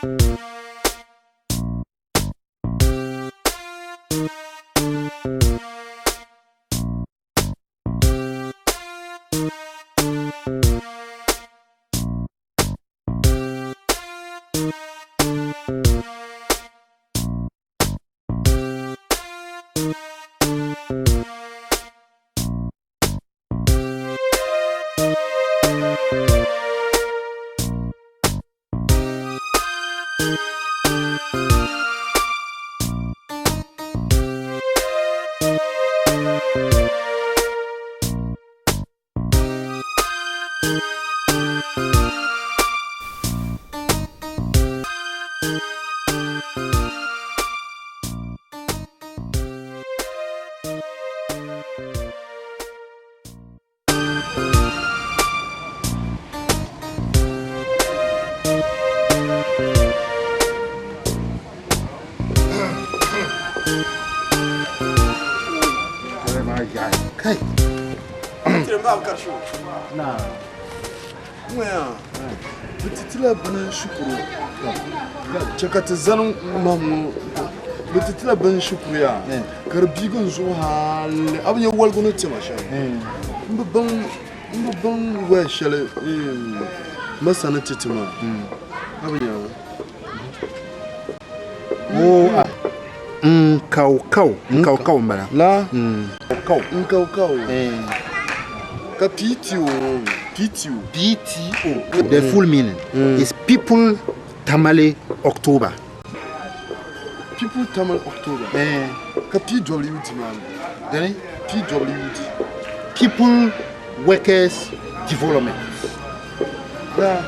Kai. Na. Bɛ ti tila bini shikuru chɛ ka ti zani mam ŋɔ bɛ ti tila bini shikuru yaa ka di biigi n zuɣu hali a bi nya waligu ni tima shɛm n bi baŋ n bi baŋ waya shɛli masa ni ti ti maa a bi nya N kaw kaw n kaw kaw n bala la kaw n kaw kaw ka PTO PTO PTO the full meaning is people Tamale October people Tamale October ka PWD maa Dani PWD people workers development la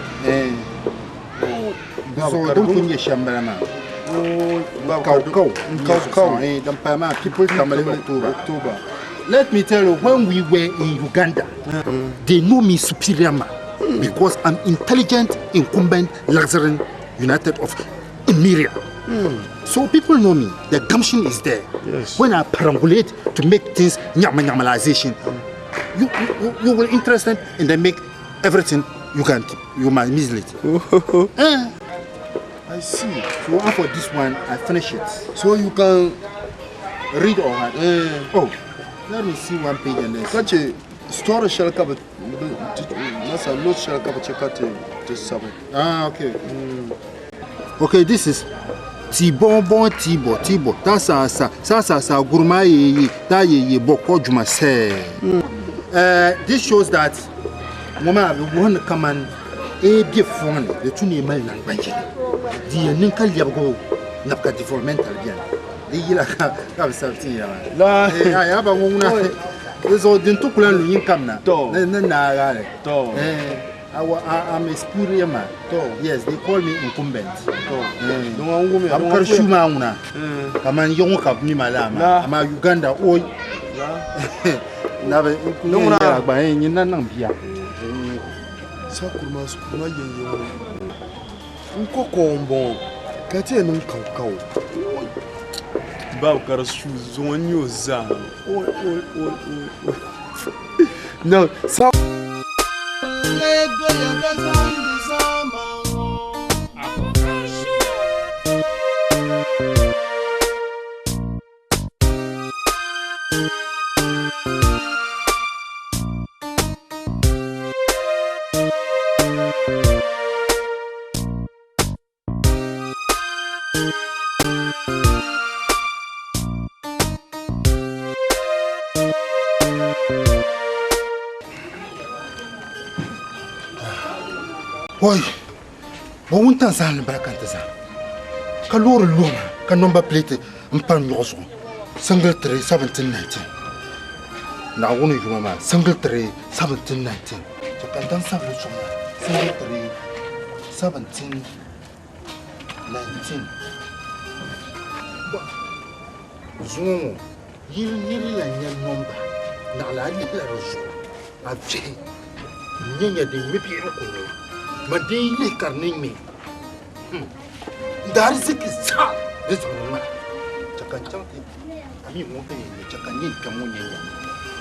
so din pun nyɛ shɛm bala maa kaw kaw kaw kaw din paya maa people Tamale October October Let me tell you, when we were in Uganda, they know me superior man because I'm intelligent, incumbent, luxury, united of Emiria. So people know me. The gumption is there. Yes. When I perambulate to make things nyama nyamalization, you, you, you will interest them and they make everything you can keep. You might miss it. Eh. I see. So after this one, I finish it. So you can Read or hard. eh, Oh, let me see one page and then. ka che story shɛli ka bi masa note shɛli ka bi che ka ti ti sabi. Ah, okay. Okay, this is Tibon bon Tibo Tibo ta sa sa sa sa sa guruma ye ye ta ye ye boko juma se. This shows that woman have won come and e be phone the tuni mal nan banji. Di nin kal yabgo nabka developmental bien. Di yila ka ka sabti ya. La Eh ya ba nguna. So din tukula lu yin kam na. To. Na na na ga. To. Eh I'm a superior man. To. Yes, they call me incumbent. To. Eh. Don an gumi Am kar shuma una. Kaman yongo ka mi malama. La. Ama Uganda oi. La. Na be Don una. ya gba yin nan nan biya. Sa kurma su kurma yen yen wo. N ko ko n bɔŋɔ ka ti yɛn niŋ kaw kaw. Babu ka di su zuŋɔ n nyɛ o zaa. Oi oi oi oi oi. Now sa. Oi. Bo wuntan zan ni baraka ta zan. Ka lori loma ka number plate n pa nyɔɣu zuɣu. Single 3 17 19. Naawuni yuma maa single 3 17 19. To ka n dan sabili zuɣu maa single 3 17 19. Zuŋɔ ŋɔ yiri niri la nyɛ number naɣila a lihila di zuɣu a vihi n nyɛ din ŋmɛ biɛri ku nyɛ ma din lihi ka di ni ŋmɛ n daari ziki zaa di zaŋ ni ŋmana chɛ ka n chaŋ ti a mi ŋɔ ka yɛn nyɛ chɛ ka n nyɛ n kpɛm ŋɔ nyɛ nya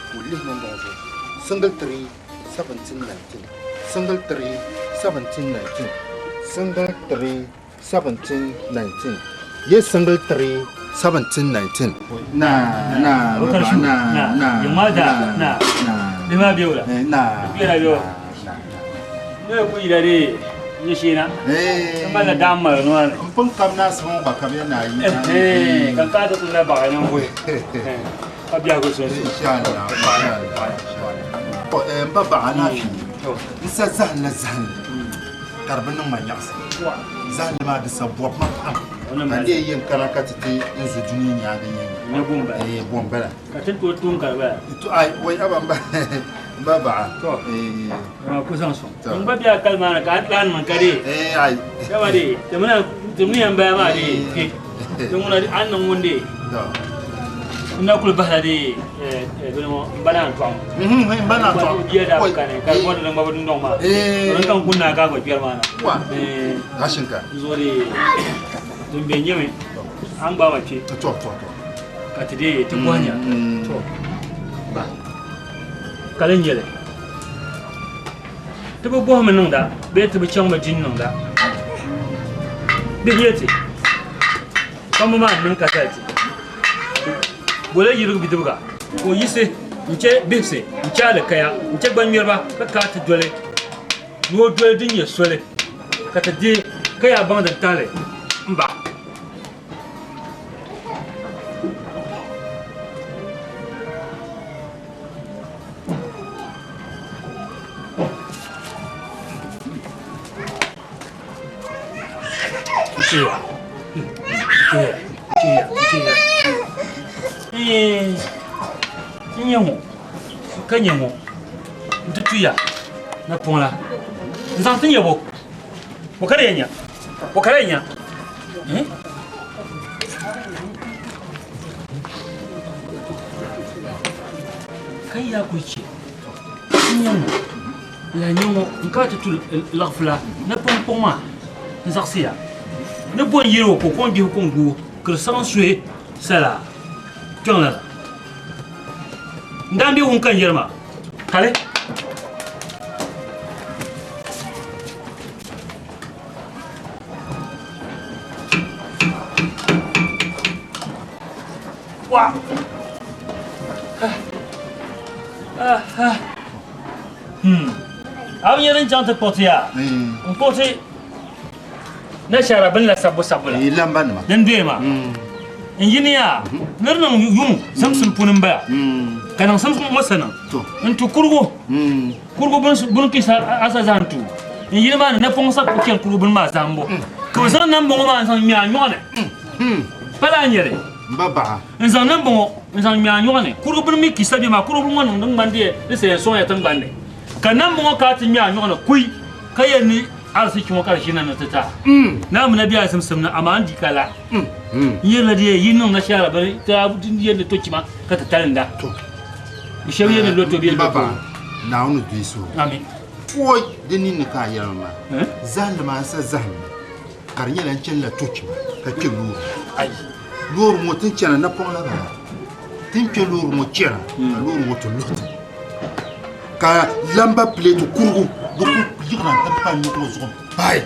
ka o lihi number ŋɔ zuɣu single 3 17 19 single 3 17 19 single 3 17 19 ye single 3 17 19 na na na na na na na lima biwla na biwla biwla ne ku yira de ni shina eh ma la dam ma no ne pun kam na so ba kam ya na yi eh kan ka to la ba na ngwe ka biya ko so insha Allah eh ba ba ana fi nsa zahla zahla karbin ma nyaqsa zahla ma da sabuwa ma pam ka de yin kana ka ti n zu duniya nyaga yin ne bomba eh bombala ka tin to tun karba to ai wai aban ba ba ba to eh ma ku san so in ba biya kalma na ka an man kare eh ai yawa de tamuna tamuna yan baya ma de ke tamuna an nan wonde to ina kul bahla de eh eh mo bana to am mhm bana to biya da ka ne ka bo da ma dun ma eh ran kan kunna ka go biyar ma na wa eh gashin ka zo de dun be nyeme an ba ma ce to to to ka ti de ti bonya to ba kalen yele ti bi bohimi niŋda bee ti bi chaŋ bi jin niŋda bihi yɛti kpamba maa niŋ ka ti bola yirigi bidibiga ka o yisi n che bihisi n che alikaya n che gbanŋmɛriba ka kaa ti doli ni o doli din nyɛ soli ka ti deei ka yaa baŋ din tahili n ba n nyɛ ŋɔ ka nyɛ ŋɔ n ti tuya na puŋla n zaŋ ti nyɛ bo o ka di yɛn nya o ka di yɛn nya ka yaa ku chɛ n nyɛ ŋɔ la nyɛ ŋɔ n ka ti tu laɣafula ni puŋpuŋ maa n zaɣasiya ni bo n yiri o ka o kom gbihi kom guo ka di saɣam suhi sala kpɛŋ la n daan bɛ wum ka n yɛri maa kali wa a bi nyɛ din chaŋ ti kpuɣiti yaa n kpuɣiti nashaara bini la sabbu sabbu la din doya maa n yini yaa ni di niŋ yuŋ simsim puuni n bala ka niŋ simsim ŋɔ sa niŋ n tu kurugu kurugu bini kisa asa zaham tu n yini maa ni napɔŋ sa chɛni kurugu bini maa zahimbu ka bi zaŋ nambɔŋɔ maa n zaŋ ŋmɛ a nyɔɣu ni pala n nyɛli n zaŋ nambɔŋɔ n zaŋ ŋmɛ a nyɔɣu ni kurugu bini mi kisa bɛ maa kurugu bini ŋɔ niŋ din ŋmani di sa yɛn sɔŋ ya tingbani ni ka nambɔŋɔ ka ti ŋmɛ a nyɔɣu ni kui ka yɛli ni ariziki ŋɔ ka di ʒina ni ti ta naa mi na bɛ a zimsim ni amaa n di ka la n yɛrila di yi niŋ nashaara bini ti a yɛli ni to chima ka ti talinda bi shɛba yɛli ni loto bɛ loto Naawuni duyi so amin oi di ninni ka a yɛli maa zahindi maa n sa zahimmi ka di nyɛla n chanila to chima ka kpe loori ai loori ŋɔ tin chana napɔŋ la bala tin kpe loori ŋɔ chana ka loori ŋɔ ti luhi ti ka lamba pileeti kurugu di ku yiɣina n ti pa nyuɣu ŋɔ zuɣu pai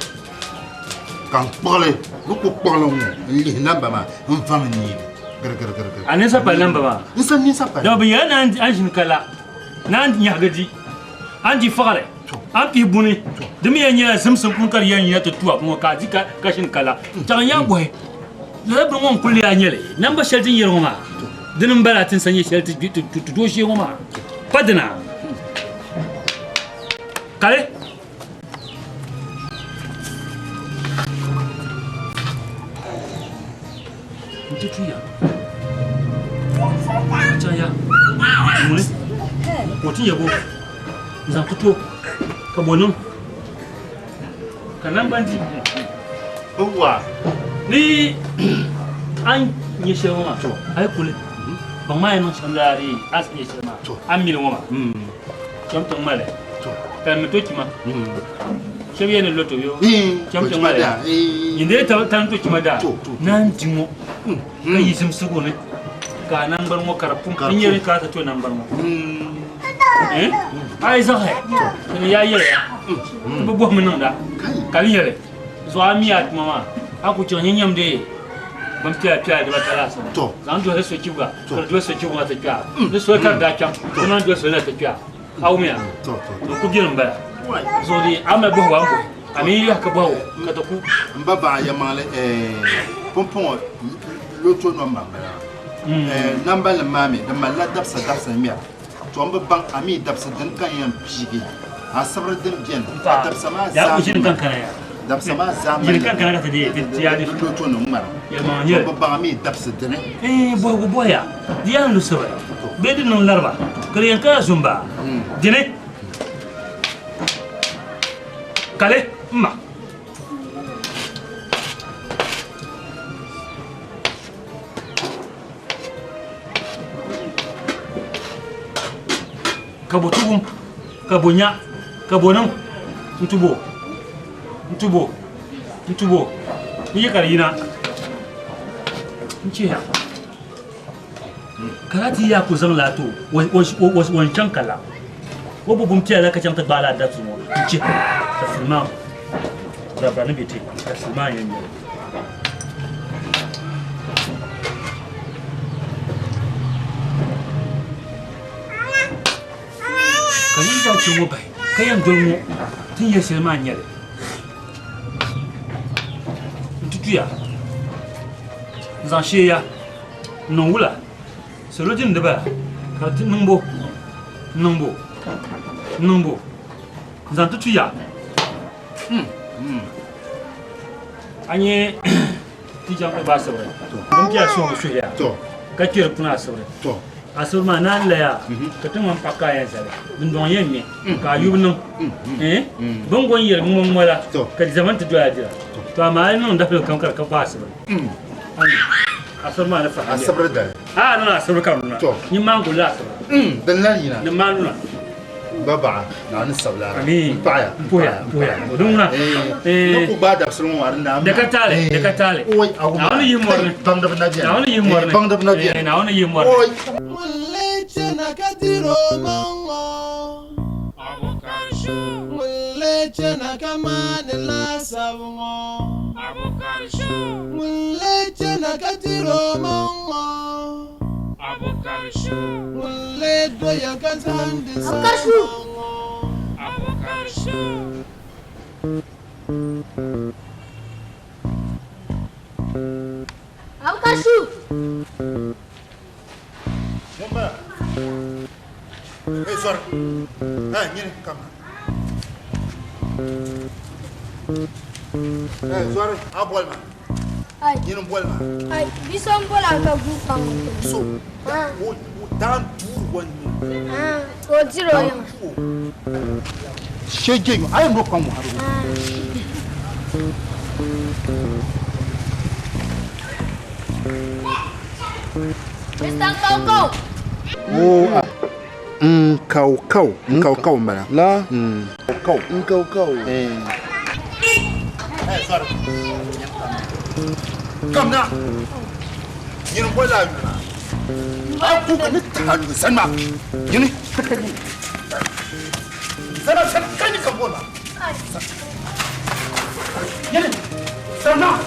ka n kpuɣili di ku kpuɣili ŋɔ n lihi namba maa n vaŋ n neegi girigirigirigiri a ninsa pali namba maa n sa ninsa pali dama bi nyɛla na an ʒini ka la na an nyahigi di an di faɣari an pihi buni di mi yɛn nyɛla zimsim puuni ka di yɛn yina ti tu a ŋɔ ka a di ka ʒini ka la chaŋ n yaa bɔhi lala bini ŋɔ n kuli yaa nyɛli namba shɛli din yɛri ŋɔ maa dini n bala ti ni sa nyɛ shɛli ti doo shee ŋɔ maa pa dina kali n ti tuya chaŋ ya muli ka o ti nyɛ bo n zaŋ ti to ka bo niŋ ka nangban di wa ni an nyɛ shɛli ŋɔ maa a yi kuli baŋ maa yɛn niŋ shɛm laa di a nyɛ shɛli maa a mili ŋɔ maa chɛm tiŋ mali ka mi to chima shɛba yɛn ni loto yo chɛm tiŋ mali yin dee tan to chima daa naan di ŋɔ ka yi zimsigu ni ka a nangbani ŋɔ ka di pum n nyɛri ka a ti to nangbani ŋɔ a yi zaɣi ni yaa yɛli ya ti bi bɔhimi niŋda ka di yɛli zuɣu a mi a tuma maa. A ku chaŋ nyɛ nyamdi bin piɛla piɛla dibata laasabu. To. Zaŋ doli so chibiga ka di doli so chibiga maa ti kpɛra. Ni soli ka di daa chaŋ di maa doli soli na ti kpɛra. A wumya? To, to. N ku beni m-bala. Zuɣu di a mali bɔhigu a ni bɔhi. A mi yi yahi ka bɔhigu ka ti ku. M ba baɣa yɛlimaŋli pumpɔŋɔ loto nɔmba m-bala maa. Nambanima maa mi di malila dabisa dabisa ŋmɛra. To m bi baŋ a mi dabisa dini ka n yɛn piigi asibiri din beni ka dabisa maa zaa dabisa maa zaa mali loto nim ŋmara. To m bi baŋ a mi dabisi dini. Bɔhigu bɔhiya di yaa ni sibiri bee di niŋ lariba ka di yɛn kana zumba dini kali m ma. Ka bo tugum ka bo nya ka bo niŋ n ti bo n ti bo n ti bo n yi ka di yina n chihiya ka lahi ti yaa ku zaŋ laa ti o o ni chaŋ ka la o bo bin piɛla la ka chaŋ ti gbaai laa dabisi ŋɔ n chihi dafuli maa barabara ni bɛ ti dafuli maa n yɛn nyɛli. Ka yi zaŋ kpe ŋɔ bahi ka yɛn doli ŋɔ ti ni yɛli shɛli maa n-nyɛ li. N ti tuya n-zaŋ sheeya n-niŋ wula salo din di bala ka di ti niŋbu niŋbu niŋbu n-zaŋ ti tuya. A nyɛ ti chaŋ ti gbaai asibiri bin piɛla suhibu suhiya ka kpɛri puni asibiri asibiri maa naan laya ka ti ŋmani paɣa ka a yɛn zali dundɔŋ yɛn ŋmɛ ka a yubu niŋ bin go n yɛli ŋɔ ŋɔ la ka di zama ti doya dira to amaa a yi niŋ dafili kam ka di ka gbaai asibiri asibiri maa ni fahi asibiri dali a niŋ asibiri ka nuna nyin maa gulila asibiri din lahi yina ni maa nuna Ba baɣa naa ni sabila Amiin. n paɣaya N puhiya, n puhiya. O din ŋuna. Ni ku gbaai dabisili ŋɔ maa di naa Di ka taali, di ka taali. Oi, a wum Naawuni yihi mɔri ni. Baŋdiba na beni. Naawuni yihi mɔri ni. Baŋdiba na beni. Naawuni yihi mɔri ni. Oi. Ŋun lee chana ka diri o maŋ ŋɔ? Ŋun lee chana ka maani laasabu ŋɔ? Ŋun lee chana ka diri o maŋ ŋɔ? Ŋun lee doya ka zahindi salima ŋɔ? Ŋun bala. Hey, sorry. Hey, nyini, come. Hey, sorry. A boli ma. Ai. Nyini boli ma. Ai, bi so n boli a ka guui kpaŋ o tiri. So, o daan tuuri wa ni. Ah, ka o diri o yiŋa. Shege yo, a yɛn no kpaŋ ŋɔ. Mr. Nkawkaw. Oh, ah. Nkawkaw, Nkawkaw n bala. La? Nkawkaw. Nkawkaw. Eh. Hey, sorry. Kam na. Nyini boli la yuli maa. A ku ka ni taha lu sani maa. Nyini. Sana sani ka ni ka boli maa. Nyini. Sani maa.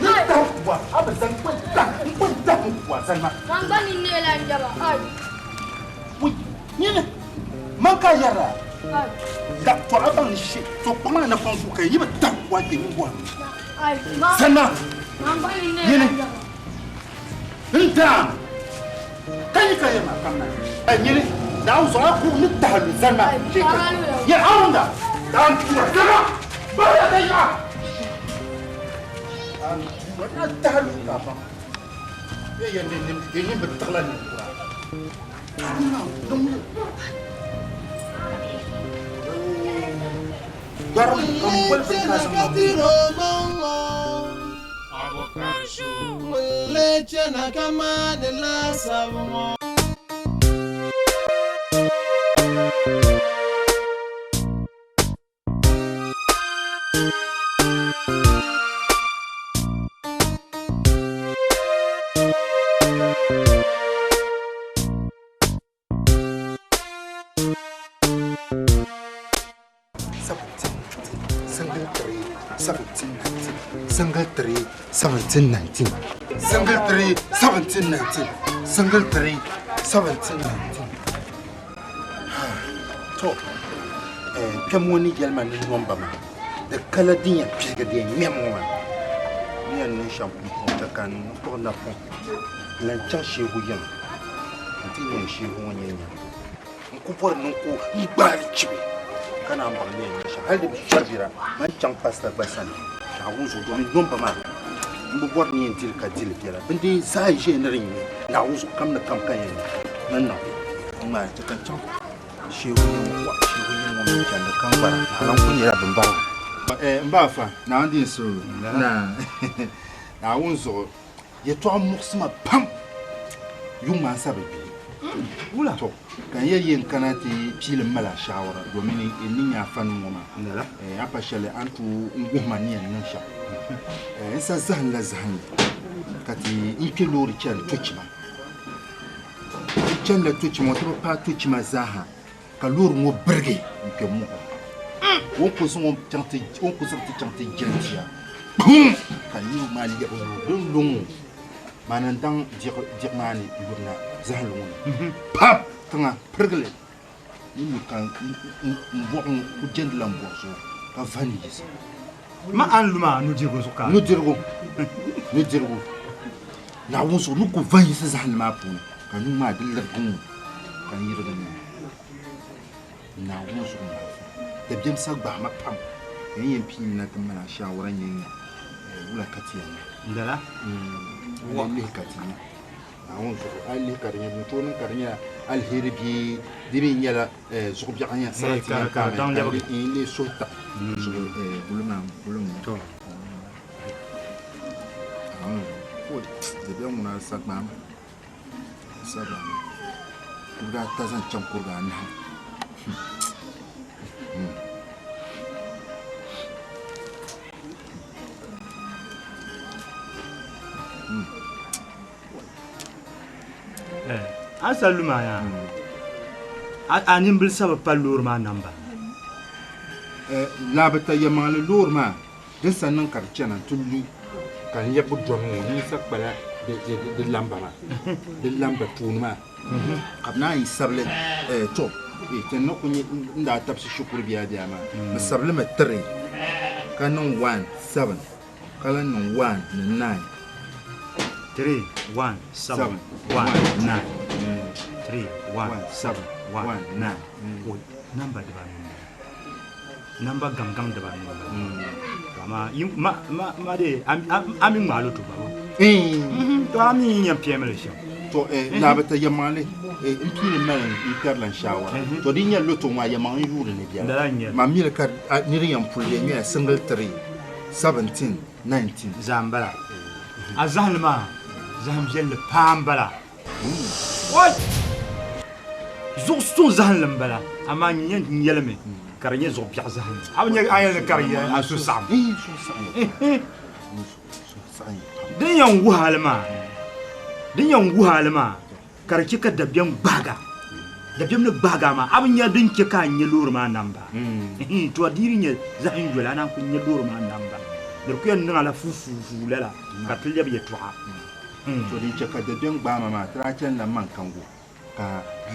Ni taha wa a bi zani n taha n taha wa sani maa. Man gba ni neela n jaba. Ai. Wui, nyini. Man ka yɛra. Ai. Da to a baŋ ni she to kpaŋ na kpaŋ ku ka yi bi taha wa kpe ni bɔri. Ai. Man. Sani maa. Man gba ni neela Nyini. n jaba. N daam. Ka yi ka yɛri maa kam na. Ai nyini. Naawuni zuɣu a ku ni taha lu sani maa. Ai, taha lu ya. Yɛri Harunda. Daam tuura. Sani maa. Bariya ka yaɣa. Daam tuura. Na taha lu ka baŋ. Ye yɛn ni nim ye nim bi tiɣila ninkura. Gbarim ka n boli bini ka zaŋ Ŋun lee chana ka diri o maŋ ŋɔ? Ŋun lee chana ka maani laasabu ŋɔ? 17, 19, single 3, 17, 19. Single 3 17 19. Single 3 17 19. Single 3 17 19. To, kpɛm ŋɔ ni yɛli ma ni nɔmba maa, di kala din yɛn piligi di yɛn ŋmɛm ŋɔ maa. N yɛn niŋ shɛm pumpɔŋ chɛ ka n kpuɣi napɔŋ n-lan chaŋ Shehu yiŋa nti nya n Shehu ŋɔ nyɛ nyam. N ku bɔri ni n ku n gbaai li chibi ka naan baŋ ni yɛn niŋ shɛm. Hali di bi shɛri man chaŋ pasita gba sani Naawuni zuɣu domin nɔmba maa n bi bɔri ni yɛn dili ka dili biɛla. Bindee zaa yi ʒiya ni di ŋme Naawuni zuɣu kam ni kam ka yɛn niŋ man niŋ n ŋmaai chɛ ka n chaŋ Shehu yiŋ ŋɔ Shehu yiŋ ŋɔ mini chandi ka n gbara Naawuni ku nyɛla bimbarigu. N ba afa, Naawuni di n suhu Naawuni zuɣu. Yɛtɔɣa muɣisi ma pam yuŋ maa n-sa bi gbihi. Wula? To, ka n yɛli yɛn kana ti piili m mali a shaawara domin n ni nya a fanim ŋɔ maa, a pa shɛli a ni tooi n guhi ma ni yɛn niŋ shɛm. N sa zahim la zahimli ka ti n kpe loori chani Tochima. Ti chanila Tochima ŋɔ ti bi paai Tochima zaaha ka loori ŋɔ birigi n-kpe mɔɣu. O ni ku zaŋ o chaŋ ti o ni ku zaŋ ti chaŋ ti jɛli tia kpum ka niriba maa lɛbi o din lu ŋɔ maa ni daŋ diɣi diɣi maa ni lurina zahali ŋɔ ni pap tiŋa pirigili ni lu ka n bɔɣu ŋɔ ku jɛndila n bɔɣu zuɣu ka va ni yiɣisi. Ma a ni lu maa nudirigu zuɣu ka a lu? Nudirigu nudirigu Naawuni zuɣu ni ku va yiɣisi zahali maa puuni ka nuu maa di lirigi ŋɔ ka n yirigi ŋɔ. Naawuni zuɣu maa zuɣu dabiɛm sa gbahi ma pam ka n yɛn pii na ti mali a shaawara nyɛ nya wula ka ti yɛn niŋ. Lala? A yi lihi ka ti nya Naawuni zuɣu a yi lihi ka di nyɛ din tooi niŋ ka di nyɛla aliheri bee di mi nyɛla zuɣu biɛɣu n yɛn sarati yɛn Ka di daŋ ka lɛbigi. n lee suhu taɣi zuɣu guli maa guli ŋɔ. To. Naawuni zuɣu dabiɛm ŋuna sa gbahi ma. Saba kuriga ata zaŋ chaŋ kuriga anahi. A sa lu maa yaa a nimbili sa bi pa loori maa namba. Laabita yɛlimaŋli loori maa Din sa niŋ ka di chana nti lu ka n lɛbigi dɔni ŋɔ ninsa kpala di lamba maa, di lamba tooni maa ka bɛ naan yi sabili tɔ ti ni ku nyɛ n daa tabisi shikuru biya biya maa bɛ sabili mi 3 ka niŋ 1 7 ka lahi niŋ 1 ni 9. 3 1 7 1 9 3 1 7 1 9 namba dibanu m-bala. Namba gaŋ gaŋ dibanu n bala. To amaa yi ma ma ma de a mi ŋmaali to baba. To a mi yɛn piɛmili shɛm. To labi ta yɛmaŋli n piini mali n kpɛrila n shaawara. To di nyɛ loto ŋɔ a yɛmaŋ n yuuri ni biɛla. Ma mili ka niri yɛn puli yɛn nyɛla single 3 17 19. Zaa n bala. A zahimli maa zahim viɛlli paa n bala. What? Zuɣu suŋ zahinli m-bala, amaa n yɛn yɛlimi ka di nyɛ zuɣu biɛɣu zahinli. A bi nya a yɛli ni ka di yɛ a suhu saɣim. Din yɛn wuhi a li maa, din yɛn wuhi a li maa ka di chɛ ka dabiɛm gbaag a. Dabiɛm ni gbaag a maa, a bi nya din chɛ ka a nya loori maa namba. To di yi nyɛ zahim yoli, a naan ku nya loori maa namba. Di ku yɛn niŋ a la fuufuufuu lala ka di ti lɛbi yɛtɔɣa. To din chɛ ka dabiɛm gbaai ma maa, ti daa chanila Mankango ka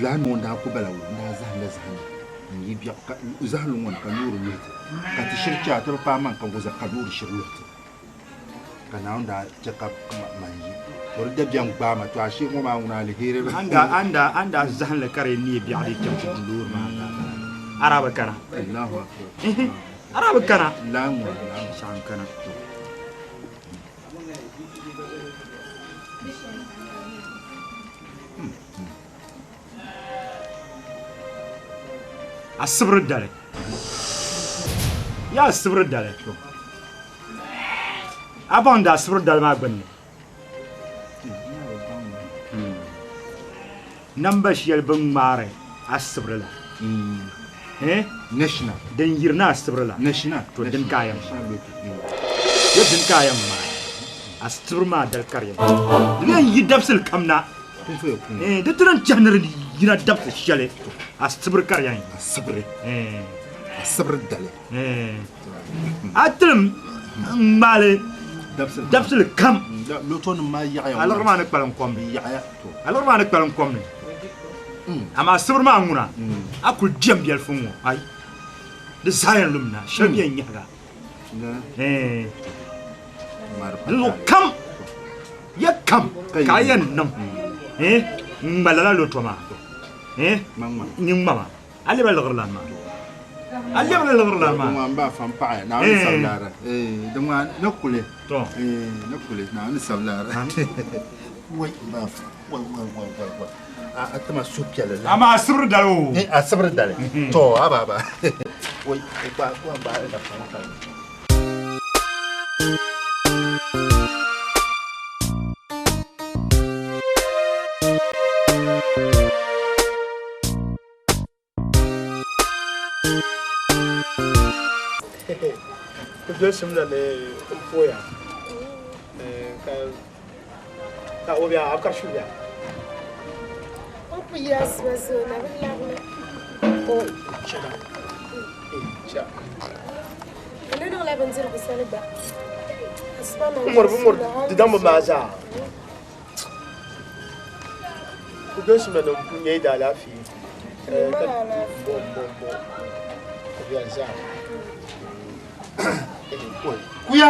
lala noo n-daa ku bala o, n-daa zahimla zahindi n-yi biɛɣu ka zahindi ŋɔ ni ka loori luhi ti, ka ti shiri chɛ a ti bi paai Mankango zaa ka loori shiri luhi ti, ka Naawuni daa chɛ ka man yi. To di dabiɛm gbaai ma, to ashee ŋɔ maa ŋuna aliheri. A ni daa zahim li ka di neei biɛɣu di chaŋ ti du loori maa zaa bala, a daa bi kana. Allahu akbar. A daa bi kana. Lala ŋuna, lala ŋuna. Saɣim kana. Asibiri dali yaa asibiri dali a baŋdi asibiri dali maa gbunni namba shɛli bin ŋmaari asibiri la National din yirina asibiri la National to din ka a yɛn ŋmaai ya din ka a yɛn ŋmaai asibiri maa dali ka di yɛn di yɛn yi dabisili kam na di ti din tɛhi ni di yina dabisi shɛli asibiri ka di yɛn yi asibiri asibiri dali a tilim. N ŋmaali dabisili kam. Lotonim maa yaɣiya. A liɣiri maa ni kpalim kom ni. Yaɣiya. A liɣiri maa ni kpalim kom ni. Amaa sibiri maa ŋuna, a kuli diɛm biɛlifu ŋ-ŋɔ. Ai, di zaa yɛn lumina, shɛli bi yɛn nyahiga. Dinzuɣu kam, ya kam ka a yɛn niŋ n-ŋma lala loto maa, nyin ŋmama. A lɛbila liɣiri lan maa. A lɛbila liɣiri lan maa. Ŋɔ n-ba fa m-paɣiya, Naawuni sabilaara. Di ŋɔ ni kuli. Ni kuli, Naawuni sabilaara. Wai m-ba fa, wai wai wai wai wai. A tima suhupiɛlli lan. Amaa asibiri dali o. Asibiri dali. To, haba haba. Wai, gba gba gba da fa ŋɔ ka. Ti dolisim la ni n pooya ka o bia a bi kari shuu bia. O ku yi asiba zuɣu na bi labina. O chana cha. N ni niŋla bindirigu sani gba. Asiba na. N mɔri bi mɔri di daŋ bi maa zaa. Ti dolisi ma ni n nyɛ yi daalaafee. Bo bo bo. Viɛli zaa. Kuya.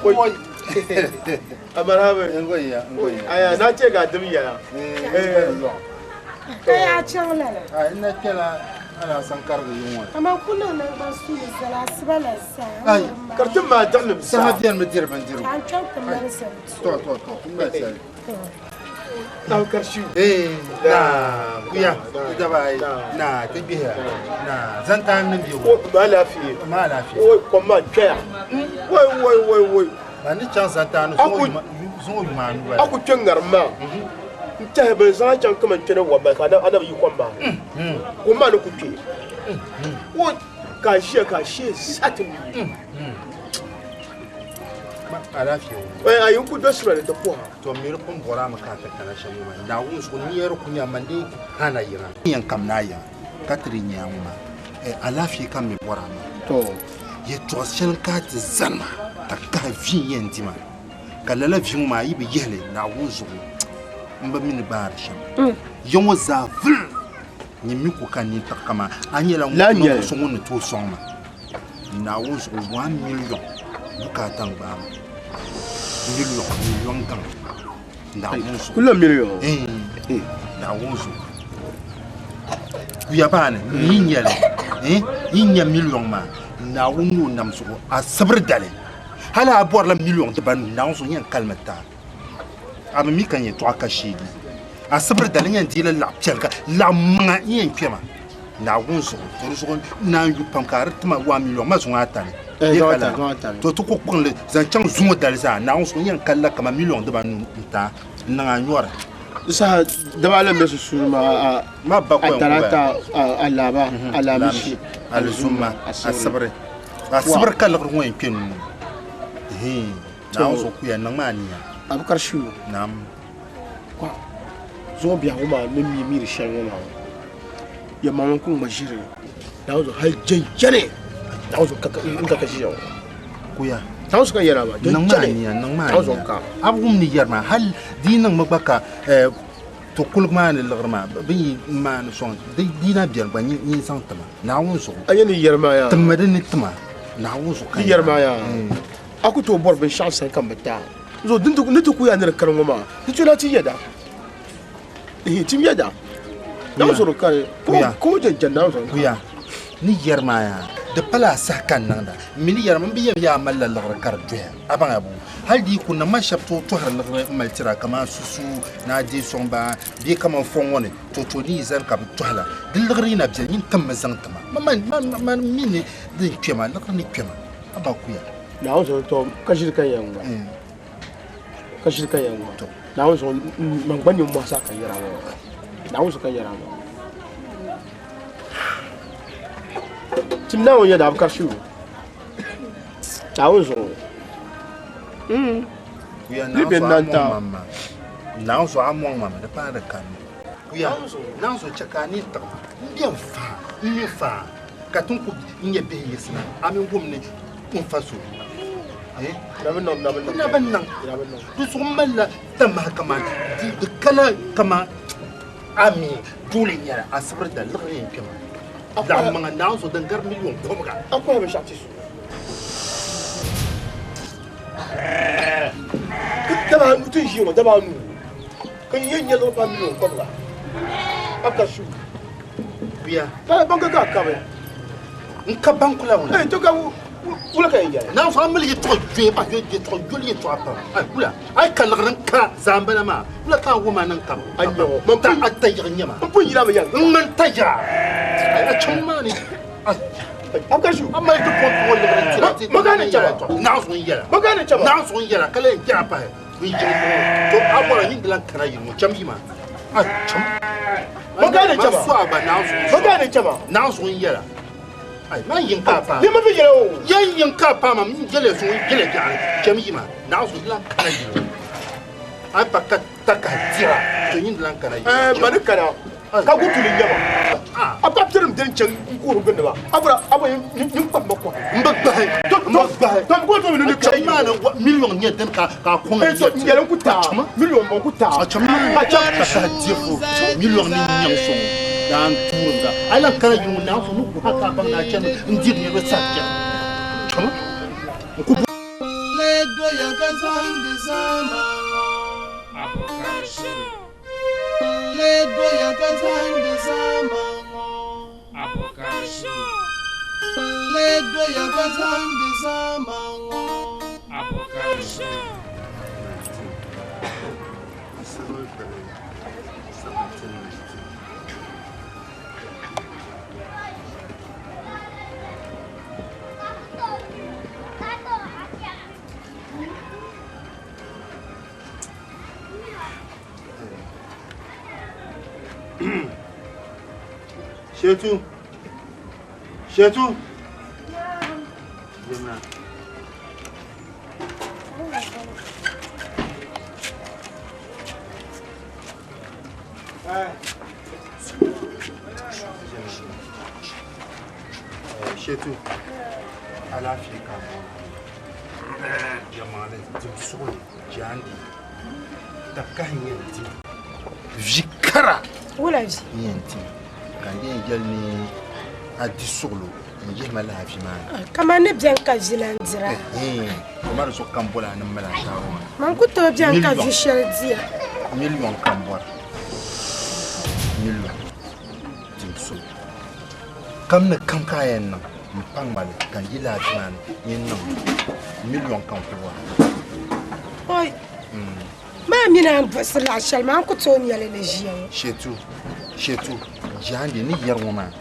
Oi. Amarhaba. Aya na ce ga dim yɛla. Ka yaa chaŋ lala. Ai na kpɛla ala san karigi yiŋɔ. Amaa ku niŋ naŋgban suuli zali asiba la zaa. Ai. Ka di tim maa diɣilim Saha bɛni mi diri bindirigu. Ka n chaŋ ti mali sani. To to to. N mali sali. Aw karshiu. Eh, na kuya daba ai na ti gbihiya na zantaan ni bi wo. Ma lafiya. Ma lafiya. Woi kom ma kpɛya. Woi woi woi woi. Ma ni chaŋ zantaan ni zuŋɔ yuma anu A ku kpɛ ŋarim maa n tɛhi bi zaŋ chaŋ kaman kpɛna wa ka a na bi yi kom maa ni. Kom maa ni ku kpɛ. Woi ka a ʒiya ka a shee zaa ti mii. Alaafee o. Ɛ ayi n ku dɔsira ni ti puha. To miri pun bɔri a mi ka a ti kana shɛm ŋɔ maa, Naawuni zuɣu n yɛri ku nya man dee hana yiŋa. N yɛn kam na yiŋa ka ti di nya ŋɔ maa, ɛ alaafee ka m mi bɔri a maa. To yɛtɔɣ shɛli ka a ti zani ma ka kahi vi n-yɛn di ma, ka lala vi ŋɔ maa yi bi yihi li Naawuni zuɣu m bi mi ni gbaari shɛm. Ya ŋɔ zaa vuli nyin mi ku ka nintiɣi kaman a nyɛla ŋun so ŋun ni tooi sɔŋ ma. Naawuni zuɣu 1 million bukaata n-gbaai ma. Million, million gaŋ. Naawuni zuɣu. Kula million? Eh, Naawuni zuɣu. Kuya baani, ni yi nya li, eh, yi nya million maa, Naawuni ni o nam zuɣu, asibiri dali, hali a bɔrila million dibanu, Naawuni zuɣu yɛn kalimi ti a. A bi mi ka n yɛtɔɣa ka sheegi. Asibiri dali n yɛn deei la laɣ piɛli ka laɣ maŋa n yɛn kpɛma Naawuni zuɣu. To di zuɣu n naan yu pam ka a di ti ma 1 million ma zuŋɔ ata ni. Bee ka lala? To ti ku kpuɣim li zaŋ chaŋ zuŋɔ dali zaa Naawuni zuɣu n yɛn kali la kaman million dibanu n-ti a n-niŋ a nyɔri. Di saha daba ala m-be sunsuuni maa, Ma bakɔi a talaata, alaaba, alaamishi, alizumma, asibiri. Asibiri ka liɣiri ŋɔ yɛn kpe nuu ni. Naawuni zuɣu kuya niŋ maa niya. Abubakar Shiu. Naam. Kwa zuŋɔ biɛhigu maa ni mi miri shɛli ŋɔ maa ya maŋ ku ŋma ʒiri Naawuni zuɣu hali jɛnjɛni Naawuni zuɣu n ka ka ʒiya ŋɔ. Kuya. Naawuni zuɣu ka yɛra maa Niŋ maa jɛnjɛni niya niŋ maa Naawuni zuɣu niya. ka. A bi wum ni yɛri maa hali di yi niŋmi gba ka to kuligi maa ni liɣiri maa bɛ yi maani sɔŋ di na biɛni gba nyin zaŋ ti ma Naawuni zuɣu. A yɛn ni yɛri maa yaa. Timmi di ni ti ma Naawuni zuɣu ka Ni yɛri maa yaa. A ku tooi bɔri binshɛɣu sani ka m bi ti a. Zuɣu din ti ni ti ku ya ni di kani ŋɔ maa, di tooi lahi ti yɛda. Ihi, tim yɛda. Naawuni zuɣu di kani, ka o je jɛn Naawuni zuɣu. Kuya, ni yɛri maa yaa, di pala a saha ka n niŋda. M mi ni yɛri ma, m bi yɛn yaa malila liɣiri ka di doya. A baŋ ya boo? Hali di yi ku niŋ ma shɛba tooi tɔhiri liɣiri m-mali tira kaman susu ni a deei sɔŋ ba bee kaman fɔŋ ŋɔ ni to ni yi zani ka bɛ tɔhi la. Di liɣiri yi na beni, nyin timmi zaŋ ti ma. Man mi ni din kpɛma, liɣiri ni kpɛma. A ba kuya. Naawuni zuɣu to ka ʒiri ka yɛn ŋma. Ka ʒiri ka yɛn ŋma. Naawuni zuɣu man gba nimmɔhi zaa ka yɛra ŋɔ. Naawuni zuɣu ka yɛra ŋɔ. Tim Naawuni yɛda a bi kari shiru. Naawuni zuɣu. Kuya Ni bɛ Naawuni nan zuɣu a ta. mɔŋ ma. Naawuni zuɣu a mɔŋ ma mi di paai di kanni. Kuya Naawuni zuɣu chɛ ka a nini tiɣi ma. M bɛn faa, m mi faa ka ti ni ku nya bihi yiɣisina. A mi wum ni. N fa so. Na bi niŋ, na bi niŋ. Na bi niŋ. Di zuɣu malila tamaha kaman di kana kaman a mi doole nyɛla asibiri da liɣiri yɛn kpɛma. Laɣim maŋa naawuni zuɣu din gari miliyon kɔbiga. A kɔhi binshɛɣu ti so. Daba anu ti ʒiya ŋɔ daba anu ka n yɛn nyɛ liɣiri paai miliyon kɔbiga a ka su. Bia. Ka banka ka kabi. N ka banku la wula. Ee to ka wula ka yɛn yɛli. Naawuni zuɣu a mali yɛtɔɣa jɔya ba yɛtɔɣa yoli yɛtɔɣa pam. Ai wula a yi ka liɣiri n ka zaambala maa wula ka a wum a niŋ ka A nyɛ o. Ta a tayiɣi nyɛ ma. N pun yina bi yɛli. N ŋmani tayiɣa. Ai a chaŋ maa ni. A ka su. A mali ti pɔmpi ŋɔ liɣiri n tira ti. Ma ka ni chɛba. Naawuni zuɣu n yɛla. Ma ka ni chɛba. Naawuni zuɣu n yɛla ka lahi yɛra pahi. N yiŋ ŋɔ. To a bɔra nyin dilan kana yili ŋɔ cham yi maa. A cham. Ma ka ni chɛba. Ma su a gba Naawuni zuɣu n Ma ka ni chɛba. Naawuni zuɣu n yɛla. Ai man yin ka pa. Ni ma fi yɛla o. Yan yin ka pa ma min jɛlɛ zuɣu jɛlɛ biɛɣu cham yi maa. Naawuni zuɣu dilan kana yili ŋɔ. A pa ka ta ka dira to nyin dilan kana yili. Ɛɛ ma ni kana ka ku tuli nyɛma. A pa pirim den chɛŋ n kuuri gbunni ba. A bɔra a bɔ ni kpahi ma kɔhi. N bi gbahi. N bi gbahi. Tom ko to ni A cham maa ni miliyon nyɛ din ka ka kɔŋ. Ee to n yɛli n ku taa miliyon bɔ n ku taa. A cham maa A cham. ka ka difu miliyon ni nyaŋ sɔŋ daan tuuri ga. A lan kana yili ŋɔ naawuni zuɣu ni ku ha ka baŋ ni a chani n diri niriba sari chana. Chama n ku Le doya ka zahindi zama ŋɔ. Le doya ka zahindi zama ŋɔ. Le doya ka zahindi zama ŋɔ. 7, 3, 17, 19. Shetu. Shetu. Yemna. Shetu. Alaafee ka bɔ. Jamaale dim suɣuli jaandi. Takahi nyɛ dim. Vi kara. Wula vi. Nyɛ dim. Ka n yɛn yɛli ni a di suɣulo n yihi ma lahi vi maa ni. Kamani ni bɛni ka vi lan dira. O ma di zuɣu kam bɔla a ni mali a shaaro maa. Man ku tooi bɛni ka vi shɛli diya. Miliyon kam bɔra. Miliyon. Dim suɣulo. Kam ni kam ka a yɛn niŋ n paŋ mali ka n yi lahi vi maa ni n yɛn niŋ miliyon kam ku bɔra. Oi. Maa mini a ni buɣisi laɣ shɛli maa n ku tooi nyɛli ni ʒiya ŋɔ. Shetu, Shetu, jaandi ni yɛri ŋɔ maa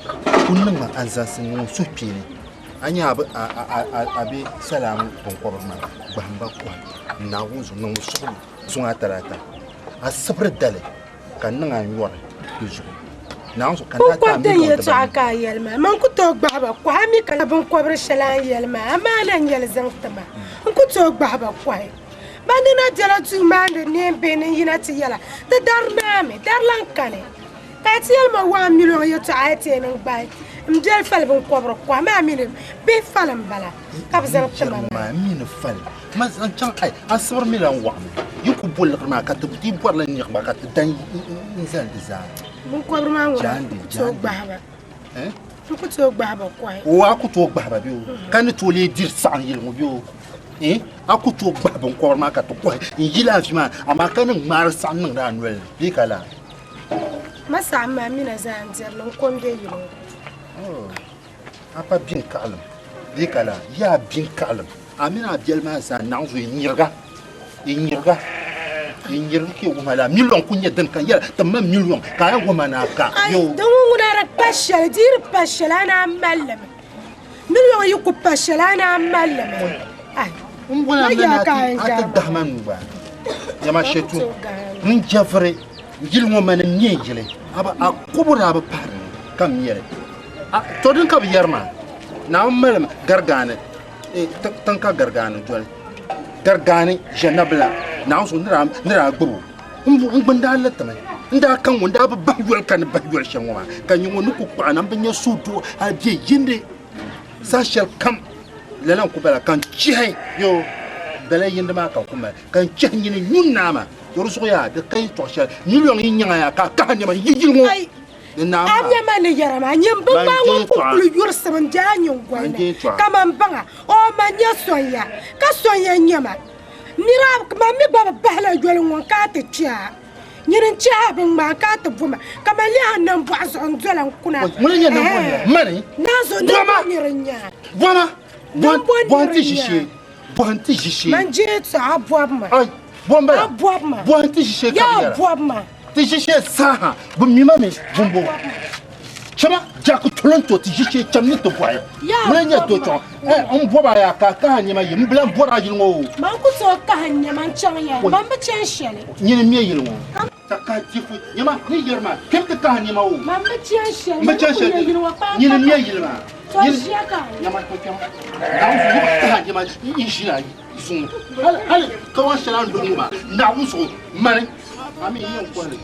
ku niŋ ma anzalisi ni ŋun suhukpeeni. A nya a be salaamu binkɔbiri maa gbahimba kɔhi Naawuni zuɣu niŋmi suɣulo zuŋ a talaata a sibiri dali ka n niŋ a nyɔri di zuɣu. Naawuni zuɣu ka n daa taai Binkɔbiri din miliyon yɛltɔɣa dibanu. ka a yɛli maa man ku tooi gbahi ba kɔhi a mi ka binkɔbiri shɛli a ni yɛli maa amaa na n yɛli zaŋ ti ma n ku tooi gbahi ba kɔhi. Ban ni na bela duu maa ni neen bihi ni yina ti yɛla ti dari naami dari lan kani ka a ti yɛli ma 1 million yɛltɔɣa a yi ti yɛn niŋ gbahi n beli fali binkɔbiri kɔhi maa mi ni bihi fali n bala ka bi zaŋ ti ma maa. Maa mi ni fali ma zaŋ chaŋ ai a sibiri mi lan waɣimi yi ku bo liɣiri maa ka ti di bɔrila nyiɣiba ka ti dan n zali di zaa. Binkɔbiri maa ŋuna Jaandi, n ku tooi jaandi. gbahi ba. Eh? N ku tooi gbahi ba kɔhi. O a ku tooi gbahi ba bɛ o ka ni tooi lee diri saɣim yili ŋɔ bɛ o. Eh? A ku tooi gbahi binkɔbiri maa ka ti kɔhi n yili a vi maa amaa ka ni ŋmaari saɣim niŋdi a noli ni bee ka laa. Ma saɣim maa mina zaa n dirili n ko n be yili ŋɔ. Oh. A pa bin kaɣilim bee ka laa yaa bin kaɣilim a mini a biɛli maa zaa naɣ zuɣu nyiriga nyiriga nyiriga ka wuhima laa miliyon ku nyɛ din ka yɛla ti ma miliyon ka a yɛn wuhima ni a ka Ai, yo. din ŋɔ ŋuna di pa shɛli di yi di pa shɛli a naan mali li mi. Miliyon yi ku pa shɛli a naan mali li mi. Ai, N bɔla ma mi yaa na ka a yɛn a ti gahima. gahima nuu gba. Yɛma Ma ku Shetu, tooi gahima. n jɛviri yili ŋɔ ma ni nyɛ yili. A ba, a kubu daa bi pahiri ni ka m yɛli. A, to din ka bi yɛri maa, Naawuni malimi garigaani, tiŋ ka garigaani doli. Garigaani ʒɛnabila, Naawuni zuɣu ni daa gbubi o. N gbuni daa litimi. N daa ka ŋɔ, n daa bi bahi yoli ka ni bahi yoli shɛm ŋɔ maa. Ka nyɛ ŋɔ ni ku kpaɣi na, n bi nya suhudoo hali bɛ yindi saha shɛli kam. Lala n ku bala ka n chihi yo bala yindi maa ka n ku mali ka n chihi nyini nyun naa maa to di zuɣu yaa di ka yɛltɔɣa shɛli miliɔŋ yi nyaŋa yaa ka a kahi nɛma n yi yili ŋɔ ni naa maa. A nyɛ ma ni yɛra maa nyin bi ŋmaa ŋun ku kuli yurisim n di a nyingoli ni kaman baŋa o ma nyɛ sonya ka sonya nyɛ ma nira man mi gba bi bahila yoli ŋɔ ka a ti kpi a nyini n chihi a bin ŋmaa ka a ti bo ma ka man lihi a nambɔɣu zuɣu n dola n kuna Ŋuni n nyɛ nambɔɣu nira? Mani? Naanzuɣu nambɔɣu nira n nyɛ a. Bɔma bɔhi n ti ʒi shee bɔhi n ti ʒi shee. Man je tɔ a bɔbi ma. Ai bɔ n bala. A bɔbi ma. Bɔhi n ti ʒi shee ka bi yɛra. Yaa bɔbi ma. Ti ʒi shee zaaha bi mi ma mi bumbo. Chama Jack Toronto ti ʒi shee cham ni ti bɔhi. Ŋuni n nyɛ do chɔŋ n bɔba yaa ka kahi nɛma yi n bila n bɔri a yili ŋɔ o. Man ku tooi kahi nɛma n chaŋ ya man bi chani shɛli. Nyini n mi yili ŋɔ. Ka kahi difu nɛma ni yɛri maa kpɛm ti kahi nɛma o. Man bi chani shɛli. N bi chani shɛli. Nyini n mi yili maa. To ʒiya ka. Nɛma to kpɛma. Naawuni zuɣu kahi nɛma n ʒina zuŋɔ hali kawan shɛli a ni lu ŋɔ maa Naawuni zuɣu mani a mi n yɛn kɔhili.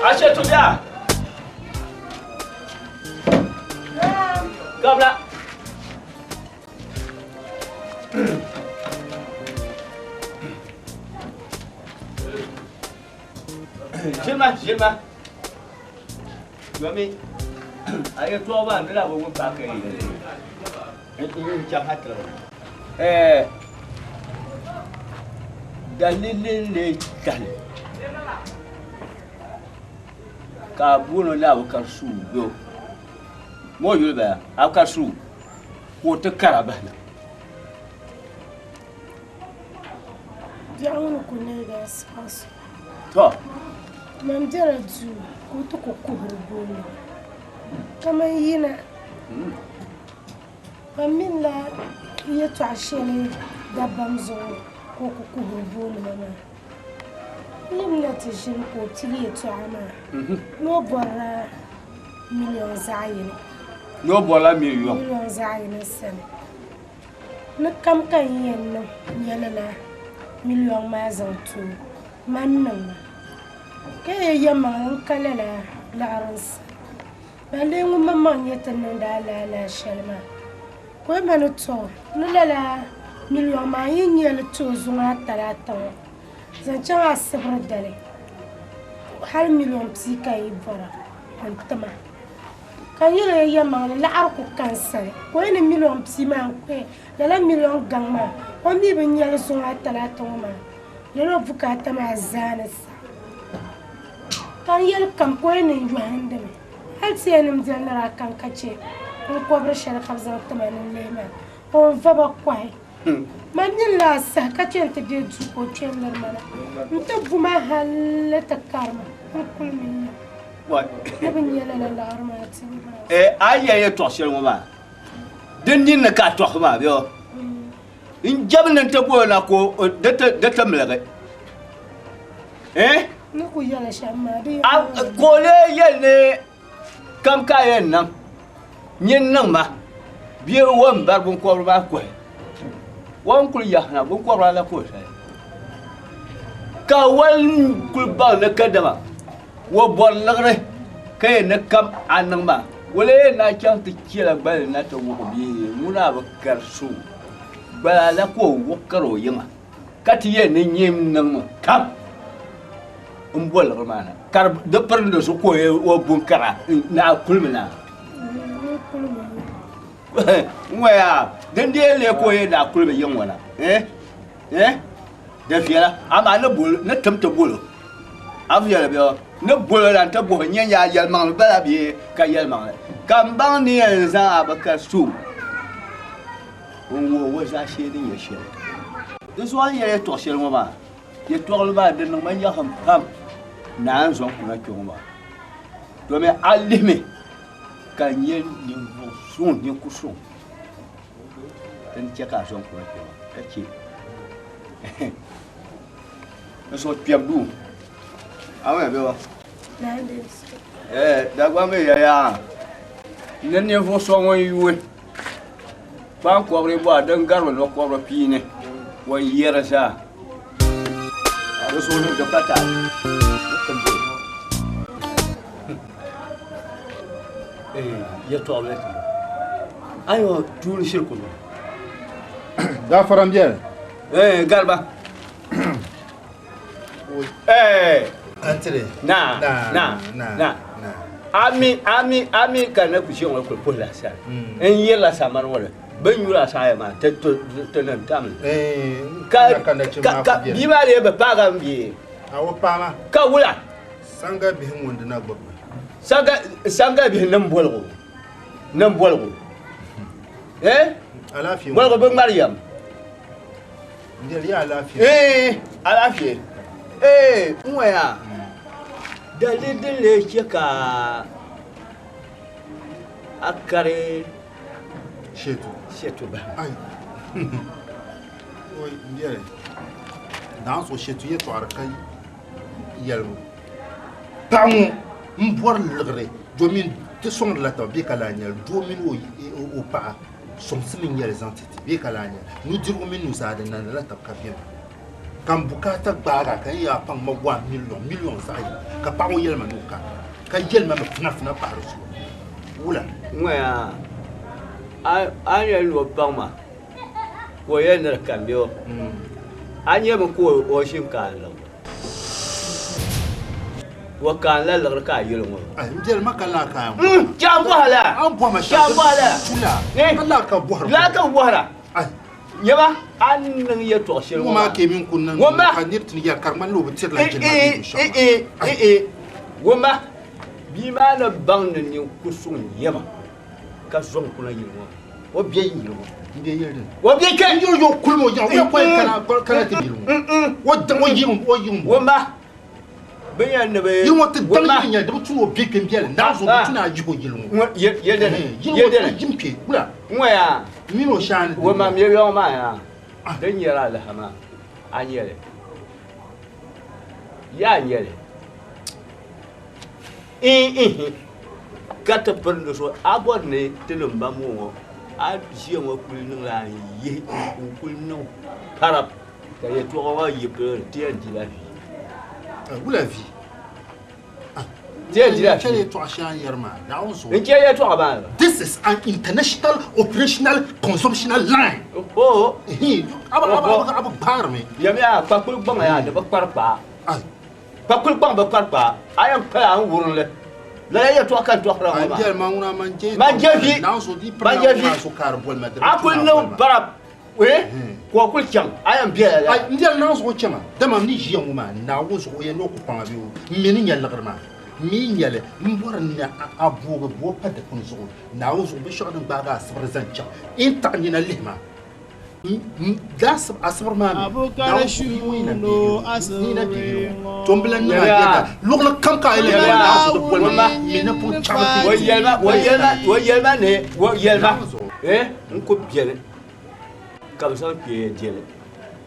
Ashe tulia. Kabla. Jilma, jilma. Yomi, a yɛltɔɣa maa ni lahi bi wum paaki n chaŋ ha tiri dalili n-lee tahi ka a booni o ni Abukar Suu bee o ma o yuli bala Abukar Suu ka o ti kara bahi na. Biɛɣu ŋɔ ni ku neegi asibaasi. Tɔ! Man bela duu ka o ti ku kuhiri gooni ka man yina. Man minila yɛtɔɣ shɛli dabam zuɣu ka o ku kuhiri booni ma maa. N yimina ti ʒini ka o pili yɛtɔɣa maa ni o bɔrila miliɔn zaɣ yini. Ni o bɔrila miliɔn? Miliɔn zaɣ yini n sani. Ni kam ka n yɛn niŋ nyɛli la miliɔŋ maa zaŋ ti o, man niŋ ma. Ka yi yɛlimaŋli n ka lala liɣiri n sani. Ban lee ŋun maŋmaŋ nyɛ ti niŋdi a laalaa shɛli maa, ka o ma ni tɔ ni lala miliɔŋ maa n yi nya li ti o zuŋɔ atalaata ŋɔ zaŋ chaŋ asibiri dali, hali miliɔŋ pia ka n yi bɔra n ti ma. Ka n yɛl o yɛlimaŋli, laɣiri ku ka n sani, ka o yi ni miliɔn pia maa n-kɔhi lala miliɔn gaŋ maa, o mi bi nya li zuŋɔ atalaata ŋɔ maa, lala o bukaata maa zaa ni saɣi. Ka n yɛli kam ka o yi ni n yɔhindi mi, hal ti yɛn niŋ doli ni daa kan ka chɛ n kɔbiri shɛli ka bɛ zaŋ ti ma ni n lihi maa, ka o va ba kɔhi. Man nini la saha ka kpe nti be duu ka o kpe n-liri ma na nti bu ma hal ti kari ma n kuli mi nya ni bi nya lala liɣiri maa tibu maa. Eh, a yi yɛli yɛtɔɣ shɛli ŋɔ maa, di nini ni ka a tɔɣisi maa bee? N jɛbi ni n ti bol o na ka o di ti miligi. Eh? Ni ku yɛli shɛm maa, di A yɛli ka o lee yɛli ni kam ka a yɛn niŋ, nyin niŋ ma bee o ni bari biŋkɔbiri maa kɔhi, o ni kuli yaɣisi na biŋkɔbiri maa la ka o shɛli. Ka o ni kuli baŋ ni kadama o bɔri liɣiri ka yɛn ni kam a niŋ maa, o lee yɛn daa chaŋ ti chɛla gbali na ti wuɣi bee ŋuna a bi kari so gbala la ka o wuɣi kari o yiŋa. Ka ti yɛn ni nyin niŋmi kam m-bo liɣiri maa na, ka di pirindi zuɣu ka o bu n-kara ni a kulimi na. N-ŋɔ yaa, din dii lee ka o yɛn ni a kulimi yiŋ ŋɔ na, eh? Eh? Di viɛla, amaa ni bol, ni tim ti bol o. A viɛli bɛ ni bol o la nti bɔhi nyɛ yaa yɛlimaŋli bala bee ka yɛlimaŋli, ka m baŋ ni yɛn zaŋ a bi kari so. N wuhi o zaashee ni nyɛ shɛli. Di zuɣu a ni yɛli yɛtɔɣ shɛli ŋɔ maa, yɛtɔɣili maa di niŋ ma nyaɣisim pam ni a ni zaŋ kuna kpe ŋɔ maa. Domin a lihimi ka nyɛ ninvuɣ suŋ ninkur suŋ din chɛ ka a zaŋ kuna kpe maa ka chɛ n zuɣu kpɛbu duu. A waya bɛ ba? Eh, Dagbaŋ mi ya yaa. Ni ninvuɣ so ŋun yuui kpaŋkɔbiri bɔha din gari bi nɔkɔbiri piini o yɛri zaa. Di zuɣu ni di pa taali. Yɛtɔɣa bɛ ti ayo tuuli shiri kunu. Gaafara n biɛni. Eh, gariba. Eh. Antire. Na na na. Ami ami ami ka na ku ʒiya ŋɔ kuli puhila sani. N yirila samani ŋɔ ni bɛ ni nyuri asaaya maa ti ti ti niŋ tam li. Ka ka ka bia maa lee bi paaga m bee. A o paama. Ka wula. Sanga bihi ŋun di na gbubi. Sanga sanga bihi niŋ boligu niŋ boligu. Eh? Alaafee. Boligu bi ŋmari yɛm. N-diri ya alaafee. Ee, alaafee. Ee, n ŋɔya daliri din lee chɛ ka a kari Shetu. Shetu bahi. Ai. Oi, n-diri. Daan so Shetu yɛtɔɣa ka yɛlibu. Paɣa ŋɔ m bɔri liɣiri domin ti sɔŋdila taba bee ka lahi nyɛli doo mini o paɣa. Sɔŋsim n-nyɛ li zaŋ ti ti bee ka lahi nyɛ nudirigu mini nuzaa din nandila tab ka beni. Ka m bukaata gbaag a ka n yaa paŋ ma 1 million, million zaɣ yini, ka paɣ ŋɔ yɛli ma ni o ka, ka yɛli ma mi funafuna pahi di zuɣu. Wula? Ŋ-ŋɔya, a ni yɛli ni o paŋ ma ka o yɛli ni di kam bee o, a nyami ka o ʒini ka a liɣiri. O kaanila liɣiri ka a yɛli ŋɔ. Ai, n biɛli ma ka laa ka a yɛn bɔhira. Chɛ a bɔhira la. A ni bɔhi ma shɛm. Chɛ a bɔhira la. Tula, ka laa ka bɔhiri. Laa ka bɔhira. Ai. Nyama, a ni niŋ yɛtɔɣ shɛli ŋɔ ŋɔ maa maa. ka yi mini ku niŋ Ŋɔ maa. ka nir ti ni yɛri ka di ŋmanila o bi tirila jilima Eh, bee binshɛɣu eh, maa. eh, eh, eh. Ŋɔ maa, bia maa ni baŋ ni ninkur suŋ nyama ka zɔŋ kuna yili ŋɔ. O be yili ŋɔ. N be yili dini. O be kpe. N yuli yo kulimi o yaɣa. O yɛn kɔyi kana kana ti yili ŋɔ. O daŋ o yiŋ o yiŋ bɔ. Wumma bɛ yɛn ni bɛ. Yili ŋɔ ti daŋ yili nyɛli di bi tu ni o be kpe m-beli. Naa zuɣu bi tu ni a yihi o yili ŋɔ. Yili dini. Yili ŋɔ ti yim kpe wula. Ŋɔ yaa. M mini o shaani. Wumma m yɛliɔŋ maa yaa. Din nyɛla alaha maa a nyɛli. Yaa nyɛli. Iihi ka ti piri ni so a bɔri ni ti ni ba ŋɔ ŋɔ a ʒiya ŋɔ kuli niŋla n yihi n kuli niŋ parab ka yɛltɔɣa ŋɔ yi polo ni ti yɛn dila vi. Wula vi? Ti yɛn dila vi. N chɛ yɛltɔɣa shɛli a ni yɛri maa Naawuni zuɣu. N chɛ yɛltɔɣa maa. This is an international operational consumptional line. Oh. A bi gbaarimi. Yɛmiya kpakpuli gbaŋ yaa di bi kpari kpaa. Kpakpuli gbaŋ bi kpari kpaa, a yɛn pala a ni wurim li. Lala yɛltɔɣa ka n tɔɣisira ŋɔ maa. Man je vi, man je vi, a kuli niŋ bara eh, ka o kuli chaŋ, a yɛn bela lala. N biɛli Naawuni zuɣu chama, dama n ni ʒiya ŋɔ maa, Naawuni zuɣu o yɛn ni o ku kpaŋ a bee o m mi ni nya liɣiri maa, m mi nyɛli m bɔri ni a boogi booi pa dikpuni zuɣu, Naawuni zuɣu binshɛɣu din gbaagi a sibiri zaŋ chaŋ, n taɣi nina lihi ma. Asibiri maa mi Naawuni suhu ŋɔ yi na bɛ yi na bɛ yili ŋɔ to n bi lan niŋ a yɛda luɣili kam ka a yi lan boli Naawuni ti boli ma mi ni pun chaŋ ti O yɛli ma o yɛli ma o yɛli ma ni o yɛli ma eh n ku beni ka bɛ zaŋ kpee deli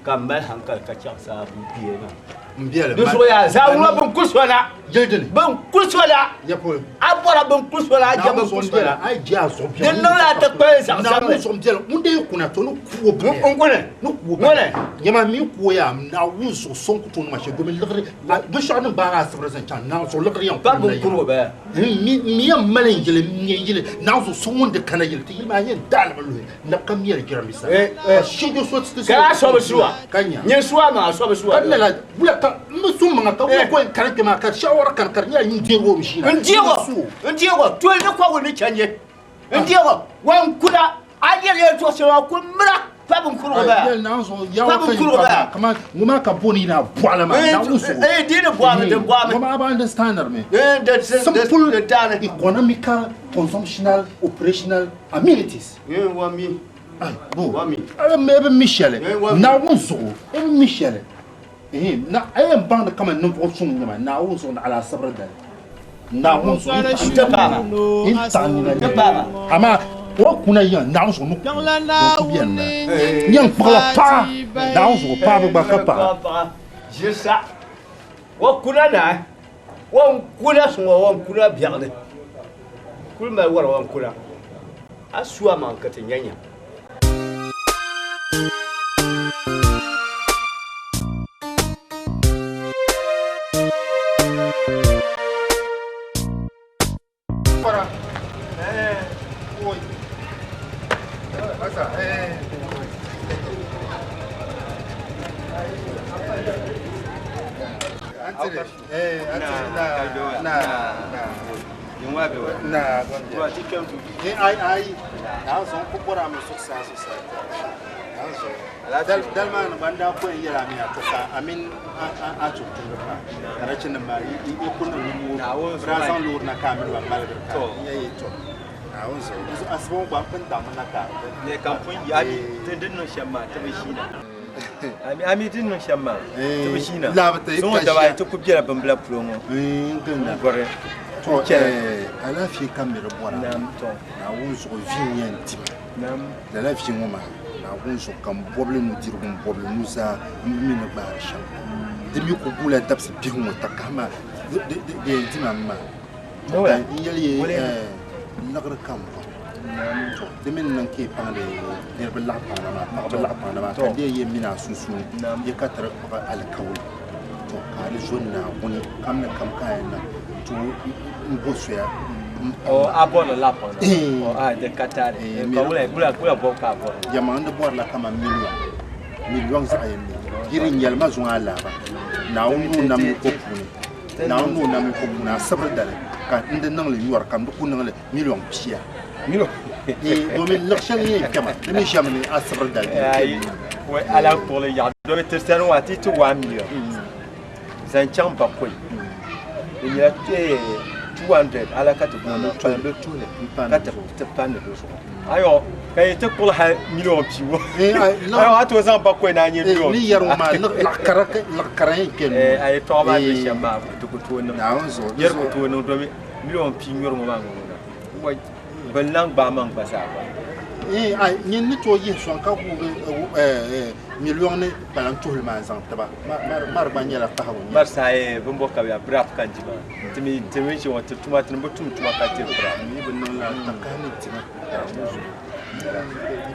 ka m mali hankali ka chaŋ saa bɛ kpee maa. N biɛli Di zuɣu yaa zaawula bɛn kuli so na. Yili dini. Bɛn kuli so na. Ya polo. A bɔra bɛn kuli so na a je bɛn kuli so na. A je a zuɣu biɛli. Di niŋla a ti kpali zaɣ sabinli. Naawuni zuɣu biɛli ŋun dee kuna to ni ku o bini. N kuni. Ni ku o bini. Ŋuni. Nyama mi ku o yaa Naawuni zuɣu so n ku tooi niŋ ma shɛli domin liɣiri binshɛɣu din gbaagi a sibiri zaŋ chaŋ Naawuni zuɣu liɣiri yɛn Pa bɛn kuri o baya. Mi yɛn mali n yili n yɛn yili Naawuni zuɣu so ŋun di kana yili ti yili maa yɛn daali mi luhi. Nab ka mɛri jiranbiisa. Ka shɛjo so ti Ka a sɔbi suwa. Ka nya. Nyɛ suwa maa a sɔbi suwa. Ka lala wula ka n bi su maŋa ka wula ko n kani kpɛ maa ka shawara kani ka di nyɛla nyin deegi o mi ʒiina. N deeg o n deeg o toli ni kɔgu ni chanje n deeg o wa n kula a yɛli yɛltɔɣa shɛli maa ku mira pa binkurugu baya pa binkurugu baya. Kaman ŋɔ maa ka boni na bɔɣili maa Naawuni zuɣu. Ee di ni bɔɣimi di bɔɣimi. Ŋɔ maa ba understand mi. Ee de Simple de daani. economical consumptional operational amenities. Ee wa mi. Bo. Wa mi. A bi mi shɛli. Ee wa mi. Naawuni zuɣu i bi mi shɛli. Ehe na a yɛn baŋdi kaman ninvuɣ suŋ n-nyɛ ma Naawuni zuɣu naɣila asibiri dali. Naawuni zuɣu n taɣi nina amaa o kuna yiŋa Naawuni zuɣu ni ku beni na nyɛ n kpuɣila paɣa Naawuni zuɣu paɣaba gba ka paɣa. Ʒiri sa o kuna naai o ni kuna suŋɔ o ni kuna biɛɣuni kuli mali wari o ni kuna a su a maŋ ka ti nya nya. Dalima ni ban daa pɔi yɛla mi a to ka a mini a tumtumdi pa ka di chɛ nim maa yi ku niŋ nimmoo bɛ daa zaŋ loori na ka a mini ba maligiri ka n yɛ yi to Naawuni zuɣu di zuɣu asiba ŋɔ gba m pun daŋmi na ka Ne ka m pun yi a mi ti di niŋ shɛm maa ti bi ʒiina a mi di niŋ shɛm maa ti bi ʒiina zuŋɔ daba ayi ti ku bela bimbila polo ŋɔ n gɔri To alaafee ka mi di bɔra Naawuni zuɣu vi n yɛn dima lala vi ŋɔ maa Naawuni zuɣu ka n bɔbili nudirigu n bɔbili nuzaa n bi mi ni gbaari shɛm di mi ku guula dabisi bihi ŋɔ takahi maa di yɛn dima mi maa n yɛli ye liɣiri ka n bɔri to di mi ni niŋ ka yi paŋdi niriba laɣi paŋda maa paɣaba laɣi paŋda maa ka di yɛn mini a sunsuuni yi ka tiri kpuɣi alikauli to ka a di zo Naawuni kam ni kam ka a yɛn niŋ to n bo soya a bɔrila laɣi paŋda maa di ka taali ka wula bɔbu ka a bɔri Jɛma n di bɔrila kaman miliɔn miliɔn zaɣ yini yi di nyɛli ma zuŋɔ alaaba Naawuni ni o nam ni ko puuni Naawuni ni o nam ni ko puuni asibiri dali ka n di niŋli yɔri ka n di ku niŋli miliɔn pia domin liɣi shɛli n yɛn kpɛma di mi ʒɛmi ni asibiri dali ala kpuɣili yaɣa domin ti sani ŋɔ a ti ti 1 million zaŋ chaŋ bakɔi di nyɛla 200 ala ka ti booni kpalim tuhili ka ti pandi di zuɣu ayo ka yi ti kpuɣili hali miliɔn pia ŋɔ ayo a tooi zaŋ bakɔi na a nyɛ miliɔn ni yɛri ŋɔ maa liɣi kara yɛn kpɛ a yɛltɔɣa maa ni shɛm maa di ku tooi niŋ yɛri ku tooi niŋ domi miliɔn pia nyɔri ŋɔ maa ŋɔ ŋuna bin lan gbaai maŋ gba zaa gba nyin ni tooi yihi sɔŋ ka guugi miliɔŋ ni kpalan tuhili maa n-zaŋ ti ba mari gba nyɛla pahigu mari saha ye bin bo ka bɛ brap ka n di maa timi timi ʒi ŋɔ ti tuma ti ni bi tum tuma ka diri brap mi bi niŋ la takahi ni dima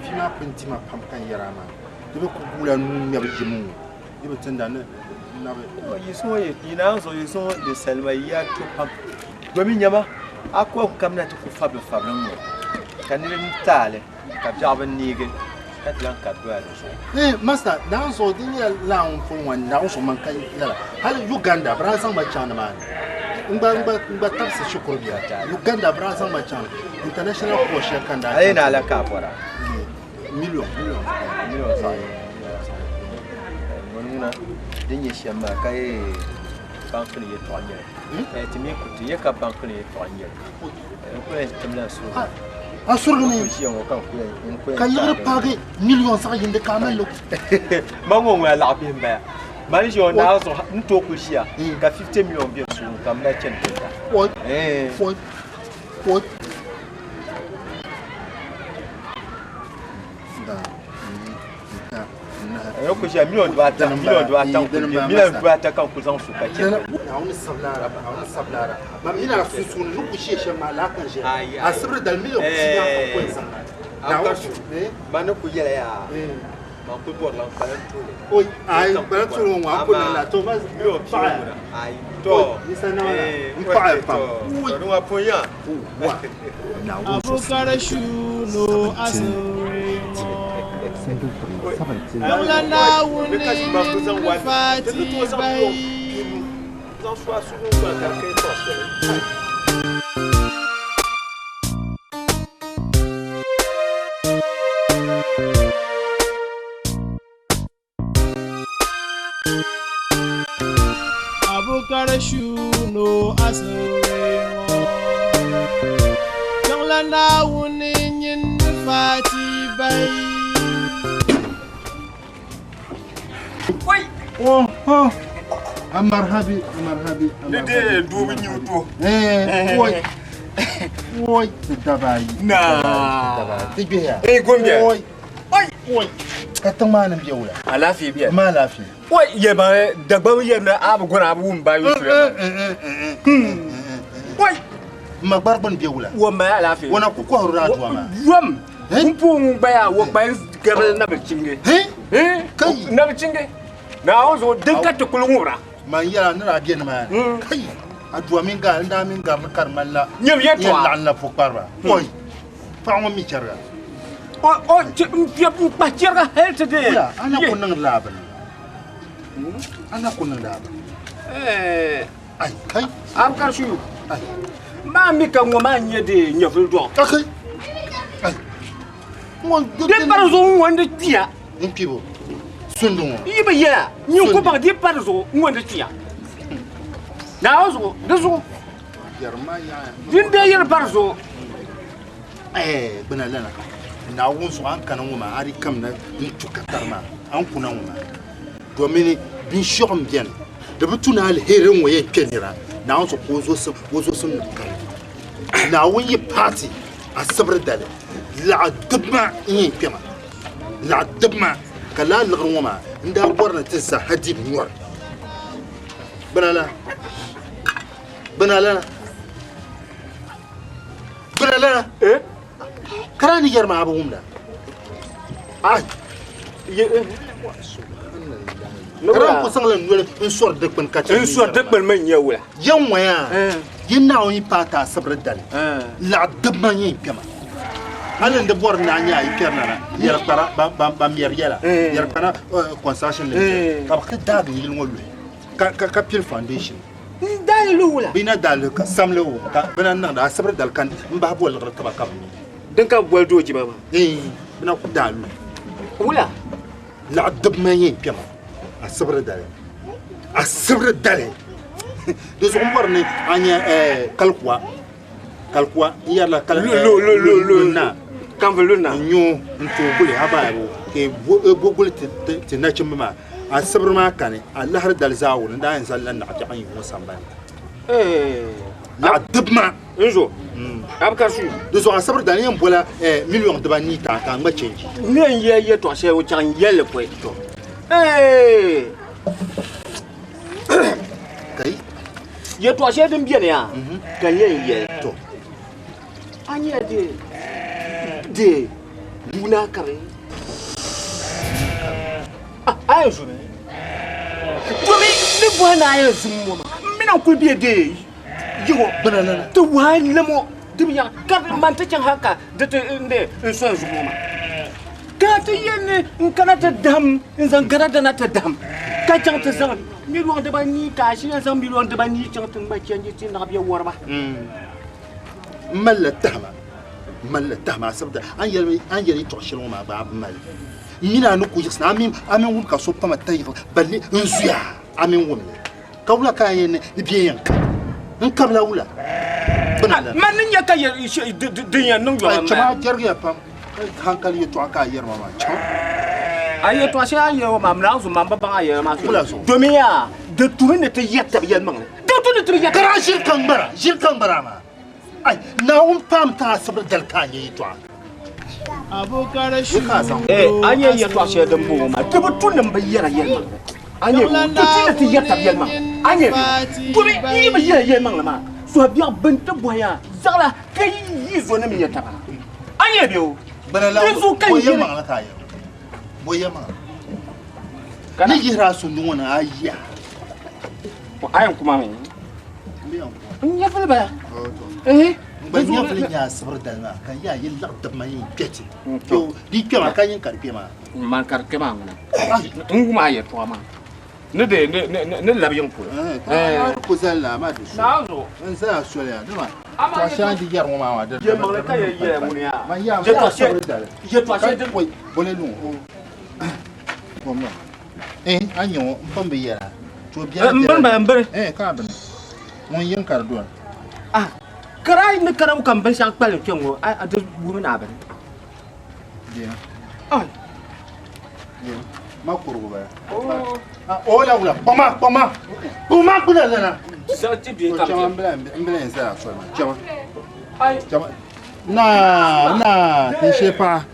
vi maa pun dima pam ka n yɛra maa di bi ku guula nuu ŋmɛbu yim ŋɔ di bi tinda ni nabi yi zuŋɔ yi naan zuɣu yi zuŋɔ di salima yiya to pam domi nyama a ko kamina ti ku fabili fabili ŋɔ ka niriba taali ka biɛɣu bi neegi ka ti lahi ka doya di zuɣu. Ee master Naawuni zuɣu di nyɛla Naawuni polo ŋɔ Naawuni zuɣu man ka lala hali Uganda bɛ daa zaŋ ma chaŋ nimaani n gba n gba n gba tabisi shikuru bia Uganda bɛ daa zaŋ ma chaŋ international course shɛli ka n daa A yi ni ala ka a bɔra? Million million million zaɣ yini ŋuni ŋuna din nyɛ shɛm maa ka yi banki ni yɛltɔɣa nyɛli ti mi ku ti yɛ ka banki ni yɛltɔɣa nyɛli n ku yɛn timla n suhu a surigi ni ka liɣiri paagi miliyon zaɣ yindi ka a mali li ma ŋɔ ŋuna laɣa bihi n bala mani ʒiya ŋɔ naa zuɣu n tooi kuli ʒiya ka 50 million bɛ suhu ka m mali chani tinta N ku ʒiya miliyon dibaata miliyon dibaata n kuli miliyon dibaata ka n kuli zaŋ su ka chɛ. Naawuni sabilara Naawuni sabilara mam yina a sunsuuni ni ku ʒiya shɛm maa laa ka n ʒiya asibiri dali miliyon pia ka n ku yɛn zaŋ na. Man ni ku yɛla yaa man kuli bɔrila n kpalim tuhili. Oi ai kpalim tuhili ŋɔ ŋɔ a ku niŋ la to ma miliyon pia ŋuna ai to Yisa nama la n paɣaya pam. To ni ŋɔ pun ya. Abukar shuno asiri Yongla Naawuni fati bai. Abukar shuno asiri Yongla Naawuni nyin fati bai. Oh, oh. Amarhabi, amarhabi, Ni de duubi nyiu to. Eh, woi. Woi, ti dabaayi. Na. Ti gbihiya. Eh, gombiya. Woi. Woi. Ka tiŋ maa ni bɛ wula? Alaafee biɛni. Ma alaafee. Woi, yɛma Dagbaŋ yɛrina a bi gɔri a bi wum ba yusuri. Woi. Ma gbari gbuni bɛ wula? Wo ma alaafee. Wana ku kɔhiri a dua maa. Yom. N puhi ŋun gba yaa wo kpayi gabili na bi chingi. Kai. Na bi chingi. Naawuni zuɣu din ka ti kuli ŋubira. Man yɛla ni daa bɛ nimaani. Kai. A dua mini gari n daa mini garili ka di ŋmanila. Nyam yɛltɔɣa. Yɛn laɣim la pukpariba. Woi. Paɣa ŋɔ mi chɛriga. O o n kpɛ n kpa chɛriga hali ti dee. Wula, a na ku niŋdi a bini. A na ku niŋdi a bini. Ai, kai. Abukar Shuyu. Maa mi ka ŋɔ maa nyɛ dee nyɛvuli dɔɣu. Okay. Ai. Di pari zuɣu n ŋɔ di kpiya. N kpibu. Sundi ŋɔ. Yi bi yɛla nyin ku baŋ di pari zuɣu n ŋɔ di kpiya. Naawuni zuɣu di zuɣu. Yɛrima yaɣa. Din dee yɛri pari zuɣu. Eh, gbuna lana. Naawuni zuɣu an kana ŋɔ maa a di kamina n tu ka tari maa an kuna ŋɔ maa domin binshaɣu n biɛni di bi tu ni aliheri ŋɔ yɛn kpɛ nira Naawuni zuɣu ka o zosim nim kani Naawuni yi paati asibiri dali laɣa dibima n yɛn kpɛma laɣa dibima ka laa liɣiri ŋɔ maa n daa bɔri ni ti za hadib nyɔri gbuna lana gbuna lana gbuna lana kara ni yɛri maa a bi wumda ai kara n ku zaŋla noli n sɔri dikpuni ka chɛ N sɔri dikpuni mi n-nyɛ wula? Yɛn ŋɔya yi Naawuni yi paai ti asibiri dali laɣa dibima n yɛn kpɛma hali n di bɔri ni a nyɛ a yi kpɛri na na yɛri kpara ban mɛri yɛla yɛri kpara construction nim ka bi ti daagi yili ŋɔ luhi ka pili foundation N daali lu wula? Bɛ na daali ka samli o ka bɛ na niŋdi asibiri dali ka n bahi boli liɣiri tiba ka bɛ mi. Din ka boli doo jima maa? Ee, bɛ na ku daali lu. Wula? Laɣa dibima n-yɛn kpɛma asibiri dali. Asibiri dali. Di zuɣu n bɔri ni a nya kalikuwa. Kalikuwa n yɛrila kali Lu lu lu lu lunna. Kanvi lunna. N nyo n tooi guli haba bo ka e bo guli ti nachimba maa. Asibiri maa kani, alahiri dali zaawuni n daa yɛn zalila naɣibiɛɣu n yi ŋɔ sambani. Laɣa dibu maa. N zo. Abukar Shuyu. Di zuɣu asibiri dali n yɛn bola miliɔn dibanii ka a ŋma chenji. N yɛn yɛ yɛltɔɣa shɛli o chaŋ n yɛli li pɔi. Kai. Yɛltɔɣa shɛli din beni yaa ka n yɛn yɛli. To. A nyɛla dee dee yuuna kari. A yɛn zumi. Domi ni bɔhi ni a yɛn zum ŋɔ maa, m mi na n-kuli be dee yiŋɔ. Ti wahi lamo di bi yaɣi ka man ti chaŋ hali ka di ti n de n soli zuɣu ŋɔ maa. Ka ti yɛli ni n kana ti dahim n zaŋ garada na ti dahim ka chaŋ ti zaŋ miliɔn dibanii ka a shiri yɛn zaŋ miliɔn dibanii chaŋ ti ŋma chɛnji ti naɣ bɛ wɔriba. M malila tahima, m malila tahima asibiti a ni yɛli a ni yɛli yɛtɔɣ shɛli ŋɔ maa gba a bi mali. M mini a ni ku yiɣisi na, a mi wum ka so pama tayiɣi balli n zuya a mi wum li. Ka wula ka a yɛn ni bɛ yɛn kabi? N kabila wula? Bɛ na lan. Man ni nya ka yɛ din yɛn niŋ yɔɣu m-bala. Chama jɛrigiya pam, ka hankali yɛtɔɣa ka a yɛri ma maa, chama. A yɛtɔɣ shɛli a ni yɛri ŋɔ maa, m naan zo man bi baŋ a yɛla maa Wula zuɣu? Domin yaa, di tumi ni ti yɛri tab yɛlimaŋli. Di tu ni ti bi yɛri. Kara ʒiri ka ŋmara, ʒiri ka ŋmara maa. Ai, Naawuni paam ti a asibiri dali ka a nya yɛtɔɣa. Eh, a nya yɛtɔɣ shɛli din bɔŋɔ maa, di bi tu ni m bi yɛra yɛlimaŋli. A nya di tu ni ti yɛri tab yɛlimaŋli. A nya domi n yi bi yɛra yɛlimaŋli maa, suhubiɛɣu bini ti bɔhi a zaɣila ka yi yi zonim nya taba. A nya bɛ o? Di zuɣu ka n yɛli. Bɔ yɛlimaŋli. Ni yihiri a sundi ŋɔ ni a yiya. A yɛn kuma mi? N nyɛvili bala. Eh? N gba nyɛvili nyɛ asibiri dali maa ka n yaa yi laɣi dib ma yin kpɛ ti. Di kpɛ maa ka yin ka di kpɛ maa. Man ka di kpɛ maa ŋuna. N wum a yɛltɔɣa maa. Ni de ni labi yiŋ polo. Eh. Ku zali la maa di so. N zaya soli ya dama. Tɔɣa shɛli di yɛri ŋɔ maa maa. Yɛlimaŋli ka yɛn yɛya ŋuni yaa. Man yaa asibiri dali. Yɛltɔɣa shɛli din. Bole luŋ o. Eh, a nyɛ ŋɔ n pun bi yɛra. To biɛla N bini bala n bini. Eh, ka a bini. Ŋun yin ka di doli. Ah, kara ni kara kam binshɛɣu kpalim kpɛ ŋɔ a di wuhi ni a bini. Bia. Ai. Bia. Ma kurugu bala. O la wula kpɔma kpɔma kpɔma gbuna lana. Ti bi kam. Chama n bila n bila n sara sɔrɔ ma chama. Chama. Na na n she pa.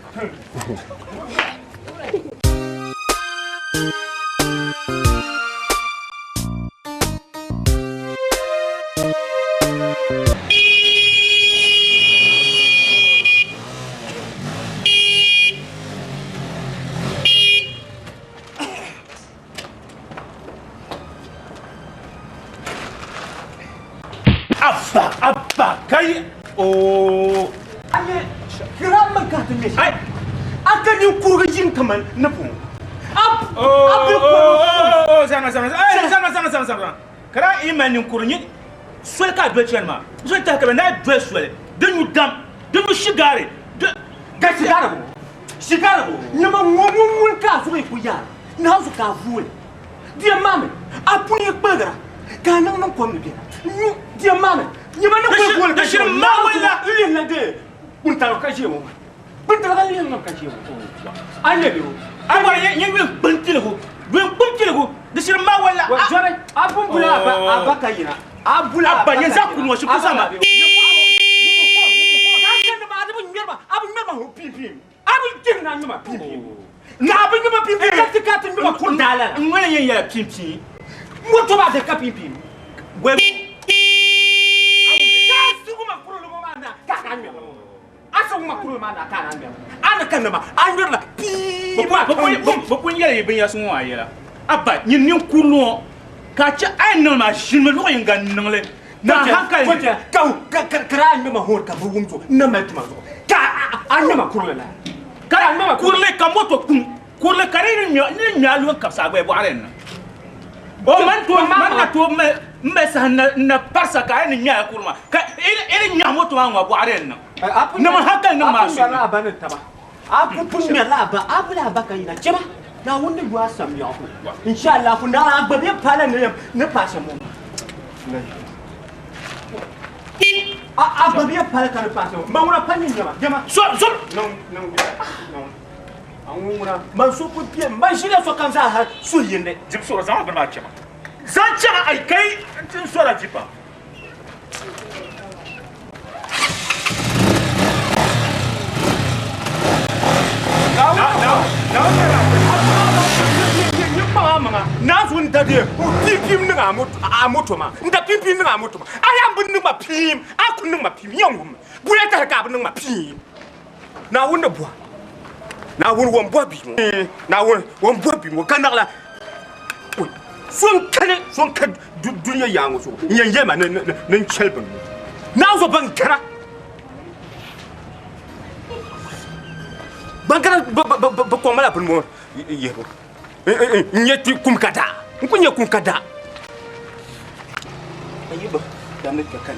Abba abba kai o Anye kira man ka ta me ai aka ni kurga jin kaman na fu. Ab oh zama zama ai zama zama zama zama kara ima ni kurni sol ka do chen ma sol ta ka na do sol de ñu dam de ñu shigare de ga sigara bo. Sigara bo. Nyama ngomu mun ka so ku ya. Na so ka vuwe. Dia mame apu ni kpagra. Ka nan nan kom ni bi. Nyu dia mame. Nyama na ku vuwe. Da shirin ma wala. Ile na de. Kun ta ka je mo. Kun ta ka le na ka je mo. Anye bi o. Agora ye ye gbentile ko gbentile ko de shirin ma wala. Wa jore abun bula aba aba ka yina. Abula Abba, yanzu aku nuwa shi kusa ma. Ngwele yen yɛlɛ pimpin. Moto ba de ka pimpin. Gwe. Ka sugu ma kuro ma na ka ka ŋmɛ. A sugu ma kuro ma na ka na ŋmɛ. A na ka na ma a ŋmɛ la pii. Bo kun yɛlɛ ye binyɛra suŋ a yɛlɛ. Abba nyin nin kurlu ka che ay niŋ ma ʒinimi luɣu yinga niŋli. Na hankali. Ka ka ka kara a ŋmɛ ma hɔn ka bu wum to na ma tuma zuɣu. Ka a ŋmɛ ma kuro la. Ka a ŋmɛ ma kurli ka moto kun. Kurli ka ni ni ŋmɛ alu kapsa gba bɔɣari na. O man to man na to me me sa na na parsa ka ni ŋmɛ kurma ka iri ŋmɛ moto ma ŋwa bɔɣari na. Na ma hankali niŋ ma su. A pun ŋmɛ la aba ni taba. A pun ŋmɛ la aba a bula aba ka yina chɛma. Na wunni gwa sam ya ku. Insha Allah ku na agba be pala ne ne pa shamo. A agba be pala ka ne pa shamo. Ma wuna pa ni nyama. Jama. So so no no no. An wuna man so ku pie man shine so kan za ha so yende. Jim so zan ba ma chema. Zan chema ai kai tin so la jipa. Na na na na zo n da de pim pim niŋ a moto ma n da pim pim niŋ a moto ma a yaa bi niŋ ma pim a ku niŋ ma pim yɛn wum bula tari ka a bi niŋ ma pim Naawuni ni bɔha Naawuni wan bɔhi bia ŋɔ Naawuni wan bɔhi bia ŋɔ ka naɣila so n kani so n ka dunia yaa ŋɔ zuɣu n yɛn yɛli ma ni n chɛli bini ŋɔ Naawuni zuɣu ban kara ban kara bi kɔŋ ma la bini ŋɔ yihibu n nyɛ ti kum ka daa n ku nyɛ kum ka daa ayi ba damni ka kan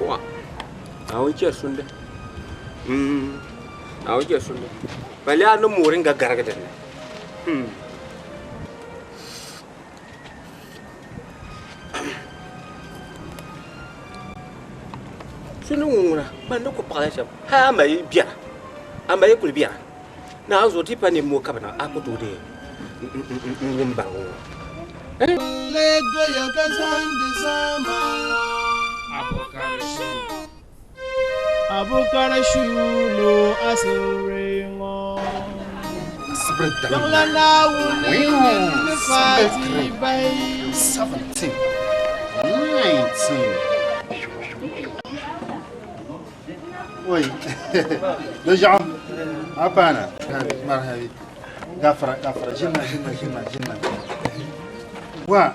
wa awon che sunde awon che sunde bali anu murin ga garga den sunu ŋuna ban ni ku paɣala shɛm ha ama yi biɛra ama yi kuli biɛra na a zuɣu ti pa ni mo ka bi na a ku tooi de n wum bari ŋɔ. Three, 17, 19. Oui. Le genre. Hapana. Marhabi. Gafara, gafara. Jima, jima, jima, jima. Wa.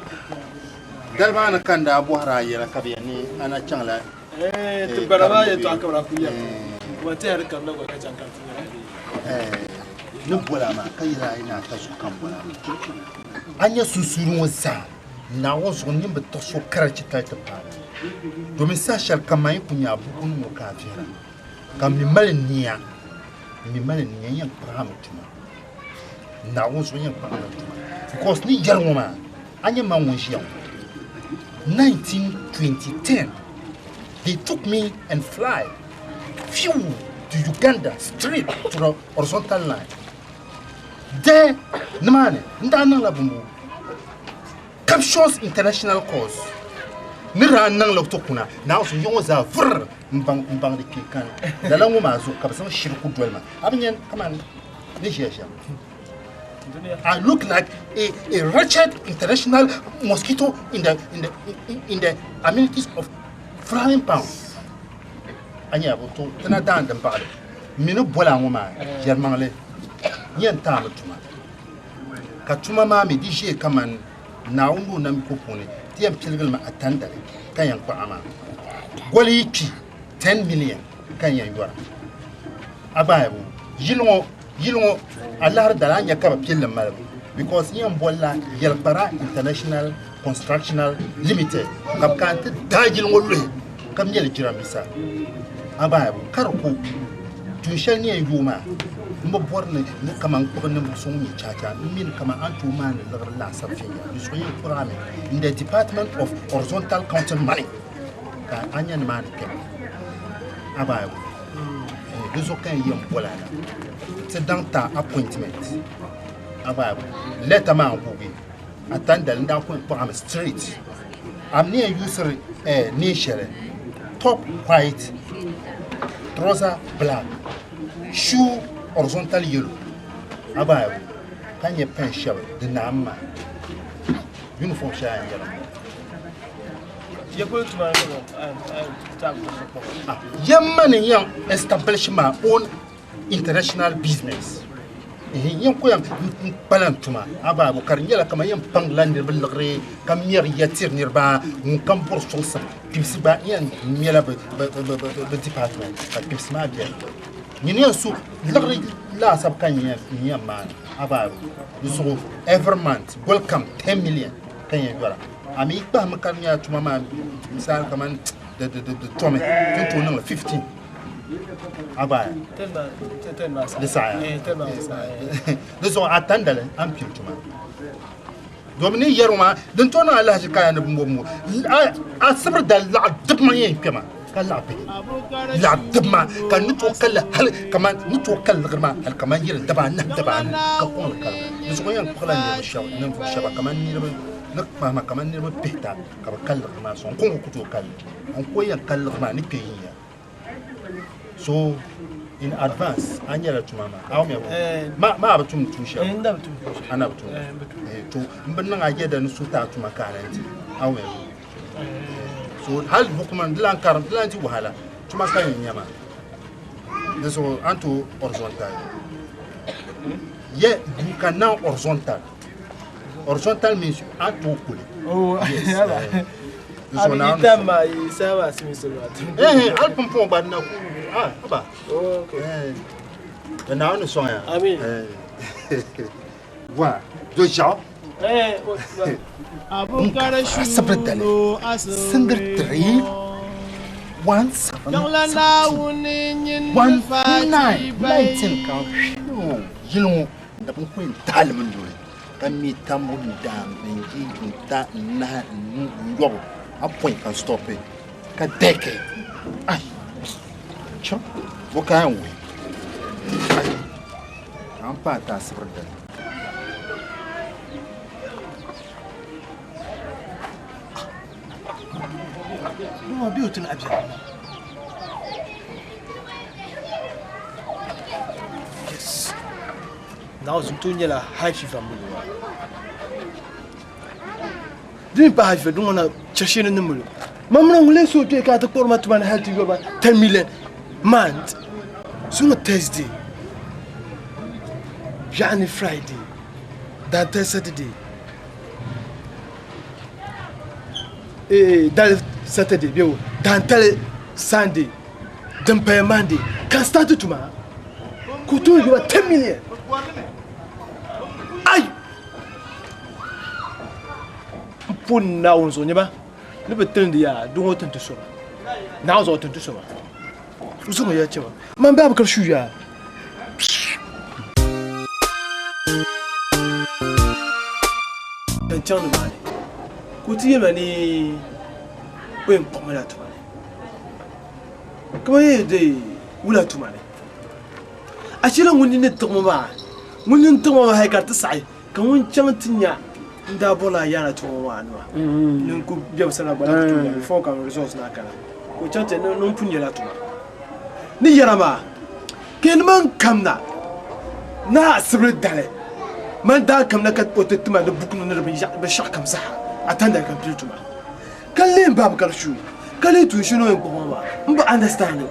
Dalba na kanda abu hara yela kabiya ni ana changla. Eh, ti baraba ye to akabra ku ya. Wa te har kan na go ka chan kan ti. Eh, ne bola ma ka yira ina ta su kan bola. Anya susuru wo za. Na wo zo ni be to so karachi ta ta pa. Domin sa shal kamai kunya bukun mo ka fira. Kam mi mali niya yan paɣa tuma Naawuni zuɣu yɛn paɣa tuma because ni yɛri ŋɔ maa a nyɛ ma ŋun ʒiya ŋɔ 19 2010 They took me and fly few to Uganda straight to the horizontal line. There, nimaani, n daa niŋla bumbu. Captions International Course. Ni daa niŋ li ti kuna, Naawuni so yiŋɔ zaa vur n baŋ n baŋ di kpee kani. Lala ŋɔ maa zuɣu ka bɛ zaŋ shiri ku doli ma. A bi nya kaman ni ʒiya shɛm. I look like a, a wretched international mosquito in the, in the, in, in the amenities of frying pan. A nyɛ bi to tina daan din baɣali mini bola ŋɔ maa yɛlimaŋli yɛn taami tuma ka tuma maa mi di ʒiɛ kaman Naawuni ni o nam ko puuni ti yɛn piligili mi a tandali ka yɛn kpaɣa maa goli yi kpi 10 million ka yɛn yɔra a gba ayabo yili ŋɔ yili ŋɔ alahiri dali a nya ka bi pilli malibu because yɛn bolila Yɛlikpara International Constructional Limited ka bi kana ti daai yili ŋɔ luhi ka mɛli jiranbiisa a gba ayabo ka di ku tuun shɛli ni yɛn yooi maa n bi bɔri ni ni kaman kpuɣi ninvuɣu so ŋun nyɛ chacha n mi ni kaman a ni tooi maani liɣiri laasabu viɛnyɛla di zuɣu yɛn kpuɣi a mi in the department of horizontal counting money ka a nya nimaani kpɛma a gba ayabo di zuɣu ka n yɛn boli a na ti daŋ ta appointment a gba ayabo lɛta maa n guugi a tandali n daa ku kpuɣimi straight a ni yɛn yuusiri neen shɛli top white trouser black shoe horizontal yellow a gba ayabo ka nyɛ pɛn shɛli di naam maa uniform shɛli a ni yɛra Yɛmma ni yɛn establish my own international business. Yɛn ko yɛn kpala n tuma a babu ka di nyɛla kamani yɛn paŋdila niriba liɣiri ka mɛri ya tiri niriba ŋun kam bɔri sɔŋsim kpibisi gba yɛn mɛla bi department ka kpibisi maa bɛni nyini yɛn su liɣiri laasabu ka n yɛn maani a babu di zuɣu every month goli kam 10 million ka yɛn yɔra. A mi kpahimi ka di nyɛla tuma maa misali kamani di tomi ti ni tooi niŋli 15 a gba di saɣaya di zuɣu a tandali a ni pili tuma domin ni yɛri maa din tooi niŋ alahichi kaya ni bimbo bimbo a sibiri dali laɣa dibima yɛn kpɛma ka laɣa bihi laɣa dibima ka ni tooi kalli hali kamani ni tooi kalli liɣiri maa hali kamani yiri dabaanahi dabaanu ka kɔŋli kalibu di zuɣu yɛn kpuɣila niriba shɛba ninvuɣu shɛba kamani niriba ni kpahima kamani niriba pihita ka bɛ kali liɣiri maa sɔŋ n kɔŋko ku tooi kalli n ko yɛn kali liɣiri maa ni kpe yinya so in advance a nyɛla tuma maa a mi ma ma bi tum tuun shɛli a na bi tum to n bi niŋ a yɛda ni so ti a tuma ka a na ti a mi so hali buku man di lan karim di lan di wahala tuma ka yɛn nyɛ maa di zuɣu a ni tooi horizontal yeah you can now horizontal Horizontal means a tooi kuli. Oh, Yes. yala. eh. Abi So now- itam ma isaba simisolo ati. Eh, eh, hali pumpɔŋɔ gba na ku ah, haba. Oh, okay. Eh. Di Naawuni sɔŋ ya. Amin. Eh. Wa, do ʒiɛɣu. Eh, o- N asibiri dali. Single 3 1 7 1 9 19 ka yili ŋɔ da bin ku yɛn taali mi luri ka mi tambu n daam n yi n ta n nahi n nu n yɔbu a point ka stop it ka dɛkɛ ai chaŋ bo ka yɛn wuhi ai ka n paai ti asibiri dali. Duma bi o tini abia. Yes. Now zunto nyɛla high fever molo wa. Di mi pa high fever dun ŋɔ na chɛshini ni molo. Mamina ŋun lee so kpe ka ti kpuɣiri ma tuma ni hali ti yɔri ma 10 million month. Zuŋɔ Thursday, biɛɣuni Friday, daantali Saturday. Eh, dali Saturday bɛ o daantali Sunday din paya Monday ka start tuma ka o tooi yoba 10 million ai n po Naawuni zuɣu nyɛba ni bi tilindi yaa di ŋɔ tin ti soma Naawuni zuɣu tin ti soma n zuŋɔ ya chɛma man bɛ abukar shu yaa n chaŋ nimaani ka o ti yɛli ma ni o yɛn kpuɣi ma la tuma ni. Kama ye de wula tuma ni. A chela ŋun nini tiɣimi maa, ŋun nini tiɣimi maa hali ka di ti saɣi ka ŋun chaŋ ti nya n daa bɔrila a yaana tuma maa nima ni n ku be bi sani gba na ti tumda before ka results na kana ka o chaŋ ti ni n pun nyɛla tuma ni yɛra maa ka ni man kamna na asibiri dali man daa kamna ka o ti tima di buku ni di binshɛɣu kam zaa a tandali ka n pili tuma ka lee n babi karishuu ka lee tuun shɛli o yɛn kpuɣi ŋɔ maa n bi understand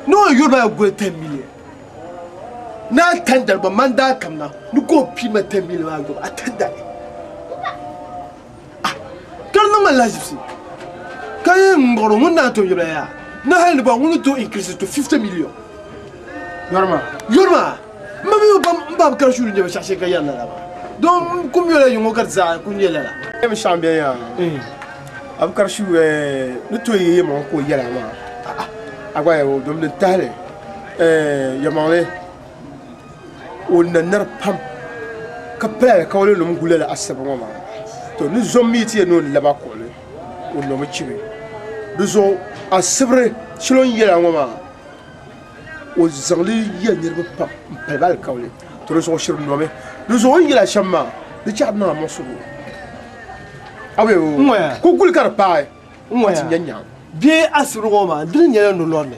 ni o yuri maa goli 10 million ni a tandali gba man daa kamna ni ka o pii ma 10 million maa gbubi a tandali ah ka di niŋ ma laʒibisi ka yɛn muɣiri ŋun naan tom yibila yaa ni hali ni ba ŋun ni tooi increase to 50 million Yorima. Yorima. M ba mi n babi karishuu ni nyɛ binshɛɣu shɛli ka yɛri lala maa. Don n ku mi o la yiŋɔ ka di zaa ku nyɛ lala. N binshɛɣu m-beni yaa. A bi karishuu ni tooi yi yɛmaŋ ka o yɛli a maa a gba yɛli o domi din tahili yɛmaŋli o na nari pam ka pali alikauli nim guli lala asiba ŋɔ maa to ni zom mi ti yɛn ni o ni laba kuɣuli o nomi chibi di zuɣu asibiri shɛli o ni yɛli a ŋɔ maa o zaŋli yɛli niriba pam n pali ba alikauli to di zuɣu shiri nomi di zuɣu o ni yɛli a shɛm maa di chɛɣu niŋ a muɣisigu ku guli ka di paai ka ti nya nyaŋ bee asibiri ŋɔ maa dini nyɛla nolɔri ni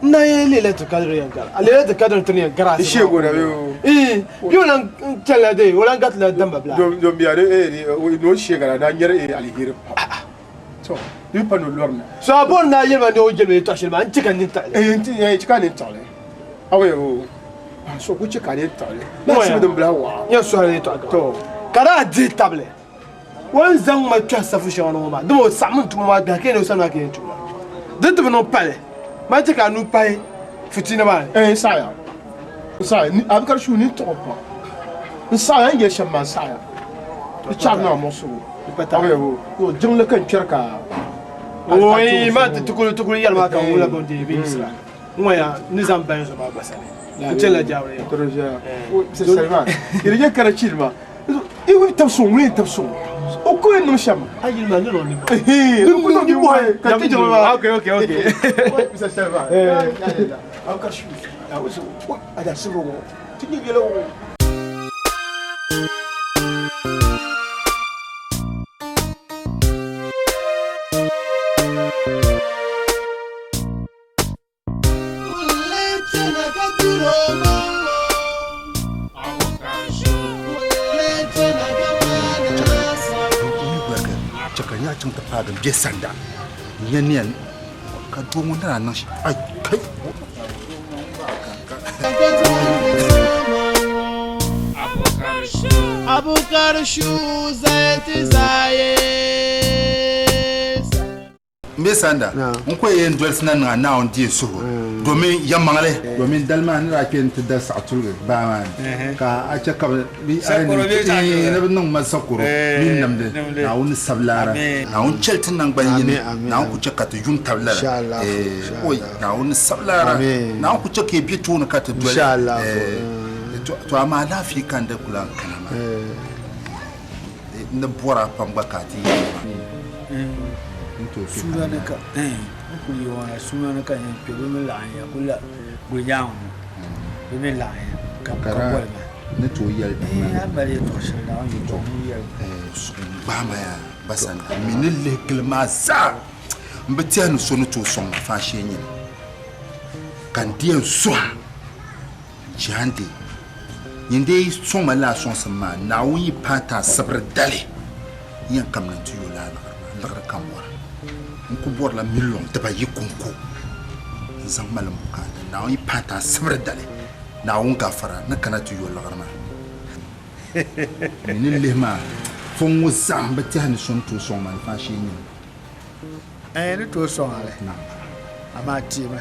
n na yɛn Lailatul Qadr yɛn gari a Lailatul Qadr tini yɛn gari asibiri ŋɔ ee bee o lan chanila dee o lan garitila damba bila don biya ni o sheegara daa nyɛri aliheri pam to di pa nolɔri ni so a bɔri ni a yɛli ma ni o jɛli yɛltɔɣa shɛli maa n chɛ ka n nini taɣili ee n ti chɛ ka nini taɣili awo so ku chɛ ka nini taɣili maa din bila waɣa nyɛ sɔhili yɛltɔɣa to ka daa dihi tabili o ni zaŋ ma kpɛhi safu shɛŋa ni ŋɔ maa dama o saɣim n tuma maa gbahi ka yɛn ni o sani maa ka yɛn tum maa di ti bi niŋ pali maa chɛ ka a nuu pahi fitiina maa ni. Ee n saɣiya n saɣiya a bi kari shuu ni n tuɣi pam n saɣiya n yɛli shɛm maa n saɣiya di chaɣi niŋ a muɣisigu awo jiŋli ka n kpɛri ka oi ma ti tukuli tukuli yɛli maa ka n wula bin deei bɛ yisira n ŋɔ ya ni zaŋ ban zuɣu maa gba sani n chɛla jaawuri ya Salima yɛli yɛ kara chili maa i tab suŋ ŋuni tab suŋ o ko yɛn niŋ shɛm a yili maa ni niŋ ni ni bɔhi ka ti jiŋli maa okay okay okay Mr. Salima a bi kari shuu a daa sibiri ŋɔ ti nyɛ yɛla ŋɔ Chaka nya chaŋ ti paagi n bɛ sanda n nya niya ka doo ŋɔ ni daa niŋ shɛm ai kai. Abukar shu zai ti zaye. N be sanda n ko yɛn dolisi na niŋ a Naawuni deei suhu domin yɛlimaŋli. Domin dali maa ni daa kpe nti da saɣi tuligi baa maa ni, ka a chɛ ka bɛ ni bɛ niŋ ma sakoro mini nimdi, Naawuni sabi laara. Naawuni chɛli ti naŋgban yini, Naawuni ku chɛ ka ti yum tab lala. Oi, Naawuni sabi laara, Naawuni ku chɛ ka yi be tooni ka ti doli. To amaa alaafee ka n di ku lan kana maa. N ni bɔr a pam gba ka a ti yɛli ma. Suuna ni ka n kuli yi ŋɔ suuna ni ka yɛn kpɛ bɛ mi laɣim ya kuli la guli nyaangu ŋɔ bɛ mi laɣim ya ka ka boli ma. Ni tooi yɛli a mali yɛltɔɣa shɛli Naawuni yɛltɔɣa ni yɛli. Gbaai ma yaa Basanda m mi ni lihi gili maa zaa m bi tɛhi ni so ni tooi sɔŋ ma faashee nyini ka n di yɛn suhi a. Jande, nyin dee yi sɔŋ ma lala sɔŋsim maa, Naawuni yi paai ti a sibiri dali, n yɛn kamina nti yo lala liɣiri maa. Liɣiri ka m bɔra. N ku bɔrila miliɔn dibayi kɔŋko n-zaŋ mali m bukaata. Naawuni yi paai ti a sibiri dali, Naawuni gafara ni kana ti yo liɣiri maa. M mi ni lihi maa, fɔŋ ŋɔ zaa m bi tɛhi ni so ni tooi sɔŋ ma ni faashee nyini. Ɛɛn, ni tooi sɔŋ a li, amaa teemi.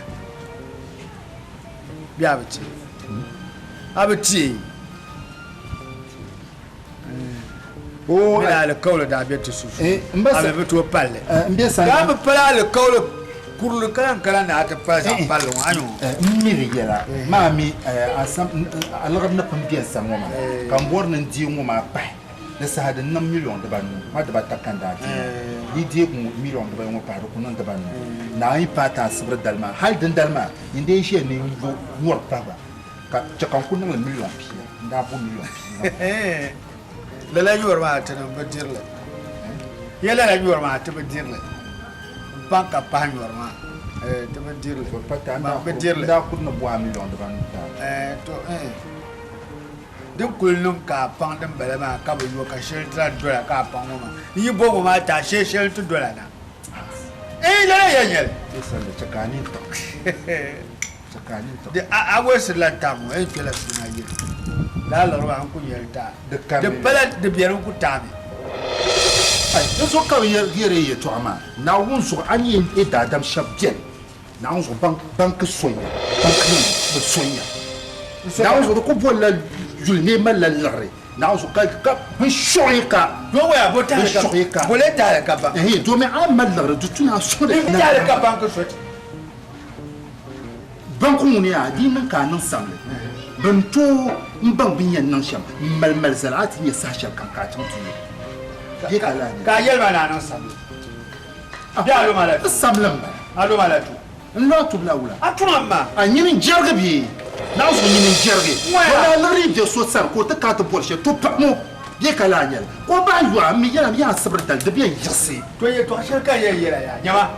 Bɛ a bi ti. A bi ti. O Mini alikauli daa be ti sunsuuni. N ba A mi bi tooi palli. N be sani. Ka a bi pali alikauli kurili kalan kalan ni a ti pali zaŋ palli ŋɔ, a ni o. N mi di yɛla. Maa mi a liɣiri ni pun be n sani ŋɔ maa, ka n bɔri ni n deei ŋɔ maa pahi. Di saha di niŋ miliɔn dibanu ma dibata ka n daa deei. Yi deegi ŋɔ miliɔn dibayi ŋɔ pahi di ku niŋ dibanu. Naawuni yi paai ti a sibiri dali maa, hali dindali maa nyin dee ʒiya ni n yo nyɔri pahi ba ka chɛ ka n ku niŋ li miliɔn pia. N daa bo miliɔn pia ŋɔ. Lala nyɔri maa tinim bi diri li. Ya lala nyɔri maa ti bi diri li. M paŋ ka pahi nyɔri maa ti bi diri li. Man bi diri li. N daa kuri ni bo a miliɔn dibanu taai. To eh. Din kuli niŋ ka a paŋ din bala maa ka bi yo ka shɛli ti lahi dola ka a paŋ ŋɔ maa. N yi bo ŋɔ maa ti a shee shɛli ti dola na. Eeh lala ya nyɛli. Di a weesirila taam ŋɔ n kpɛla suuna yili. Lala liɣiri maa n ku nyɛli taa. Di pala di biɛri n ku taami. Ai, di zuɣu ka bɛ yɛri yɛtɔɣa maa, Naawuni zuɣu a ni yɛn daadam shɛba beni Naawuni zuɣu banki sonya, banki nim bi sonya. Naawuni zuɣu di ku bolila yuli ni malila liɣiri. Naawuni zuɣu ka binshɛɣu ka. Domi bo tahali ka bole tahali ka banki. Ehe domi a mali liɣiri di tu ni a suhuri. N tahali ka banki so ti. Banki ŋuni yaa di niŋ ka a niŋ samli bɛ ni tooi n baŋ bɛ ni yɛn niŋ shɛm m mali mali zali a ti nya saha shɛli kam ka a chaŋ ti yo. Bee ka lala nyɛ. Ka a yɛli ma ni a niŋ samli. Bɛ a lo ma la tu. N samli m-bala. A lo ma la tu. N lo a tubu la wula? A tuma m-ma. A nyini n-jɛrigi bee? Naawuni zuɣu nyini n-jɛrigi. Ŋɔya. O daa liɣiri yi be so sani ka o ti kana ti bɔri shɛli, to paɣim o bee ka lahi nyɛli. Ka o bahi yo a, m mi yɛla mi yaa sibiri dali, di bɛ yɛn yiɣisi. To yɛtɔɣ shɛli ka n yɛn yɛl a yaa, nyama,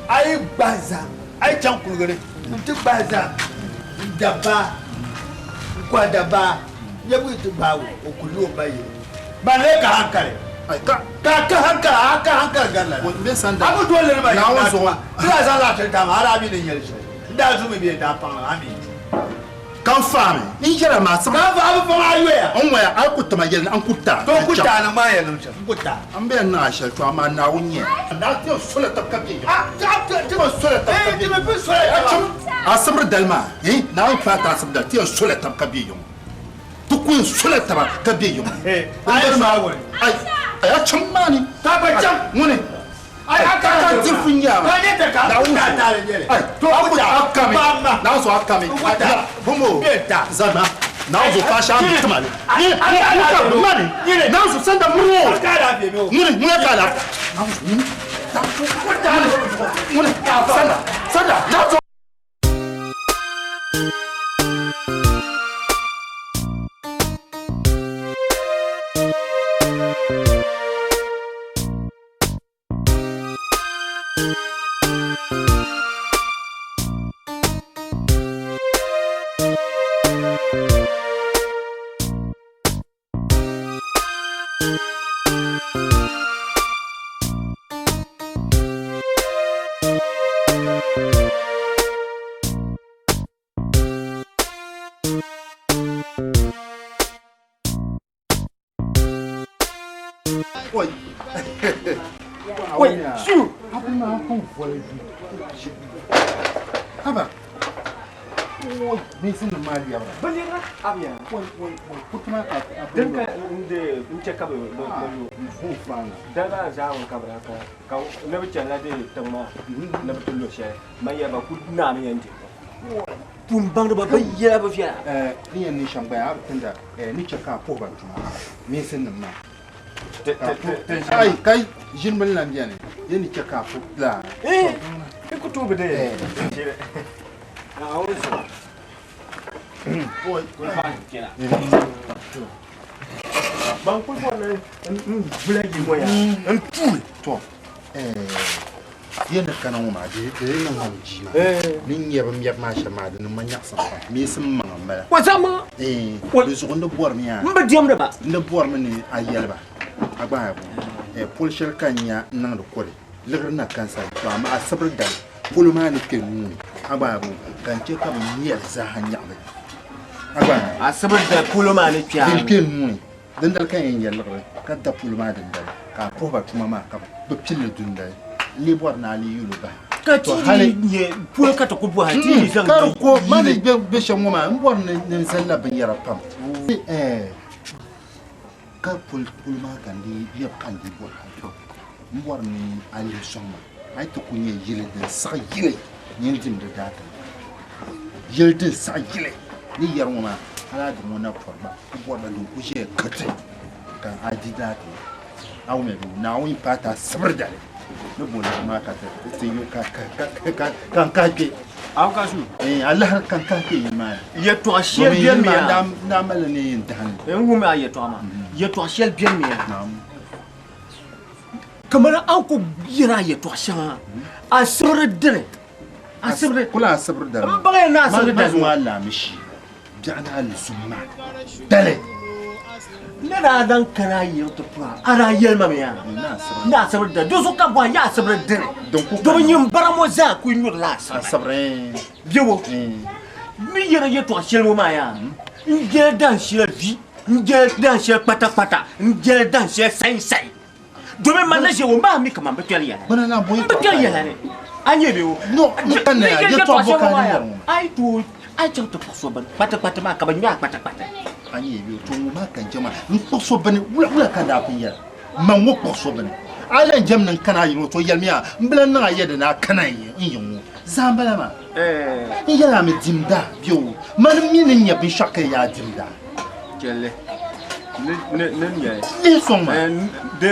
a yi gbahi zahim, a yi chaŋ kuliga ni nti gbahi zahim n-da baa, n-kɔhi da baa, niriba yi ti gbaag o, o ku lu o ba yili. Ban lee ka hankali. Ka a ka hankali, a ka hankali gari lala. A ku tooi liri ma yɛm daa tuma. Ti daa zaŋ laɣ tili taama, a daa mi ni nyɛli shɛli. N daa zumi bee n daa paŋ li, a mi. Ka n faami n yɛra maa sima. Ka n faami paŋ a yoya. N ŋɔya a ku ti ma yɛli ni n ku taai. To n ku taai ni ŋmaa yɛli niŋ shɛli, n ku taai. N bɛ niŋ a shɛli to amaa Naawuni nyɛ. Naa ti yɛn sola tab ka be yiŋa. Ti yɛn sola tab ka be yiŋa. A sibiri dali maa, Naawuni paai ti a sibiri dali, ti yɛn sola tab ka be yiŋa. Ti ku yɛn sola taba ka be yiŋa. Ai, a chaŋ maa ni. Ka gba chaŋ. Ŋuni? Ai, a ka ka di fun yaa ma. Ka nyɛ ka Naawuni ka taali nyɛli. Ai, To a ku ta. a kami. Ba ma. Naawuni zuɣu a kami. N ku ta. Bomo. Bɛ ta. Zama. Naawuni zuɣu paɣa shɛŋa bi tima ni. Ai, a ka Ni la ka mani. Naawuni zuɣu sanda miri o. A ka la bɛ mi o. Ŋuni, ŋuni ka la. Naawuni zuɣu ŋuni. Ŋuni, sanda, sanda, Naawuni zuɣu. Oi. Oi, shu. Haba. Oi, me sin maa lɛbira. Bi lɛbira abiya. Oi, oi, oi, kuriti maa ka. Din ka n de n chɛ ka bi bi yo. N faana. Daba zaa ŋun ka bi daa kana ka ni bi chɛnila de tiŋ maa ni bi ti lo shɛli man yɛri ba ku naami yɛn di. Pun baŋdiba bi yɛla bi viɛla. Ni yɛn niŋ shɛm gba yaa a bi tinda ni chɛ ka a puhi ba tuma minsi nim maa. Ai kai ʒini bini lan beni yɛn ni chɛ ka a puhi la. Ti ku tooi bi de. Naawuni zuɣu. Ban kuli bɔri ni n gbula yi ŋɔ yaa n tuui. To yɛn ni kana ŋɔ maa di di niŋ ma jii maa ni nyɛbi mɛbi maa shɛm maa di niŋ ma nyaɣasim pam meesim maŋa n bala O zaŋ di zuɣu n di bɔrimi yaa n bi diɛmdi ba n di bɔrimi ni a yɛli ba a gba yaa poli shɛli ka n nya n niŋdi koli liɣiri na kansa to amaa a sibiri dali polo maa ni kpɛ nuu ni a gba yaa ka n chɛ ka bi nyɛli zaaha nyaɣali a gba yaa a sibiri dali polo maa ni kpɛ a din kpɛ nuu ni dindali ka yɛn yɛli liɣiri ka da polo maa dindali ka a puhi ba tuma maa ka bi pilli dundali n lee bɔri ni a lee yɛlo bahi ka ti nyɛ polo ka ti ku bɔha ti yi zaŋ ka di ko ma ni bɛ shɛm ŋɔ maa n bɔri ni n zalila binyɛra pam ka polo maa ka n lee lɛbi ka n lee bɔri hali to n bɔri ni a lihi sɔŋ ma a yi ti ku nyɛ yili din saɣi yili nyin dim di daata yili din saɣi yili ni yɛri ŋɔ maa hali a di ŋɔ na pɔri gba ku bɔrila din ku ʒɛya kati. ka a di daa ti a wumya bɛ Naawuni paai ti a sibiri dali ni bo liɣiri maa ka ti ti yo ka ka ka ka ka n kahi kpe. Awukasu. Eh, a lahiri ka n kahi kpe yili maa ni. Yɛtɔɣ shɛli Domin yili beni mi maa ya. n daa n daa mali li ni yɛn dahi ni. N wum a yɛtɔɣa maa. Yɛtɔɣ shɛli beni mi ya. Kamani a ni ku yɛri a yɛtɔɣ shɛŋa a sibiri dini. A sibiri. Kula a sibiri dali. M baŋya ni a sibiri Ma dali. zuŋɔ a laami shee. Biɛɣu ni alizum maa dali. Ni daa zaŋ kana a yiŋ ti pɔra, a daa yɛli ma mi yaa ni a sibiri dali. Di zuɣu ka bɔhi ya a sibiri dini. Domi nyin bara ŋɔ zaa kuli nyurila a sibiri. Bɛ wo, ni yɛri yɛtɔɣ shɛli ŋɔ maa yaa, n jɛli dahin shɛli vi, n jɛli dahin shɛli kpatakpata, n jɛli dahin shɛli sayisayi. Domi man na ʒe wo maa mi kaman bi kpɛri yɛla ni. N bi kpɛri yɛla ni. A nyɛ bɛ wo? No, n ka ni a yɛtɔɣ bɔ ka a ni yɛri ŋɔ maa. A yi tooi, a yi chaŋ ti kpuɣi so bini kpatikpati maa ka bɛ ŋme a kpatikpati. A nyɛ bɛ wo? To ŋɔ maa ka n jɛm a. N kpuɣi so bini, wula wula ka n daa pun yɛra? Man ŋɔ kpuɣi so bini. A lan jɛm ni n kana a yini ŋɔ, to yɛlimiya m bi lan niŋ a yɛda ni a kana n yiŋ ŋɔ. Zaa m-bala maa. N yɛli a mi dimda bɛ wo? Mani mi ni nya binshɛɣu ka yi yaa dimda. Chɛli ni ni ni nyɛli. Lihi sɔŋ ma. De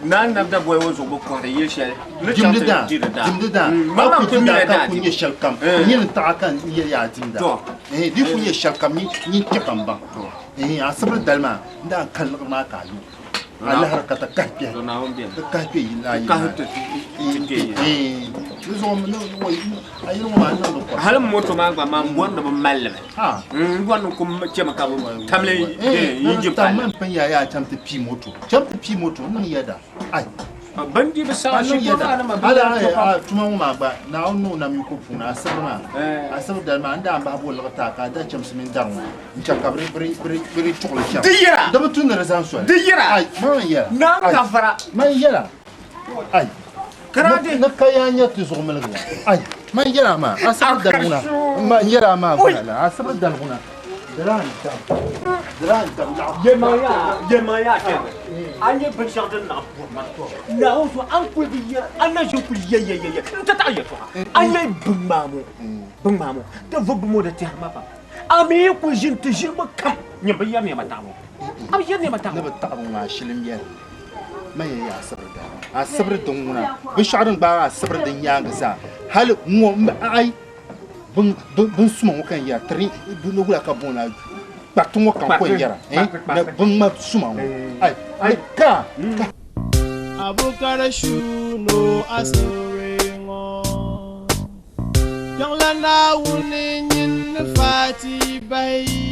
naa nabda boli o zuɣu bi kɔhiri yili shɛli ni chaŋ Dimdi ti daa, di di daa. dimdi daa. Ma A ma ku ku di daa mila ka daa ku dibu. nyɛ shɛli kam. N nyɛ ni taɣa ka n yɛli yaa dimda. To. Di ku nyɛ shɛli kam nyin kpɛ ka n baŋ. Asibiri dali maa n daa ka liɣiri maa ka a yo. A lahiri ka ti kahi kpɛhi. Ti kahi kpɛ yili a yili maa. Di zuɣu ni a yili ŋɔ maa niŋdi kɔri. Hali moto maa gba maa n bɔri ni bi mali li mi. N bɔri ni kum chɛmi ka bi tamli injin palli. Tam man pun yaa yaa cham ti pii moto. Cham ti pii moto n niŋ yɛda. Ai. Bin di bi saɣa shikuru maa ni ma Hali a tuma ŋɔ maa gba Naawuni ni o nam yiko puuni asibiri maa asibiri dali maa n daa bahi bo liɣiri ti a ka a da chɛmsi mini dari ŋɔ n chɛ ka bɛ di tuɣili shɛm. Di yira. Di bi tu ni di zaŋ soli. Di yira. Ai man yɛla. Naan gafara. Man yɛla. Ai. Karaadi. Ni ka yaa nyɛ ti zuɣu miligi la. Ai man yɛla maa asibiri dali ŋuna man yɛla maa gba la asibiri dali ŋuna. Dira n dam. Dira n dam laɣim. Yɛlimaŋli yaa yɛlimaŋli yaa kpɛma a nyɛ binshɛɣu din naɣ bɔri ma Naawuni zuɣu a ni kuli bi yɛri a na ʒini kuli yɛ yɛ yɛ yɛ n ti taɣi yɛltɔɣa a nyɛ biŋmaamo biŋmaamo ti vubbu ŋɔ di tɛhiri ma pam a mi yi kuli ʒini ti ʒinibu kam nyin bi yɛri nɛma taɣibu a bi yɛri nɛma taɣibu. Ni bi taɣibu ŋɔ a shili n yɛli man yɛn yɛ asibiri dali asibiri din ŋuna binshɛɣu din gbaagi asibiri din nyaangi zaa hali ŋɔ ai bin suma ŋɔ ka n yɛra tiri ni wula ka booni kpariti ŋɔ ka n ko n yɛra ni bin ŋma suma ŋɔ ai ni ka ka Abukara shuno asore ŋɔ Kpiɔŋla Naawuni nyin ni faati bahi.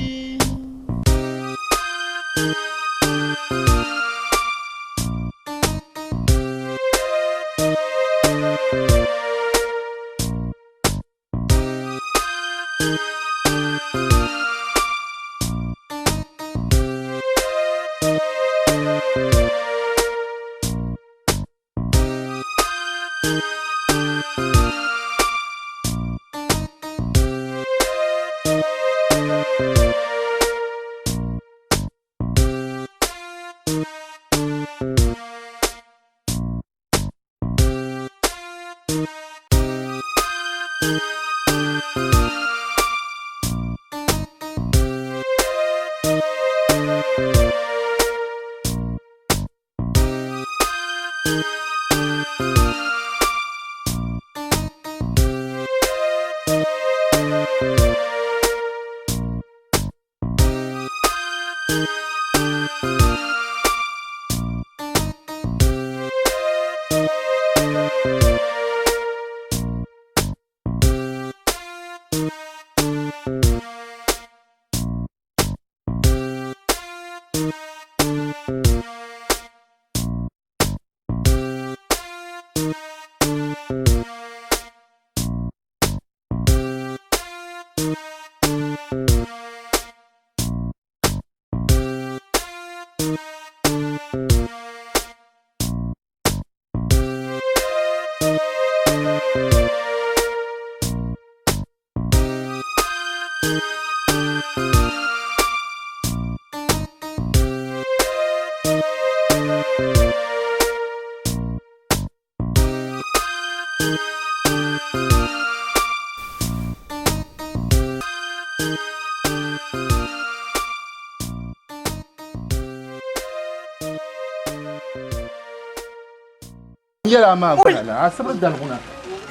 Yɛla maa gbana la asibiri daligu na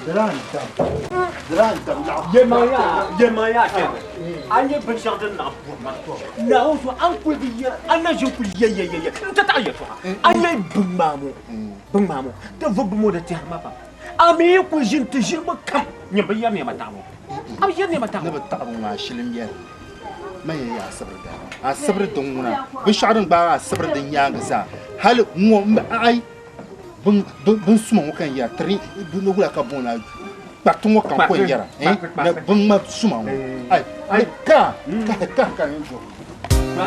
dira n dam dira n dam laɣa. Yɛlmaŋ yaa yɛlmaŋ yaa kpɛma a nyɛ binshɛɣu din naɣ bɔri ma Naawuni zuɣu a ni kuli bi yɛra a na ʒini kuli yɛyɛyɛyɛ n ti taɣi yɛltɔɣa a nyɛ biŋmaa ŋɔ biŋmaa ŋɔ ti vubbu ŋɔ di tɛhiri ma pam a mi yi kuli ʒini ti ʒiribu kam nyɛ bi yɛri nɛma taɣibu a bi yɛri nɛma taɣibu. Ni bi taɣibu ŋɔ a shili n yɛli man yɛn yɛ asibiri dali asibiri din ŋuna binshɛɣu din gbaagi asibiri din nyaangi zaa hali ŋɔ ai bin suma ŋɔ ka n yɛra tiri ni wula ka booni kpariti ŋɔ ka n ko yɛra ni bin ŋma suma ŋɔ ai ni ka ka ka ka n jo. A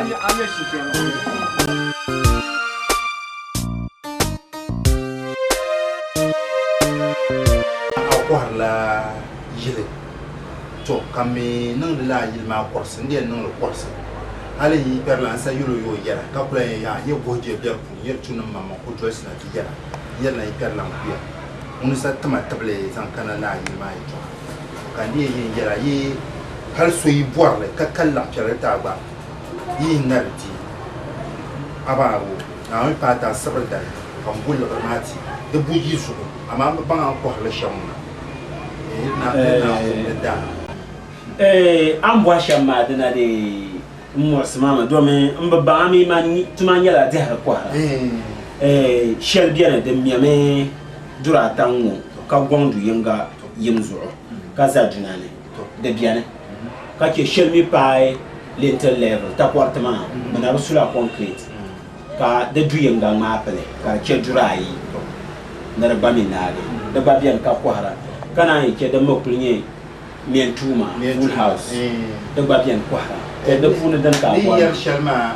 kɔhirila yili to ka m mi niŋdi lala yili maa kɔrisi n di yɛn niŋli kɔrisi hali yi kpɛrila n sa yɛl o yo yɛra ka ku lahi yɛn yaa n yɛ gohi je biɛri puuni yɛri tu ni m maŋmaŋ ku dolisi na ti yɛra n yɛri na yi kpɛrila n kuya ŋuni sa tima tibili zaŋ kana lala yili maa yɛltɔɣa ka n di yɛn yɛn yɛra yi hali so yi bɔrili ka kali laɣ piɛlli ti a gba yi yi ŋari di abaaro Naawuni paai ti asibiri dali ka m bo liɣiri maa ti di bu yi zuɣu amaa m bi baŋ a ni kɔhiri li shɛm ŋuna. A ni bɔhi shɛm maa dina dee n muɣisi ma mi domi m bi baŋ a mi man tuma nyɛla dihiri kɔhira. Shɛli beni din mɛmi duri ata ŋ-ŋɔ ka gɔŋ du yiŋga yim zuɣu ka za duna ni di beni ka che shɛli mi paai lintel level takɔriti maa bɛ na bi sula concrete ka di du yiŋga ŋmaai pili ka di che duri ayi ni di gba mi naagi di gba beni ka kɔhira ka naan yi che din mi kuli nyɛ mɛn tuu maa full house di gba beni kɔhira to di puuni dini ka a Ni bɔri yɛri maa? shɛli maa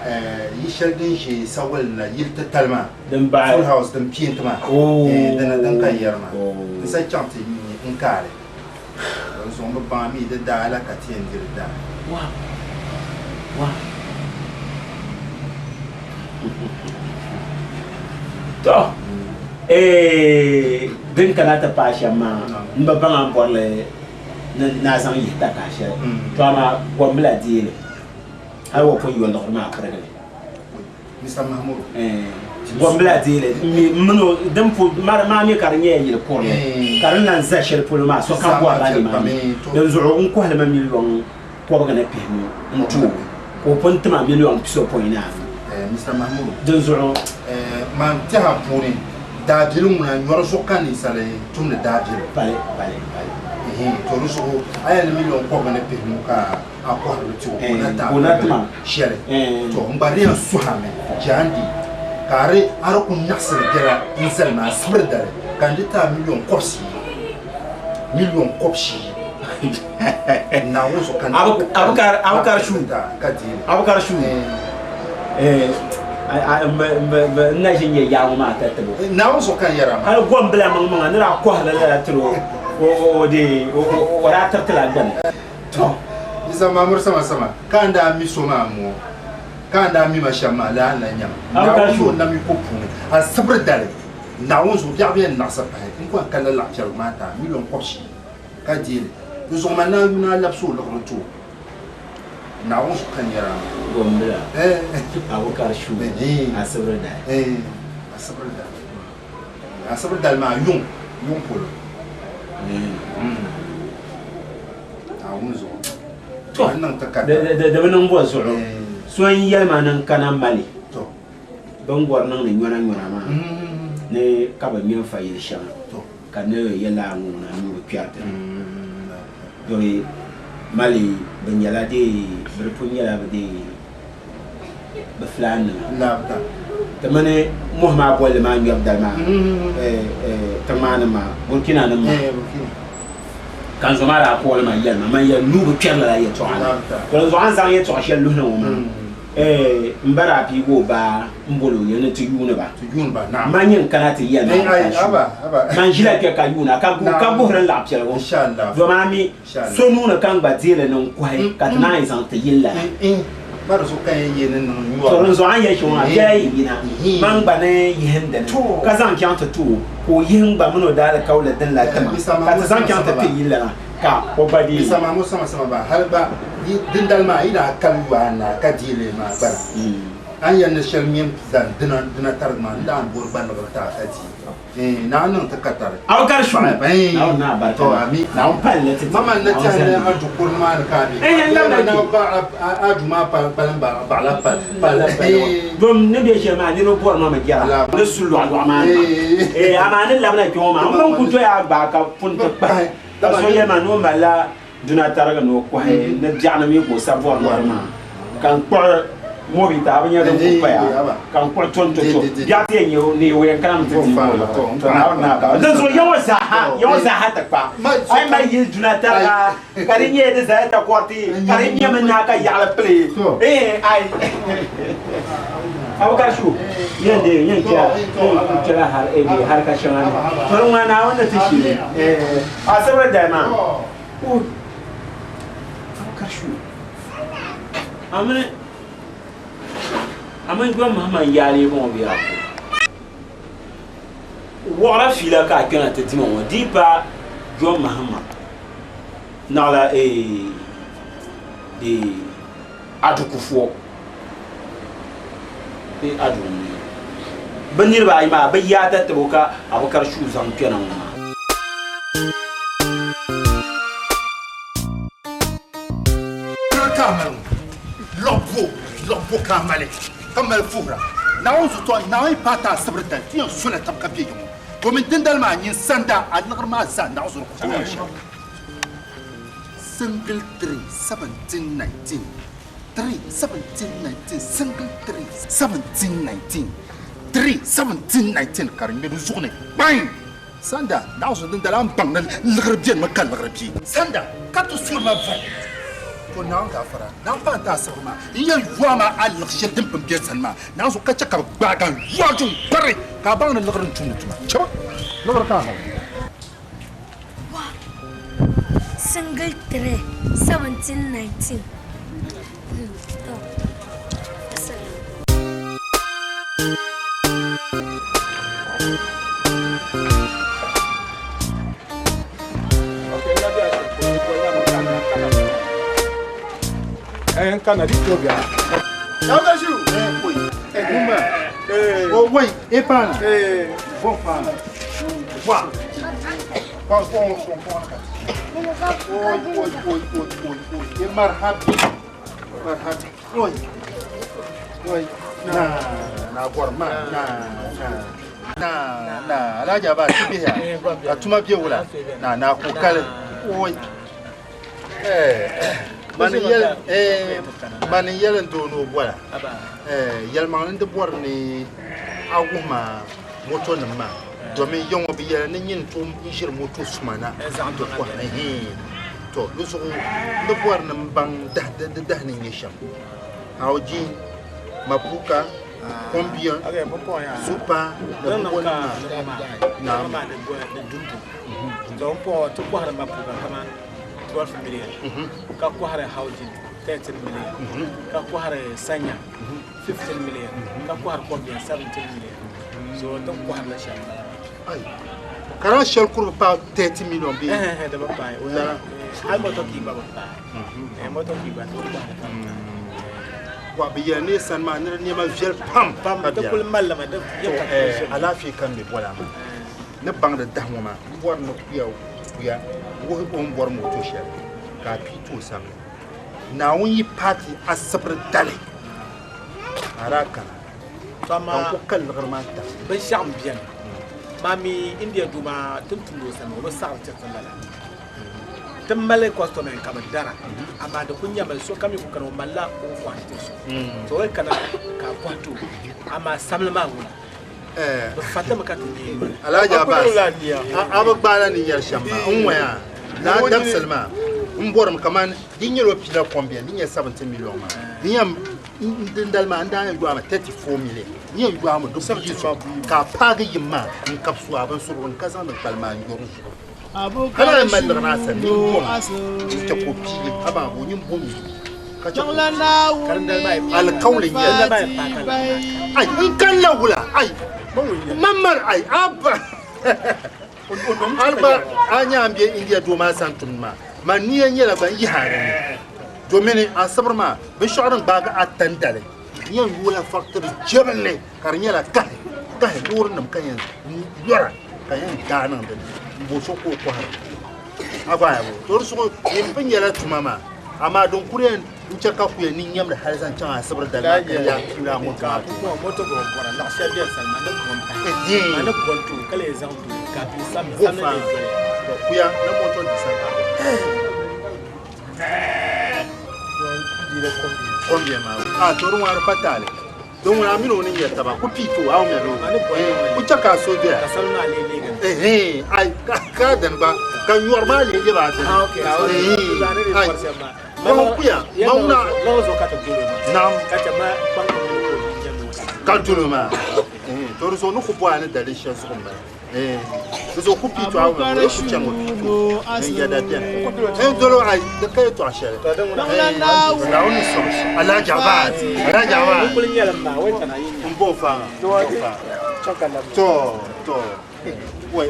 yi shɛli din ʒe Sawali la yili titali maa Din baɣi full house din peenti maa dina din ka n yɛri maa n sa chaŋ ti n kaali din zuɣu m bi baŋ a mi di daa la ka ti yɛn diri daa. To din kana ti paai shɛm maa m bi baŋ a ni bɔri li ni a zaŋ yihi takahi shɛli to amaa gombila deei li hali o pun yo liɣiri maa pirigi li. Gombila deei li m mini o din pu maa mi ka di nyɛla yili kurili ka di ni lan za shɛli polo maa sokam bɔrila nimaani dinzuɣu n kɔhili ma miliɔn kɔbiga ni pihinu n-ti o ka o pun ti ma miliɔn pisopɔin ni anu. Dinzuɣu. Man tɛha puuni, daabilim ŋuna nyɔri zuɣu ka ninsali tumdi daabilim. Pali, pali, pali. To di zuɣu a yɛli ni miliɔn kɔbiga ni pihinu ka a kɔhiri li ti o ka o na ti a shɛli. To n gba di yɛn suhi a mi jaandi ka a di a di ku nyaɣisiri biɛla n-zali ma asibiri dali ka n di ti a miliɔn kɔbisiyi. Miliɔn kɔbisiyi. Naawuni zuɣu ka n Abukar Abukar shu ka deei li. Abukar shu n na ʒi nyɛ yaaŋɔ maa ka tibo. Naawuni zuɣu ka n yɛra maa. Hali gombila maŋmaŋa ni daa kɔhiri lala tiri o o dee o daa tiritila gbani. To Isa Mamur sama sama ka n daa mi so maa ŋɔ ka n daa mi ma shɛm maa laa n lahi nyama. Naawuni zuɣu nam yiko puuni asibiri dali Naawuni zuɣu biɛɣu bɛ yɛn naɣisi pahi n ku yɛn kali la laɣipiɛligu maa ti a miliɔn kɔbishii. Ka deei li. Di zuɣu man naa yuuni a labisi o liɣiri ti o. Naawuni zuɣu ka n yɛri a maa. Gombila, Abukar Shuu, Asibiri dali. Asibiri dali. Asibiri dali maa yuŋ, yuŋ polo. Naawuni zuɣu. To, di bi niŋ bɔ zuɣu. So n-yɛli ma ni n kana Mali. Bɛ ni gɔri niŋdi nyɔna nyɔna maa ni ka bɛ ŋme n-fa yili shɛŋa. Ka ni yɛ laa ŋɔ ŋuna nuu bi kpɛri ti ni. Domi Mali bɛ nyɛla dee bɛ di pun nyɛla bɛ dee bɛ Fulaannima. Ti mini mɔhi maa bolli maa ŋmɛbu dali maa tiŋ maa nim maa Burkina nim maa ka n zo maa daa kooli ma yɛli ma man yɛli nuu bi kpɛri lala yɛltɔɣa ni. To dinzuɣu a ni zaŋ yɛltɔɣa shɛli luhi na ŋɔ maa M ba daa piigi o baa m-boli o yili ni ti yuuni ba. Man nyin kana ti yɛli ma ka shu. Man ʒila kpe ka yuuna ka guhiri n laɣipiɛligu. Doma a mi, so nuu ni ka n gba deei li ni n kɔhi ka ti naan yi zaŋ ti yili lala. To dinzuɣu a ni yɛli shɛm ŋɔ maa, biɛla yi yina, man gba ni yihi n dini ka zaŋ chaŋ ti ti o, ka o yihi n gba min o daalikauli din la ti ma, ka ti zaŋ chaŋ ti ti yili lala. Ka o gba deei. Sama ŋɔ sama sama ba hali ba dindali maa yi daa kali yɔa n-naai ka deei li maa gbana. An yɛli ni shɛli ŋmɛm zani dina dina tarigi maa n daan bori gba liɣiri ti a ka di naa niŋ ti katari. Abubakar Shu. Naawuni na barika. To ami. Naawuni pali li ti ti. Mama n na tɛhi ni a du kuri maa ni ka a be. Eh, n labila Na kpe. ba a du maa kpalim baɣila pali. Pali. Dom ni be shɛli maa niriba bɔri ma mi jɛra ni su lɔɣu lɔɣu maa ni maa. Eh, amaa ni labina kpe ŋɔ maa n bin ku doya a gbaai ka pun ti kpahi. Ka so yɛli ma ni o malila duna tariga ni o kɔhi ni biɛɣuni mi ka o sa bɔri lɔri maa ka n kpuɣi mobita a bi nya din ku paya ka n kpuɣi tonto to biɛɣu ti yɛn nyɛ o ni o yɛn kana mi ti di o lɔri to Naawuni naa ka din zuɣu ya ŋɔ zaaha ya ŋɔ zaaha ti kpa a yi mali yili duna tariga ka di nyɛ di zala takɔriti ka di nyɛmi naa ka yaɣali pili eh ai Abubakar Shu yɛn de yɛn kpɛla harika shɛŋa ni to di ŋuna Naawuni ni ti shili eh asibiri dali maa Abubakar Shu amini amini John Mahama n-yaali ŋɔ bɛ yaa wɔɣira fiila ka a kpɛna ti dima ŋɔ di pa John Mahama naɣila di Adu Kufuor bee Adu n-nyɛ bɛ niriba ayi maa bɛ yaata tibo ka Abubakar Shu zaŋ kpɛna ŋɔ maa. Ka a mali ŋɔ lɔɣu bo lɔɣu bo ka a mali ka mali vuhira Naawuni zuɣu tɔ Naawuni yi paai ti a sibiri dali ti yɛn sola tab ka be yiŋɔ domin dindali maa nyin sanda a liɣiri maa zaa Naawuni zuɣu ku tooi niŋ shɛli. Single 3 17 19 3 17 19 single 3 17 19 3 17 19 ka di ŋmɛ di zuɣu ni kpain! Sanda, naɣizu din dali a ni baŋ ni liɣiri beni mi ka liɣiri be. Sanda, ka ti suri ma vali. To Naawuni gaafara, Naawuni paai n-ti a sibiri maa. N yɛn yo a maa a liɣi shɛli din pun be n sani maa. Naawuni zuɣu ka chɛ ka bɛ gbaag a n-yo a duŋ kpari ka a baŋ ni liɣiri n-tumdi tuma. Chɛba, liɣiri ka a mali. Single 3, 17, 19. To, assalamu. Eh, kana di to bia. Abubakar Eh, oi. Eh, gumba. Eh. Oh, wai, e pana. Eh, bon pana. Wa. Kwa kwa kwa kwa. Oi, oi, oi, oi, oi, oi. E marhabi. Marhabi. Oi. Oi. Na, na gɔri ma, na, na. Na, na, Alhaji Abbas, ti bihi ya. Ka tuma be wula. Na, na ku kali. Oi. Eh, mani yɛli, eh, mani yɛli n doo ni o bɔla. Eh, yɛlimaŋli n di bɔri ni a wuhi ma moto nim maa domin ya ŋɔ bi yɛli ni nyini tom n ʒiri moto suma na ti kɔhi ɛhɛn to di zuɣu n di bɔri ni n baŋ di dahi ni nyɛ shɛm Audi Mapuka Kombian Supa ni bɔbɔ nim maa maa di dumbu to n pɔhɔ ti kɔhiri Mapuka kaman 12 million ka kɔhiri Audi 13 million ka kɔhiri Sanya 15 million ka kɔhiri Kombian 17 million so din kɔhiri la shɛm bala Ai, ka daa shɛli kuri bi paai 30 million bee? Eh, di bi paai. Hali moto kii gba bi paai. Eh, moto kii gba di bi paai. Wa bi yɛli ni sani maa ni di nɛma viɛli pam Pam, ka di biɛla. kuli malli mi, di To, yɛ ka eh, shɛli. alaafee ka n be bɔla maa ni baŋdi dahi ŋɔ maa n bɔri ni kuya kuya wuhi o ni bɔri moto shɛli ka a pii ti o samli Naawuni yi paati asibiri dali ka a daa kana To amaa ka n ku ka liɣiri maa ta. Binshɛɣu m-beni maa mi India doo maa ti ni tumdi o sani o bi saɣiri tiri ti lala. Ti mali customer ka bɛ dara amaa di ku nyɛmi sokam yi ku kana o malila o ni kɔhiri tiri so. So o yi kana ka a kɔhi ti o amaa samli maa ŋuna bɛ fatimi ka ti neei li. Alhaji Abbas, a bi gbaala ni yɛri shɛm maa, n ŋɔya laa dabisili maa n bɔrimi kamani di nyɛla o piila kombiɛn di nyɛ 17 million maa di yɛn dindali maa n daa yɛn yɔami 34 million n yɛn yɔami di buyi zuɣu ka a paagi yim maa n kabisi a binsurigu ni ka zaŋdi kpali maa n yɔ di zuɣu ka na yɛn mali liɣiri a sani nyin bom n chɛ ka o piigi a maa bo nyin bom ka chɛ ka o piigi alikauli n nyɛli ai n kanna wula ai man mali ai abba hali gba a nya n bɛ India doo maa sani tumdi maa man nia nyɛla gba n yihi a dinni domini asibiri maa binshaɣu din gbaagi a tandali N yɛn yoola factory jɛbinli ka di nyɛla kahi kahi loorinima ka yɛn yɔra ka yɛn daa niŋ dini n bo so ka o kɔhiri a gba yaa to di zuɣu yin pun nyɛla tuma maa amaa din kuli yɛn n chɛ ka ku yɛn ni nyɛmdi hali zaŋ chaŋ asibiri dali maa ka yaa piila a moto maa kuya ni moto di sa kombiya maa a to di ŋwari pa taali don ŋuna a mini o ni nyɛ taba ku pii to a mɛri o ku chɛ ka a so doya ai ka dini gba ka nyɔri maa lee lɛbi a dini ai ma kuya ma ŋuna naam ka dolo maa to di zuɣu ni ku bɔya ni daliri shɛli zuɣu m-bala di zuɣu ku pii to a mɛri o ku chɛŋ o pii to n yɛda bɛni n dolo ai di ka yɛtɔɣa shɛli Naawuni sɔŋ Alhaji Abbas Alhaji Abbas n bo faŋa to to wai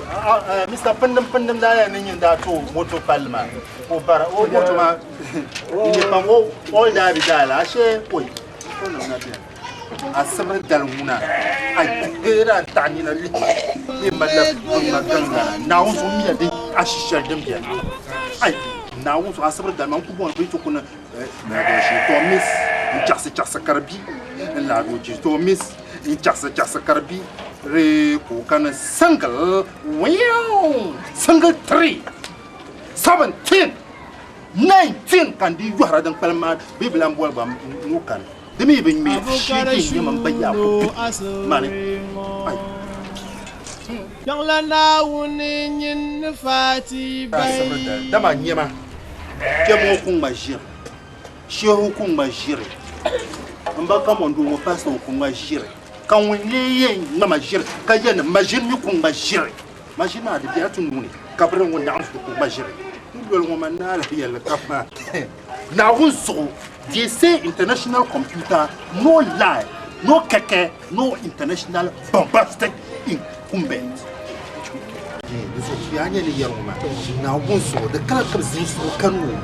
Mr. Pindim Pindim daa yɛli ni nyin daa to moto palli maa ka o bara o moto maa n nyɛ pam o o daa bi daa la ashe oi o nim na bɛni asibiri dali ŋuna a daa taɣa nina lihi bee malila ŋma gaŋgana Naawuni zuɣu miya di ashi shɛli din bɛni ai Naawuni zuɣu asibiri dali maa n ku bɔŋɔ bɛ ti ku ni to miss n chaɣisi chaɣisi ka di bi n laagi o ji to miss n chaɣisi chaɣisi ka di bi re ka o kana single wiu single 3 17 19 ka n di yɔhira din kpalim maa bɛ bi lan boli gba n o kani di mi bi ŋmɛ shee din nyɛ man ba yaa ku bi mani ai Kpiɔŋla Naawuni nyin ni faati Asibiri dali dama nyɛma kpɛm ŋɔ ku ŋma ʒiri shehu ku ŋma ʒiri n ba kamɔndoo ŋɔ pastor ŋɔ ku ŋma ʒiri ka ŋun lee yɛn ŋma ma ʒiri ka yɛli ni ma ʒiri mi ku ŋma ʒiri ma ʒiri maa di bela ti nuu ni ka biri ŋɔ naɣim zuɣu ku ŋma ʒiri n loli ŋɔ ma naala yɛlli kam maa Naawuni zuɣu they say international computer no lie no kɛkɛ no international bombastic incumbent di zuɣu yaa nyɛ ni yɛri ŋɔ maa Naawuni zuɣu di kala ka bi zinsuɣu kani o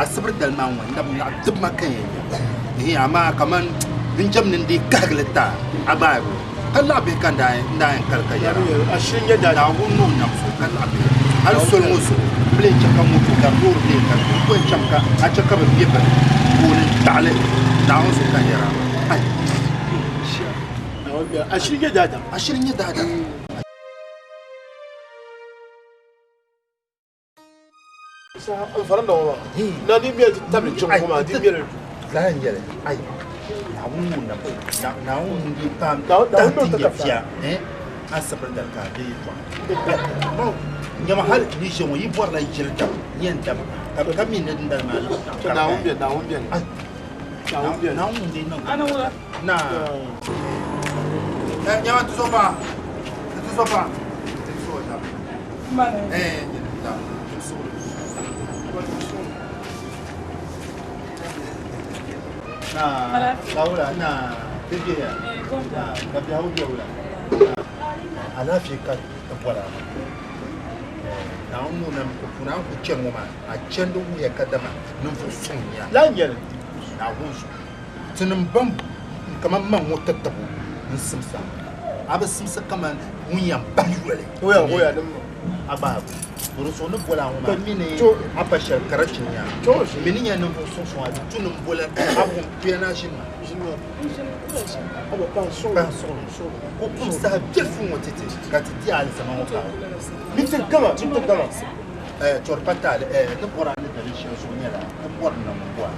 asibiri dali maa ŋɔ n nabi naɣ dibi ma ka yɛn nya ehe amaa kaman n jɛm ni n dii kahigili ta a gbaai bo ka laɣa bihi ka n daa yɛn kali ka yɛra Naawuni ni o nam so ka laɣa bihi hali soli ŋɔ zuɣu n bi lee chɛ ka moto gari loori bi lee gari n ku yɛn chɛmi ka a chɛ ka bi bɛ bini tooni n taɣali Naawuni zuɣu ka n yɛra ai ashiri nyɛ daadam ashiri nyɛ daadam n fara nɔŋɔ maa na di mɛli ti tabili jiŋ ŋɔ maa di mɛli lala n yɛli ai Naawuni ŋun nam Naawuni ŋun di paam tahi ti nyɛ bia asibiri dali ka a bɛ yɛltɔɣa nyama hali ni ʒe ŋɔ yi bɔrila yili dam yɛn dam ka mi ni dindali maa laɣim Naawuni bɛni Naawuni bɛni Naawuni bɛni Naawuni ŋun di niŋ na nyama ti so pa ti so pa ti so dam na kawula na bibiya na ka biɛhagu bɛ wula alaafee ka ti bɔra naawuni ŋun nam ku puuni a ni ku chani ŋɔ maa a chandi wuhiya kadama ninvuɣ suŋ n-nyɛ a Lan yɛli Naawuni zuɣu tinim ban kaman maŋ ŋɔ ti tabo n-simsa a bi simsi kaman ŋun yɛn bahi yoli Oya, oya, din a gbaai bo to di zuɣu ni boli a ŋɔ maa mini a pa shɛli karachi n-nyɛ a mi ni nyɛ ninvuɣ suŋ suŋ a di tu ni m boli a wum kuya ni a ʒini maa pahi suɣuli ka o kum saha biɛlifu ŋɔ ti ti ka ti di alizama ŋɔ paai Mi ti gama, mi ti gama. Tɔri pa taali ni bɔri a ni dali shɛli zuɣu nyɛla ti bɔri niŋ bɔha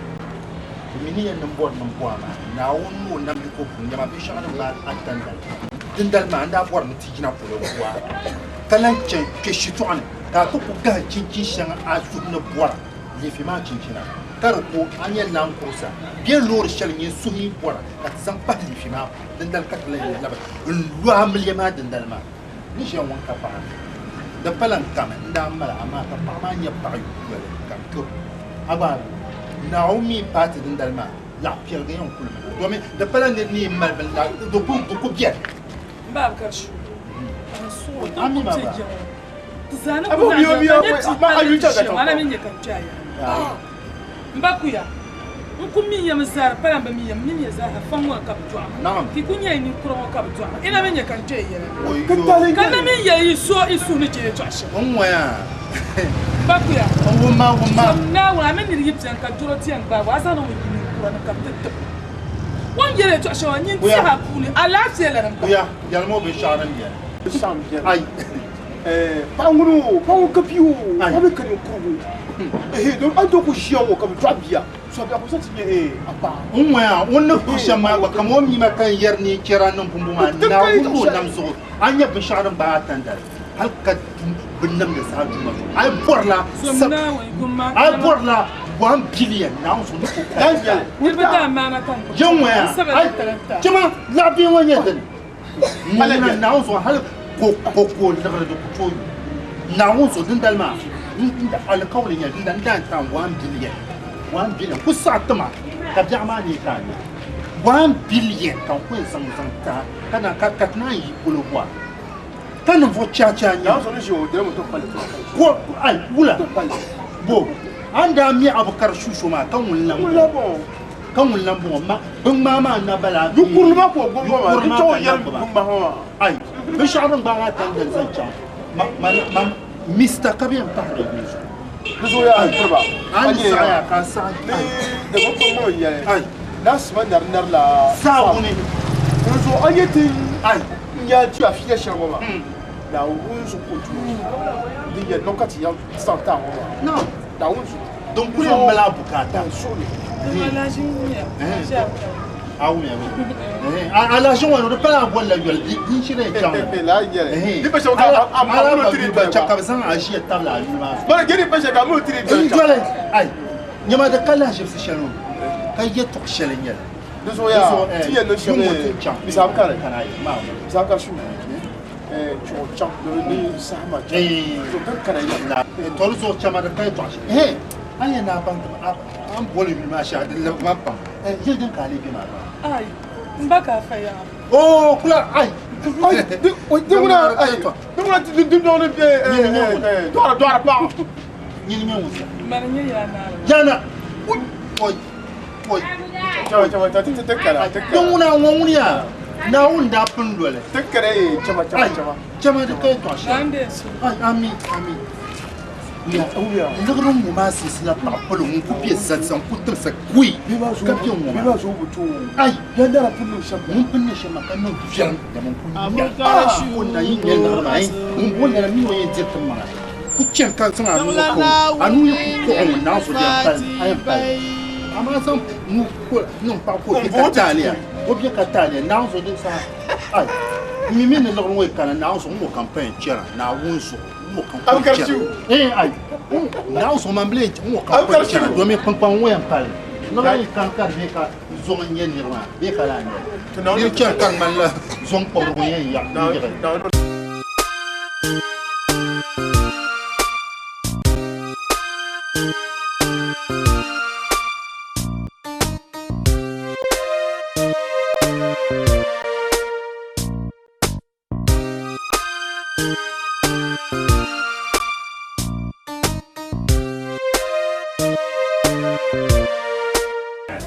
mi ni yɛn niŋ bɔri niŋ bɔha maa Naawuni ni o nam yiko puuni nyɛma binshɛŋa din gbaai a tandali dindali maa n daa bɔri ni ti yina polo bɔha ka lahi chɛn kpɛ shitɔɣu ni ka a ti ku gahi chinchin shɛŋa a suhu ni bɔra leefi maa chinchina ka di ku a nyɛ lan kurusa bee loori shɛli nyɛ suhu yi bɔra ka ti zaŋ pahi leefi maa puuni dindali ka ti lahi labi n lo amiliya maa dindali maa ni ʒiya ŋun ka paɣa di pala n kami n daa mali amaa ka paɣa maa nyɛ paɣa yoli ka n karo a gba Naawuni mi paati dindali maa laɣ piɛligi yɛn kuli mi na domin di pala niri ni yi mali bini la di ku bɛni Ami ma ba. Mba kuya. N ku mi ya mi zaa, di pala m bi mi ya, m mi ya zaa ha, fa ŋɔ ka bɛ dɔɣi ma. Ka yi ku nya yi ninkura ŋɔ ka bɛ dɔɣi ma. Yi na mi nya ka n kpe yi yɛla ni. Ka na mi yɛli yi so yi suhu ni je yɛtɔɣ shɛli. Ba kuya, zom Naawuni, a mi nir yi beni ka dɔro ti yɛn gbaag o, a zaŋdi ŋun yi ninkura ni ka bɛ ti tib o. O ni yɛli yɛtɔɣ shɛli maa, nyin tɛha puuni alaafee lana m-bahi. Paɣa ŋuni o, paɣa ŋun ka bia o, paɣa mi ka ninkurugu. Ehe, don a ni tooi ku ʒiya ŋɔ ka bɛ dɔɣi bia, so a biɛɣu ku zaŋ ti nyɛ ee a paɣa. N ŋɔya, o ni kpuɣi shɛm maa gba, kaman o mi ma ka n yɛri ni n chɛri a niŋ bumbu maa, Naawuni ni o nam zuɣu, a ni nya binshɛɣu din gbaai a tandali hal ka du bi nimdi zaa Duuma zuɣu. A yi bɔrila a yi bɔrila 1 billion Naawuni zuɣu ni ku ka Yɛn ŋɔya, chɛ ma laɣibihi ŋɔ nyɛ dini? Ŋuna Naawuni zuɣu hali ko liɣiri di ku tooi yu. Naawuni zuɣu dindali maa alikauli nyɛli dindali n daa yɛn ti 1 billion, 1 billion ku saɣi ti ma ka biɛɣu maa neei ka a nya 1 billion ka n ku yɛn zaŋ zaŋ ti a ka na ka ti naan yi polo bɔra ka ninvuɣ chacha nyɛ ko ai wula bo a ni daa mi Abukari Shusho maa ka ŋun lan bɔŋɔ. Ka ŋun lan bɔŋɔ, ma biŋmaa maa na bala Yu kurili maa ka o gbubi ŋɔ maa, di chaŋ o yɛli biŋmahi maa. Ai, binshɛɣu din gbaagi a tandali zaŋ chaŋ ma, ma, ma, Mister ka bɛ yɛn pahiri yi zuɣu. Di zuɣu yaa piriba, A ni saɣi ya ka a saɣi. Ni di bi kpuɣi ŋɔ n-yɛli, Naa Sima nari nari la Saawuni. Di zuɣu a yɛ ti n-nya ti afiya shɛli ŋɔ maa, Naawuni zuɣu ka o tuui din yɛn niŋ ka ti yɛn zaŋ ti a ŋɔ maa. Naawuni zuɣu. Din kuli yɛn mali a bukaata. Alahaʒi ŋɔ di pala a bolila yoli din shiri yɛn chaŋ la. Ka bɛ zaŋ aʒiya tabili a yuli maa zuɣu. N doli ai nyama di ka lahaʒibisi shɛli o ka yɛltɔɣ shɛli n nyɛli. Di zuɣu yaa ti yɛn niŋ shɛm chuɣu chaŋ ni saha maa chaŋ din kana ya. Tɔ di zuɣu chama di ka yɛltɔɣa shɛli. A ni yɛn daa baŋ ti ma a ni boli yuli maa shɛli di lɛbigi ma pam. Yili din ka a lee be maa gba? Ai, m ba ka a fa yaɣa. Oo, kula, ai. Ai, di ŋuna, ai, di ŋuna dundɔŋ ni be, dɔɣira, dɔɣira paɣa. Nyini nyɛ ŋun sa. Mani nyɛ yaa naa. Yaa naa. Oi, oi, oi. Chama, chama, ti, ti, ti kana, ti kana. Di ŋuna ŋɔ ŋuni yaa, Naawuni daa pun loli. Ti kana, chama, chama, chama. Chama di ka yɛltɔɣa shɛli. Ai, ami, ami. Liɣiri ŋɔ maa siɣisila paɣa palo ŋun ku be zalisa n-ku timsa kui ka be ŋɔ maa. Ai! Ŋun pun niŋ shɛm maa ka niŋ viɛlim dama n ku nya o na yi nya liɣiri maa ŋun bo lala mini o yɛn diri ti maŋa ku chani ka zaŋ a nuu ŋɔ ka o a nuu yi ku kpuɣi ŋun naai zuɣu a yɛn pali amaa zaŋ nuu niŋ paɣa ka o be ka taaliya o be ka taaliya naai zuɣu din saha ai m mi mi ni liɣiri ŋɔ yi kana naai zuɣu n ŋɔ ka m paya chana Naawuni zuɣu.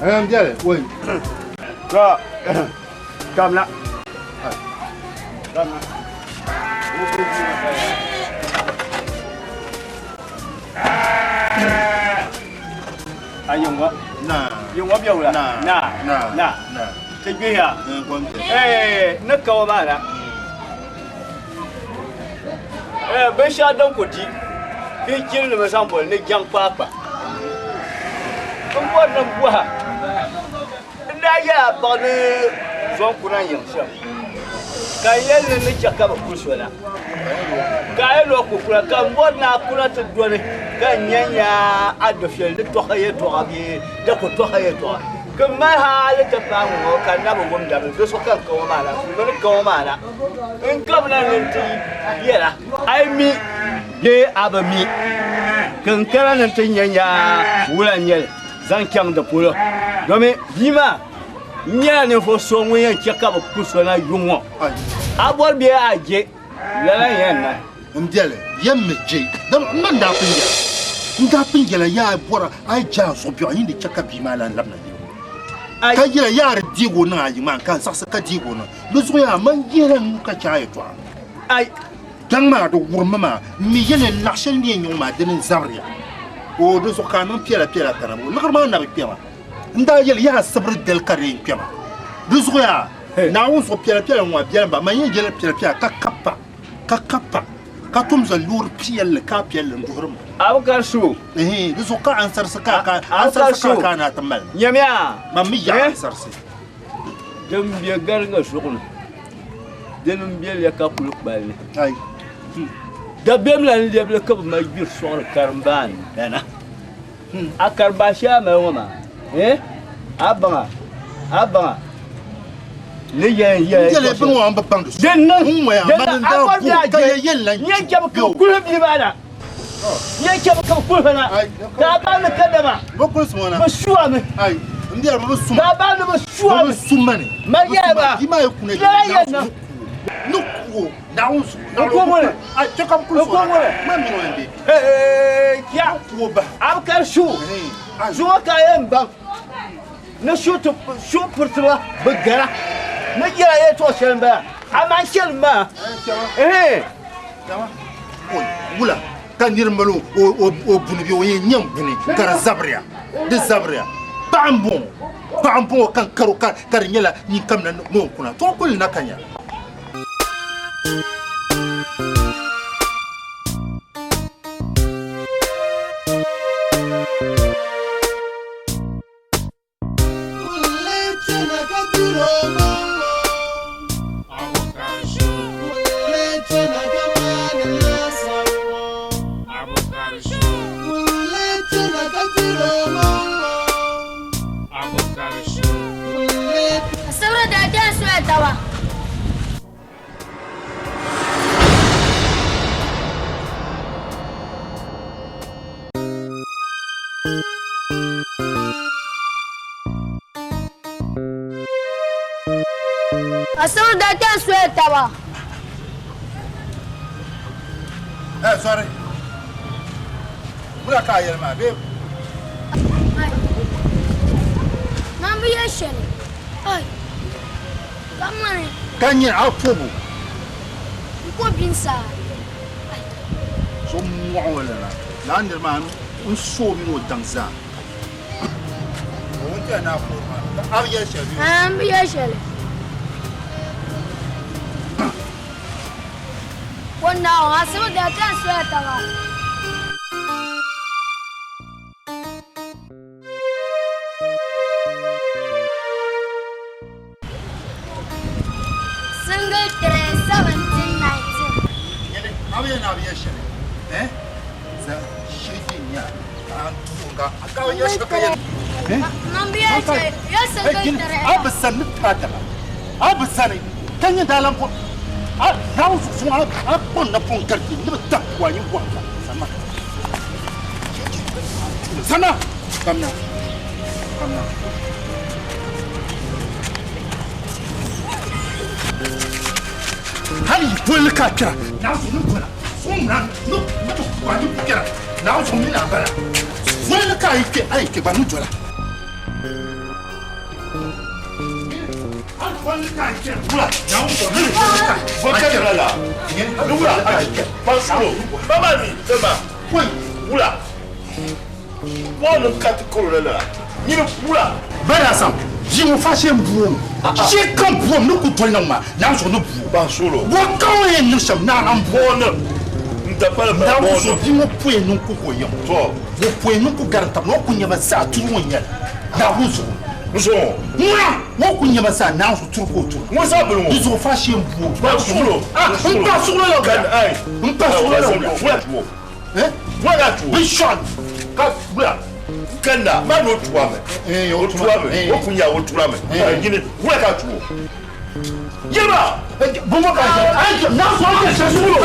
N biɛli woi to kamla kamla a yingo na yingo biɛwula na na na na na ti gbihiya eh ni kawa maa na eh binshɛɣu din ku di bɛ jilinima zaŋ boli ni jaŋ kpaakpa n bɔri ni n bɔha n daa yɛla a paɣa ni zɔn kuna yiŋ shɛm ka n yɛli ni ni chɛ ka bɛ kuli so la ka a yɛli o ku kula ka n bɔri ni a kuna ti doli ka n nya nya a dufɛli ni tɔha yɛltɔɣa bee di ku tɔha yɛltɔɣa Ka m mali hali ti paai ŋ-ŋɔ ka n na bi wum dabili do so ka n ka ŋɔ maa na, m mi ni ka ŋɔ maa na, n kabina ni n ti yɛl a, a yi mi bee a bi mi, ka n kana ni n ti nya nya wula n-nyɛ li zaŋ chaŋ di polo, domi bia maa n-nyɛla ninvuɣ so ŋun yɛn chɛ ka bɛ ku so na yuŋ ŋɔ. A bɔri bee a je, lala n-yɛn niŋ. M biɛli, yɛm mi je, dama m ma n-daa pun yɛli. N daa pun yɛla yaa bɔra a yi je a zuɣu biɛɣu yin di chɛ ka bia maa lan labina yiŋ. Ka yɛla yaa di deeg o niŋ a yiŋ maa ka n saɣisi ka deeg o niŋ. Di zuɣu yaa man yihila n nuu ka chɛ a yɛtɔɣa. Daŋ maa di wurimmi maa, m mi yɛli ni laɣ shɛli ni yɛn nyɛ ŋɔ maa dini n-zabiriya. Oo di zuɣu ka a niŋ piɛlapiɛla kana bɔ liɣiri maa na bi kpɛma. N daa yɛli yaa sibiri dali ka di yɛn kpɛma. Di zuɣu yaa Naawuni zuɣu piɛlapiɛla ŋɔ a biɛlim ba, man yɛn yɛli piɛlapiɛla ka kapa, ka kapa, ka tom zaŋ loori piɛlli, kaa piɛlli n-duhiri ma. Abubakar Shu. Ɛhɛn, di zuɣu ka ansarisi ka ka ansarisi ka ka a na ti mali ma. Nyamiya. Man mi yaɣi ansarisi. Din be gariŋga zuɣu ni, dini m-be ya ka kuli kpali ni. Ai. Dabiɛm lan lɛbili ka bɛ mali gbiri sɔɣiri karimbaani dana. A karimbaa shɛli a mali ŋɔ maa, eh, a baŋa, a baŋa ni yɛn yɛli N yɛli bini ŋɔ n bi baŋdi so. Din niŋ, N ŋɔya, din mani niŋ, n a daa bɔri bo ni a ka je, yɛ yɛli la n nyɛ chɛbu ka bɛ kuli bia maa na. Nyɛ chɛbu ka bɛ kuli na. Ka a baŋ ni kadama Bɛ kuli suma na. bɛ su a mi. Ai, n biɛri bɛ bi suma. Ka a baŋ ni bɛ su a Bɛ mi. bi su ma ni. Mali Bɛ su yɛli ma. ba, Yi maa yi kuna Lala yɛli na. Ni ku o, Naawuni zuɣu. N ko ŋuni. Ai, chɛ ka bɛ kuli N ko suma na. ŋuni. Man mini o yɛn be. Hey, kia. Ku o bahi. Abubakar Shu. Zuŋɔ ka a yɛn baŋ ni shu ti shu puritiba bi gara ni yɛla yɛltɔɣa shɛli m-bala amaa chɛli maa. Ehe. Wula ka nir mali o buni bee o yɛn nyɛ buni ka di zabiriya di zabiriya paɣa m-bɔŋɔ paɣa m-bɔŋɔ ka n karo ka di nyɛla nyin kamina ni o kuna tɔ kuli na ka nya. Asibiri daa dɛn soya taba. Asibiri daa dɛn soya taba. Eh, sorry. Wula ka a yɛli maa bee? Man bi yɛ shɛli. Ai, ka mani. Ka nyɛ a pobu. N ko binsaa. Ai. So mɔɣu ŋɔ lala. Lala niri maa n so o mini o daŋ zaa. O wuntiya ni a poori maa. Ka a bi yɛli shɛli bee? Aa, n bi yɛli shɛli. Ko Naawuni, asiba daa ti a soya taba. Single 3, 17, 19. Yɛli, a bi yɛli ni a bi yɛli shɛli, eh? Za shege nya ka an tuhi nga a ka bi yɛli shɛli ka yɛli. Eh? Man bi yɛli shɛli, yɛli single 3. A bi sani ni taadama, a bi sani ka nyɛ daalan pɔ a Naawuni zuɣusuŋ a kpɔŋ napɔŋ garigi ni bi dahi pua nyin bɔhim la sanna. Sanna! Kamina. Kamina. Hali yi bolli ka a kpɛra, Naawuni zuɣu ni dola, so ŋuna ni ni pua ni kpɛra, Naawuni zuɣu mini a bala. Bolli ka a yi kpɛ, a yi kpɛ gba ni dola. Ŋuna ŋɔ ku nyɛma zaa naanzu turi ka o turi. Ŋun zaa bini ŋɔ. Di zuɣu faashee n bu o. Pa suɣulo. Ah, n pa suɣulo la wula. N pa suɣulo la wula. Wula tuo. Eh? Wula tuo. Binshɛɣu ka wula kanda maa ni o tuwa mi. O tuwa mi. O kun yaa o tura mi. Yini wula ka tuo. Yɛlima. Bɔbɔ ka yɛlɛ. Ayi naanzu a yɛlɛ suɣulo.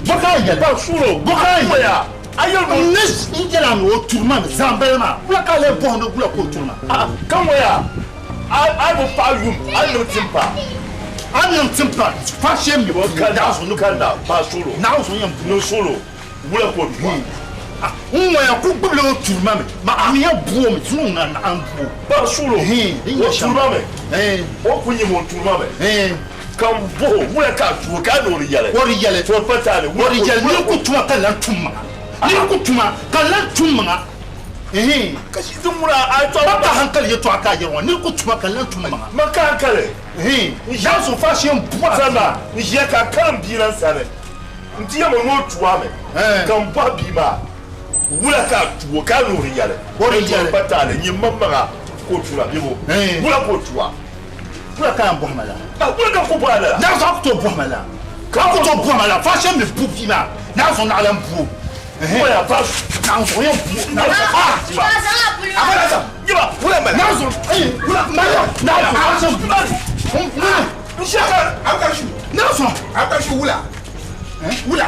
Bɔ ka yɛlɛ. Pa suɣulo. Bɔ ka yɛlɛ. A yɛlɛ Ne n yɛlɛ a mi o turi ma mi zaanbali maa. Wula ka ale bɔhindi wula ka o turi ma. Ah, ka ŋɔya. A bi paɣa yum a niŋ timpa. A niŋ timpa faashee mi. Kanda kanda pa suɣulo. Naanzu yɛn Niŋ suɣulo wula ka o tuwa. N ŋɔya ku gbubila o turi ma mi. Ma a mi ya buo mi zuŋ na naɣa n buo. Ba sulo o turi ma mi. O ku nyim o turi ma mi. Ka n boho wula ka a tuo ka a ni o di yɛli. O di yɛli. To pa taali. O di yɛli niri ku tuma ka lan tum maŋa. Niri ku tuma ka lan tum maŋa. Ka shi ti ŋuna a tɔ. Ba ka hankali yɛtɔɣa ka a yɛri ŋɔ niri ku tuma ka lan tum maŋa. Ma ka hankali. N so fa shee n buɣa. Sani n ʒiya ka karim bia lan sani. N ti yɛma ni o tu a mi ka n bɔhi bia maa wula ka a tu o ka a ni o di yɛli. O di yɛli. Pa taali nyini maŋmaŋa ka o tura bɛ bo wula ka o tu a. Wula ka yɛn bɔhi ma la. Wula ka ku bɔhi a lala. Naa zuɣu a ku tooi bɔhi ma la. Ka a ku tooi bɔhi ma la fa shee mi bu bia maa naa zuɣu naɣila n bu o. Wula fa. Naa zuɣu yɛn bu o. Naa zuɣu ah. Yiba wula mali. Naa zuɣu wula mali naa zuɣu fa shee bu. N shɛka. Naa zuɣu. Wula. Wula.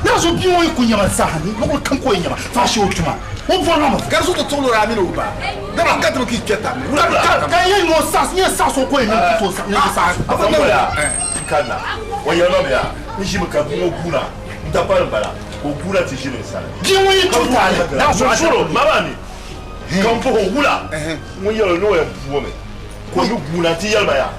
Naa zuɣu bia ŋɔ yi ku nyɛma zaaha ni luɣuli kam ka o yi nyɛma faashee o tuma o bɔrila ma. Ka di zuɣu ti tuɣili o daa mini o ba. Dama ka ti bi ka yi kpɛ tab ni. Wula Ka yɛn ni o saɣisi n yɛn saɣisi o ka o yɛn niŋ ti tooi ni di saɣisi. A fa wula n kanna o yɛli ma mi yaa n ʒimi ka bia ŋɔ guuna n dapali n bala ka o guuna ti ʒini n sani. Bia ŋɔ yi tu taali naa zuɣu a Soro ma maa mi ka n bɔhi o wula ŋun yɛli o ni o yɛn bu o mi ka o mi guuna ti yɛli ma yaa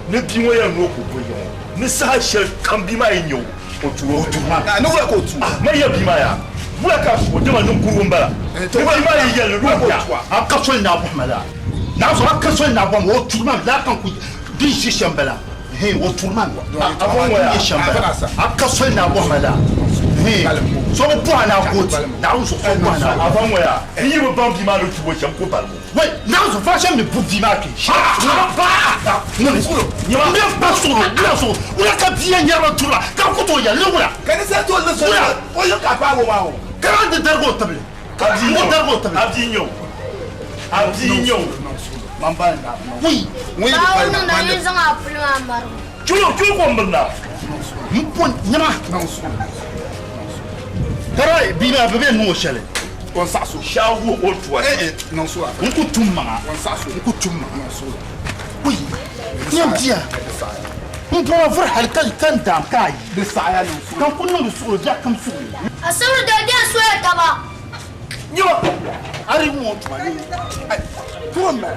ni bia ŋɔ yɛli ni o ku bo yiŋɔ ni saha shɛli kam bia maa yi nya o o tuuri o turi maa. Ni wula ka o tu? Ma yɛ bia maa yaa wula ka a tu o dama ninkurigu n bala ni bia maa yi yɛli ni o nya. A ka soli ni a bɔhi ma laa naa zuɣu a ka soli ni a bɔhi ma o turi maa mi laa ka n ku din ʒi shɛm bala o turi maa mi A fɔ ŋɔ yaa din nyɛ shɛm bala a ka soli ni a bɔhi ma laa so bi bɔhi a ni a gooti Naawuni zuɣu so bi bɔhi a ni a A fɔ ŋɔ yaa n yi bi baŋ bia maa ni tu o shɛm ku baligi o. Wai naa zuɣu fa shɛm mi bu bia maa kpe ŋuni n bɛ ba suɣuro wula zuɣu wula ka bia nyɛriba turiba ka ku tooi yɛli ni wula Ka ni sani ti o ni soli wula o yim ka a paagi o maa o. Ka naan di darigi o tibili A bia n ku nyɛ o darigi o tibili a bia nyɛ o a bia nyɛ o. Man ba ni Wui ŋun yi bi Bawo pali niŋda ma yin zaŋ a puli maa mari ma. Chulo chulo ko n birina. N po nyɛma kara bia maa bi bɛ niŋ o shɛli O saɣisi o. Shaahu o tuwa. Niŋ suura. N ku tum maŋa O saɣisi o. N ku tum maŋa Wui nyɛm bia n bɔŋɔ vuri hali ka ka n daam ka a yi Di saɣaya niŋ suura. Ka n ku niŋdi suɣulo biɛɣu kam suɣulo. Asibiri dali den soya taba. Nyɛma a di ŋɔ tuma ni. Turu m bala.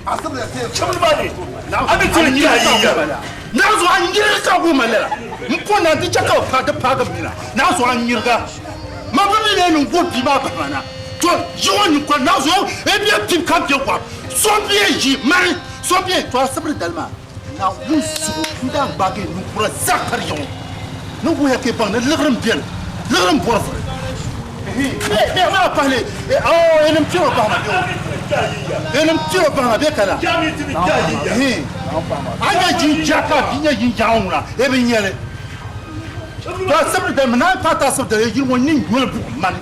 Asibiri dali den Chibili maa ni a bi tiri kpɛ a yi yɛli. Naa zuɣu a nyirigi ka bo ma lala n po na di chɛ ka bi paagi paagi mina naa zuɣu a nyiriga ma bi mi lee niŋ bo bia maa bahi ma na to ʒi ŋɔ ninkura naa zuɣu e bɛ pim ka bɛ kɔri so bɛ ʒi mani so bɛ to asibiri dali maa Naawuni zuɣu n daa gbaagi ninkura zaa ka di yaŋɔ ni wuhiya ka yi baŋ ni liɣiri m beni liɣiri m bɔri vuri bɛ maa pahili oh enim kpɛro bahi ma bɛ enim kpɛro bahi ma bɛ kana a nya jinja ka bi nya jinja ŋuna e bi nyɛli to asibiri dali mi naan paati asibiri dali yiri ŋɔ ni nyoli buɣum mani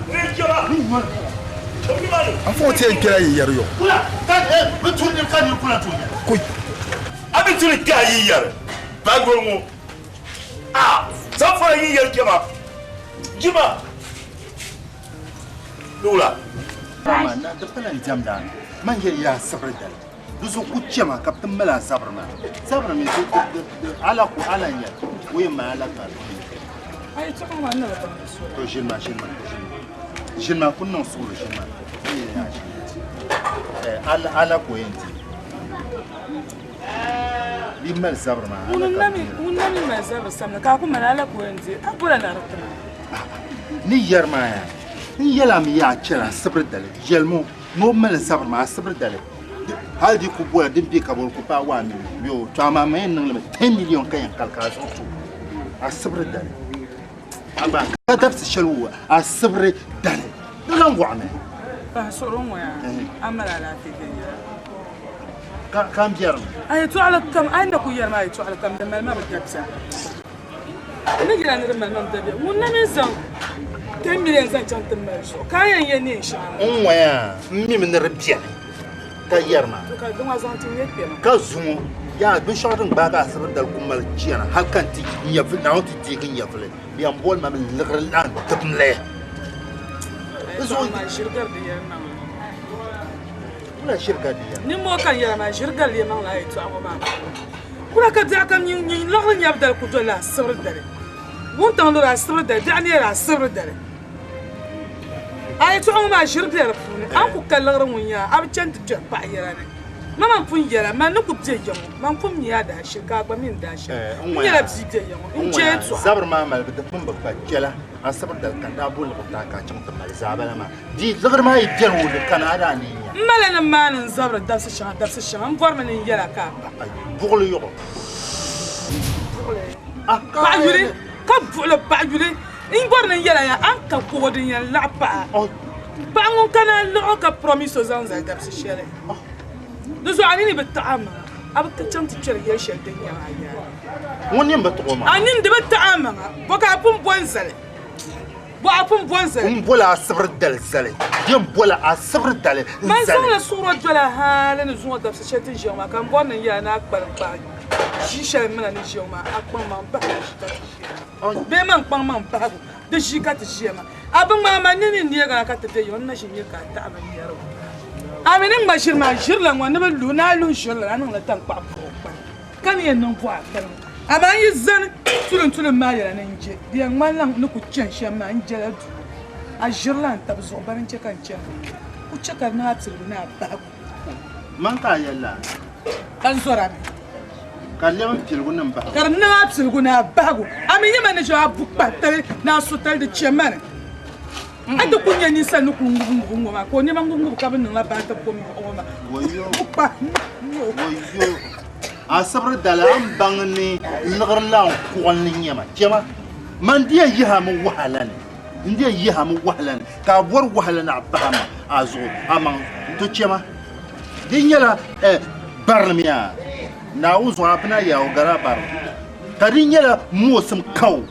ni nyoli An fɔ ti yɛn kpɛla yi yɛri yɔ. Kula ka bi turi ni ka niri kula tooi nyɛli. Koyi. A bi tiri kpɛ a yi yɛri baagoli ŋɔ a sanfara yi yɛri kpɛma jima ni wula. Ama na di pala n diɛmda man yɛli yaa sibiri dali di zuɣu ku chɛma ka bi ti mali a zabiri maa zabiri mi di ala ku ala n yɛli o yɛn mali ala ka A yi tɔɣi ŋɔ n ni bi baŋ di soli. To ʒini ma ʒini ma ʒini ma ʒini ma ku niŋ suɣuri ʒini ma n yɛli yaa ʒini ala ala ka o yɛn di bi mali zabiri maa Ŋun na mi ŋun na mi mali zabiri samli ka a ku mali ala ka o yɛn di a bola na di tima. Ni yɛri maa yaa n yɛla mi yaa chɛla asibiri dali yɛlimo ni o mali zabiri maa asibiri dali hali di ku bola din bɛ ka boli ku paai 1 million yo to amaa ma yɛn niŋli mi 10 million ka yɛn kali ka a zuɣu to asibiri dali a gba ka dabisi shɛli wo asibiri dali di lan waɣami. Pahi suɣuri ŋɔ yaa a mali alaafee viɛnyɛla. Ka ka n biɛrimi. A yɛtɔɣili kam a yi na ku yɛri maa yɛtɔɣili kam di mali ma bi dabisa. N ni yɛla ni di mali ma bi dabisa ŋun na mi zaŋ 10 million zaŋ chaŋ ti mali zuɣu ka a yɛn yɛ neen shɛŋa. N ŋɔya n mimi ni di biɛni ka yɛri maa. To ka di ŋɔ zaŋ ti nyɛ kpɛma. Ka zuŋɔ yaa binshɛɣu din gbaagi asibiri dali ku mali chana hali ka n ti nyɛvili Naawuni ti deegi nyɛvili bɛ yɛn boli ma mi liɣiri lan tibimli. Di zuɣu maa ʒiri gari di yɛli maŋli. Wula ʒiri gari di yɛli? Nimmoo ka n yɛla maa ʒiri gari di maŋli a yɛtɔɣa ŋɔ maa. Kura ka biɛɣu kam nyin nyin liɣiri nyabu dali ku dolila asibiri dali. Wuntaŋ lori asibiri dali, biɛɣu neeri asibiri dali. A yɛltɔɣa ŋɔ maa ʒiri be di puuni. A ni ku ka liɣiri ŋun yaa, a bi chani ti kpɛri paɣa yɛla ni. Mama m-pun yɛla, man ni ku be ya ŋɔ, man pun mi a daashili ka a gba mi n daashili. N nyɛla bia be ya ŋɔ, n je yɛltɔɣa. Zabiri maa malibu di pun bi kpa kpɛla, asibiri dali ka n daa bo liɣiri ti a ka a chaŋ ti mali zaabala maa. Di liɣiri maa yi beni o ni kana a daa ni nya. M mali ni maani n zabiri dabisi shɛŋa dabisi shɛŋa, m bɔrimi ni n yɛla ka a pa. Buɣili yɔɣɔ. Buɣili paɣa yuli, ka buɣili paɣa yuli. N bɔri ni n yɛla ya, a ni ka kuɣu din yɛn laɣi paɣa. Paɣa ŋun kana liɣi o ka promise o zaŋ zali dabisi shɛli. Di zuɣu a nini bi taɣi a maŋa, a bi chaŋ ti kpɛri yɛli shɛli din nyaŋ a yaa. Ŋun nini bi taɣi o maŋa? A nini di bi taɣi a maŋa, bɔ ka a pun bo n-zali? Bɔ a pun bo n-zali? M bola asibiri dali zali, bɛ m bola asibiri dali n-zali. Man zaŋla suɣuro doli a hali ni zuŋɔ dabisi shɛli ti ni ʒiya ŋɔ maa, ka m bɔri ni n yɛli a ni a kpalim kpaai ʒii shɛli m mina ni ʒiya ŋɔ maa, a kpaŋ maŋ bahi la ʒi ka ti ʒiya maa. Bee man kpaŋ maŋ bahigu di ʒii ka ti ʒiya maa. A bi ŋmaai ma nini n-neeg a ka ti be yiŋ, n na ʒi n-nya ka a taɣi binyɛrigu. A mi ni ŋma ʒiri maa, ʒirila ŋɔ ni bi lu, ni a luhi ʒirila a niŋla taŋkpaɣu buɣi o kpani, ka ni yɛn niŋ buɣi a kpani ŋɔ. Amaa n yi zani tulintulim maa yɛla ni n je, di yɛn ŋmanila n ni ku chani shɛm maa, n jɛla duu. A ʒirila n tab zuɣu bari n-chɛ ka n chani ŋɔ. Ku chɛ ka di niŋ a piligu ni a bahigu. Man ka a yɛli lala? Ka n zɔr a mi. Ka di lɛbi n piligu ni m bahigu. Ka di niŋ a piligu ni a bahigu. A mi nyɛ ma ni ʒe a bukpatali ni a sotali di chɛ ma ni. A ti ku nya ninsal ni kul ŋubiŋubi ŋ-ŋɔ maa, ka o nɛma ŋubiŋubi ka bɛ niŋla bahi ti kom yuɣu ŋɔ maa. Wayo! Wayo! Asibiri dali a ni baŋ ni liɣiri lan kuɣinli nyɛ ma. Chɛ ma, man di yɛn yihi a mi wahala ni, n di yɛn yihi a mi wahala ni, ka a bɔri wahala ni a bahi ma a zuɣu amaŋ to chɛ ma. Di nyɛla barilim yaa, Naawuni zuɣu a bina yaa o gari a barilim, ka di nyɛla moosim kao.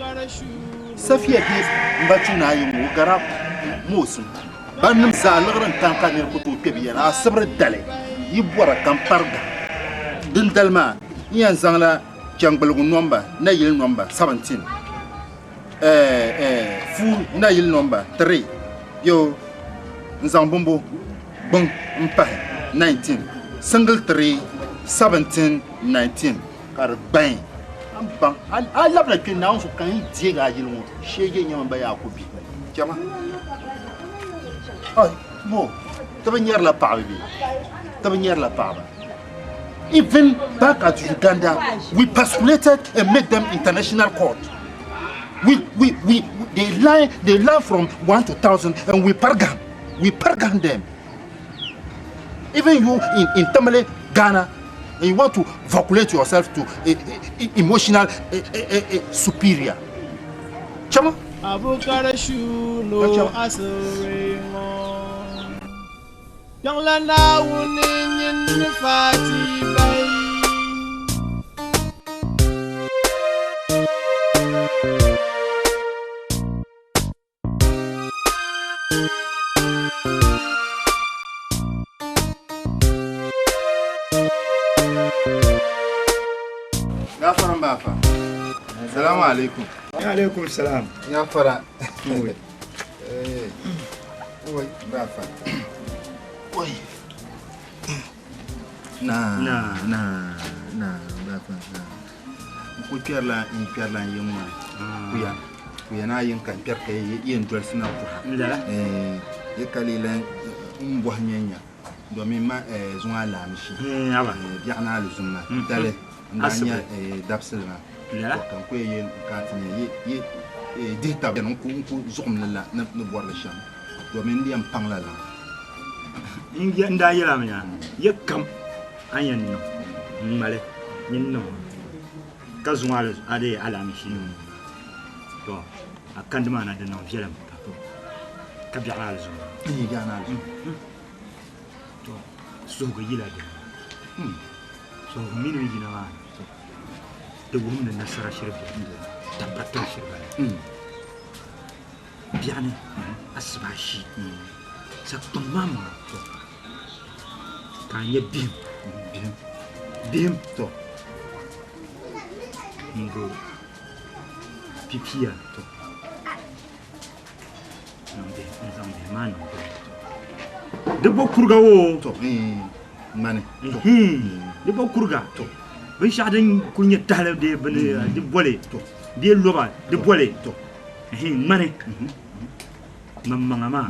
Safiya bee m ba tuun ayi ŋɔ o gari a moosim. Bannim zaa liɣiri n-kani ka nir ku tooi kpe bɛ yɛla. Asibiri dali yi bɔra ka m pariga. Dindali maa n yɛn zaŋla chɛŋgbiligu nɔmba nayili nɔmba 17, fuu nayili nɔmba 3 yo n-zaŋ bimbo gbuŋ m-pahi 19, single 3, 17, 19 ka di gbain. A ni baŋ a labina kpe Naawuni zuɣu ka n yi deeg a yili ŋɔ sheege nyɛma m ba yaa ku bi. Chama. Ai, bo, ti bi nyarila paɣaba bee? Ti bi nyarila paɣaba. Even back at Uganda, we persuaded and made them international court. We, they line, they line from 1 to 1,000 and we pargan, we pargan them. Even you in Tamale, Ghana, and you want to vocalate yourself to a emotional a superior. Chama. Abukara shu no asiri ŋɔ. Kpiɔŋla Naawuni nyin Fati bayi. Gafara ba fa. Salamu alaikum. Wa alaikum salam. Gafara. Eh. Oi, ba fa. Oi. Na na na na ba fa na. N ku kpɛrila n kpɛrila n yiŋ maa kuya kuya naa yin ka n kpɛri ka yɛn dolisi na puha yi ka lee lan n bɔhi nyɛ nya domin ma zuŋɔ alaamishi biɛɣu ni alizumma dali n daa nya dabisili maa ka n ku yɛn ka ti nyɛ yi dihi tab n ku zuɣum li la ni bɔrili shɛm domin n di yɛn paŋ lala. N daa yɛla mi yaa yɛ kam a ni yɛn niŋ n-ŋmali nyin niŋ ka zuŋ a dee alaamishi to a kandi maa na di niŋ viɛlim pam ka biɛɣu ni alizuma. Biɛɣu ni alizuma. To suhigu yila dini suhigu mi ni yina maa ni di wuhim ni nasara shiri beni tabbatar shiri bala biɛɣu ni asibashi sakpaŋ maa maŋa ka a nya bihim bihim bihim to n bo pipia to niŋ bihim n zaŋ bihim maa niŋ bini di bo kuriga wo to ŋmani di bo kuriga to binshɛɣu din kuli nyɛ tahali dee bini di boli bee loba di boli to ŋmani. Maŋmaŋa maa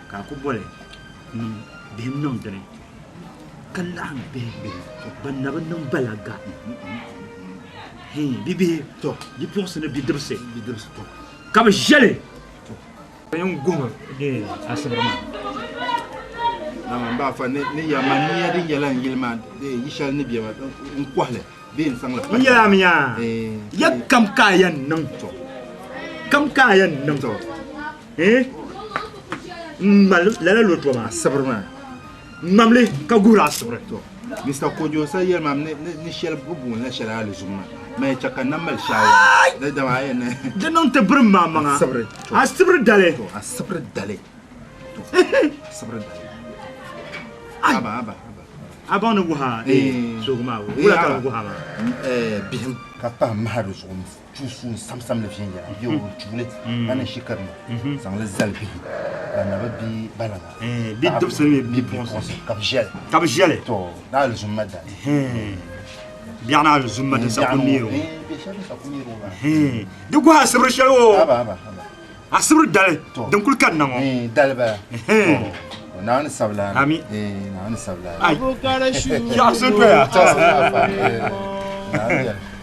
ka a ku boli niŋ bihim niŋ dini ka laɣim bihi ban na bi niŋ balaga bibihi bipuɣinsi ni bidibisi ka bɛ ʒe li. N guhimi asibiri maa. Nama n baafa ni ni ya ma niya din yɛla n yili maa yi shɛli ni bɛ maa n kɔhili bee n zaŋli pa. N yɛla mi yaa ya kam ka a yɛn niŋ kam ka a yɛn niŋ n ŋmali lala loto maa asibiri maa n ŋmamli ka guhiri asibiri. Mister Kojo sa yɛli ma ni shɛli bi booni la shɛli alizum maa ma ya chɛ ka n na mali shaawa di dama a yɛn ni Di niŋ ti birim maa maŋa asibiri asibiri dali asibiri dali asibiri dali aba aba a baŋ ni wuha soogu maa wula ka bi wuha maa bihim ka pahi maha di zuɣu chuusu n samsam li viɛnyɛla bɛ o chuuli ka ni shikari ni zaŋ li zali bihi ban na bi bi balaga bidibsi ni bipuɣinsi ka bi ʒɛli ka bi ʒɛli to ni alizumma dali biɛɣu ni alizumma din sa ku neeri o di guhi asibiri shɛli o asibiri dali din kuli ka na ŋɔ dali bala Naawuni sabila ami Naawuni sabila ai yaɣasi doya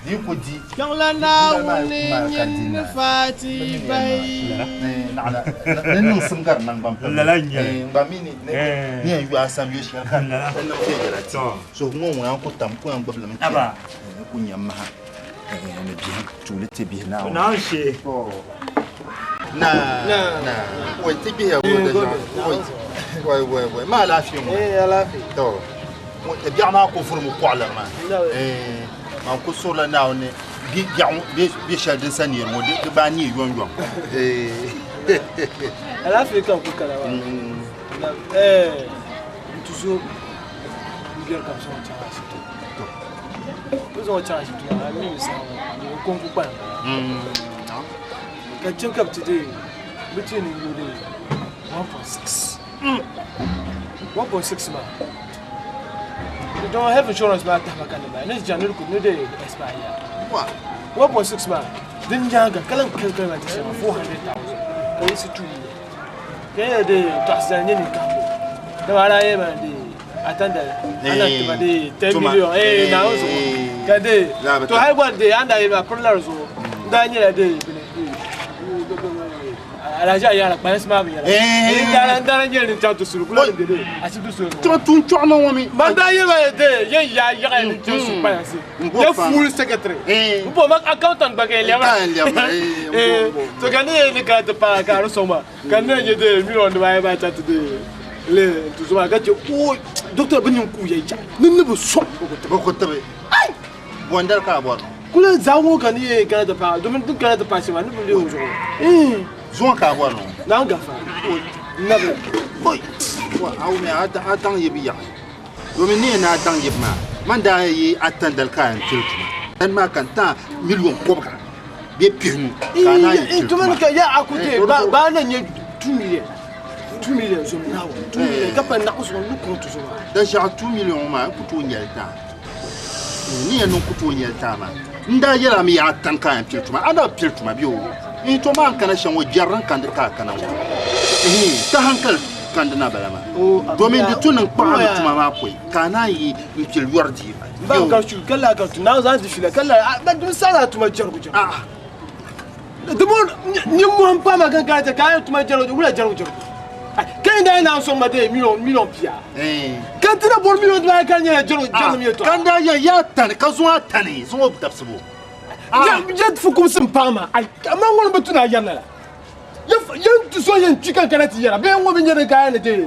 di ku di Kpiɔŋla Naawuni nyin ni faati bahi. Ni niŋsim ka di naŋgban pali. Lala n-nyɛ li. N gba mi ni ni yɛn yo a sam yo shɛli ka di niŋ viɛnyɛla ti. So ŋɔ ŋun a ku tam ku yɛn gbubi li mi chana ni ku nya maha ni bihim tuuli ti bihi Naawuni. Naawuni shee. Na na wai ti bihi ya wo da wai wai wai wai ma alaafee ŋɔ. Eh alaafee. To biɛɣu maa ku vurimi kɔɣiliri maa. Eh man ku surila Naawuni ni biɛɣu bɛ shɛli din sa neeri ŋɔ di baa neei yomyom. Alaafee ka n ku kana maa. Eh n tuzo n biɛri ka bi zaŋ o chaŋ ashibiti. Bi zaŋ o chaŋ ashibiti maa a mi mi saha ŋɔ di o kɔŋko kpalim bala. Ka n chaŋ ka bi ti deei bi ti ni n yo deei 1.6. 1.6 maa don health insurance maa tahima ka ni maa ni jan ni ku ni de expire ya 1.6 maa din nyaaŋa ka lan kali maa ti shɛŋa 400,000 ka yiɣisi 2 million ka yɛ de tɔɣisi zali nyɛ ninkahigu dama a daa yɛ maa de atanda ana tima de 10 million eh na o zuɣu ka de to hali gba de an daa yɛ maa pirila di zuɣu n daa nyɛla de bini Alhaji Ayala kpalinsi maa bi yɛla. N daa n daa nyɛli ni chaŋ ti suri kula ni bɛ ashibiti suri. Tuma tuun chɔɣu ma ŋɔ mi. Man daa yɛli ma de yɛn yaa yaɣa ni chaŋ su kpalinsi. Yɛ full secretary. N bo ma accountant gba ka yɛn lɛbira. To ka ne yɛ ni kana ti paai ka di sɔŋ ma ka ne nyɛ de million dibaayi maa chaŋ ti de le n ti zoma ka che o doctor bi nyin ku yɛ ya ni ni bi sɔŋ o ku tibi. Ai! Bɔndali ka a bɔri? Kuli zaɣ ŋɔ ka ni yɛn kana ti paai domin din kana ti paai shɛm maa ni bi leei o zuɣu. Ii. Zuŋɔ ka a bɔri ŋɔ? Naawuni gafara. Nabi. Oi! Wa a wumi a daŋ yi bi yaɣi. Domin ni yɛn ni a daŋ yibu maa, man daa yi a tandali ka a yɛn pili tuma. Dani maa ka n ti a miliyon kɔbiga bee pihinu ka a naan yi pili tuma. Domin ka ya a ku deei ba na nyɛ 2 million. 2 million zom Naawuni 2 million ka pa naɣ zuɣu ni kuŋ ti zuɣu maa. Dan shɛɣu 2 million ŋɔ maa n ku tooi nyɛli ti a. Ni yɛn niŋ ku tooi nyɛli taai maa, n daa yɛl a mi a tani ka a yɛn pili tuma, a na bi pili tuma bee o? Ihi to maa n kana shɛm ŋɔ, jɛri din kandi ka a kana ŋɔ. Ihi ti hankali kandi na bala maa, domin di tu ni n kpaɣi a mi tuma maa pɔi ka a naan yi m pili yɔri dii ba. M ba ka shu ka la ka tu na zaŋ di fila ka la ba dum sa la tuma jɛrigu jɛrigu. Di bo nimmohi m-paai ma ka n kana ti ka a yɛn tuma jɛrigu wula jɛrigu jɛrigu. Ka yi daa naan sɔŋ ma dee miliɔn pia. Ka ti na bɔri miliɔn dibaayi ka di nyɛla jɛrigu jɛrigu mi yɛtɔɣa. Ka n daa yɛli, yaa tani, ka zuŋ a tani, zuŋ o dabisibu. Ya fukumsi m-paai ma, amaa ŋɔni bi tu ni a yɛri lala. Yɛn ti so yɛn kpi ka n kana ti yɛra bee ŋɔ bi nyɛ din ka a yɛn ni deei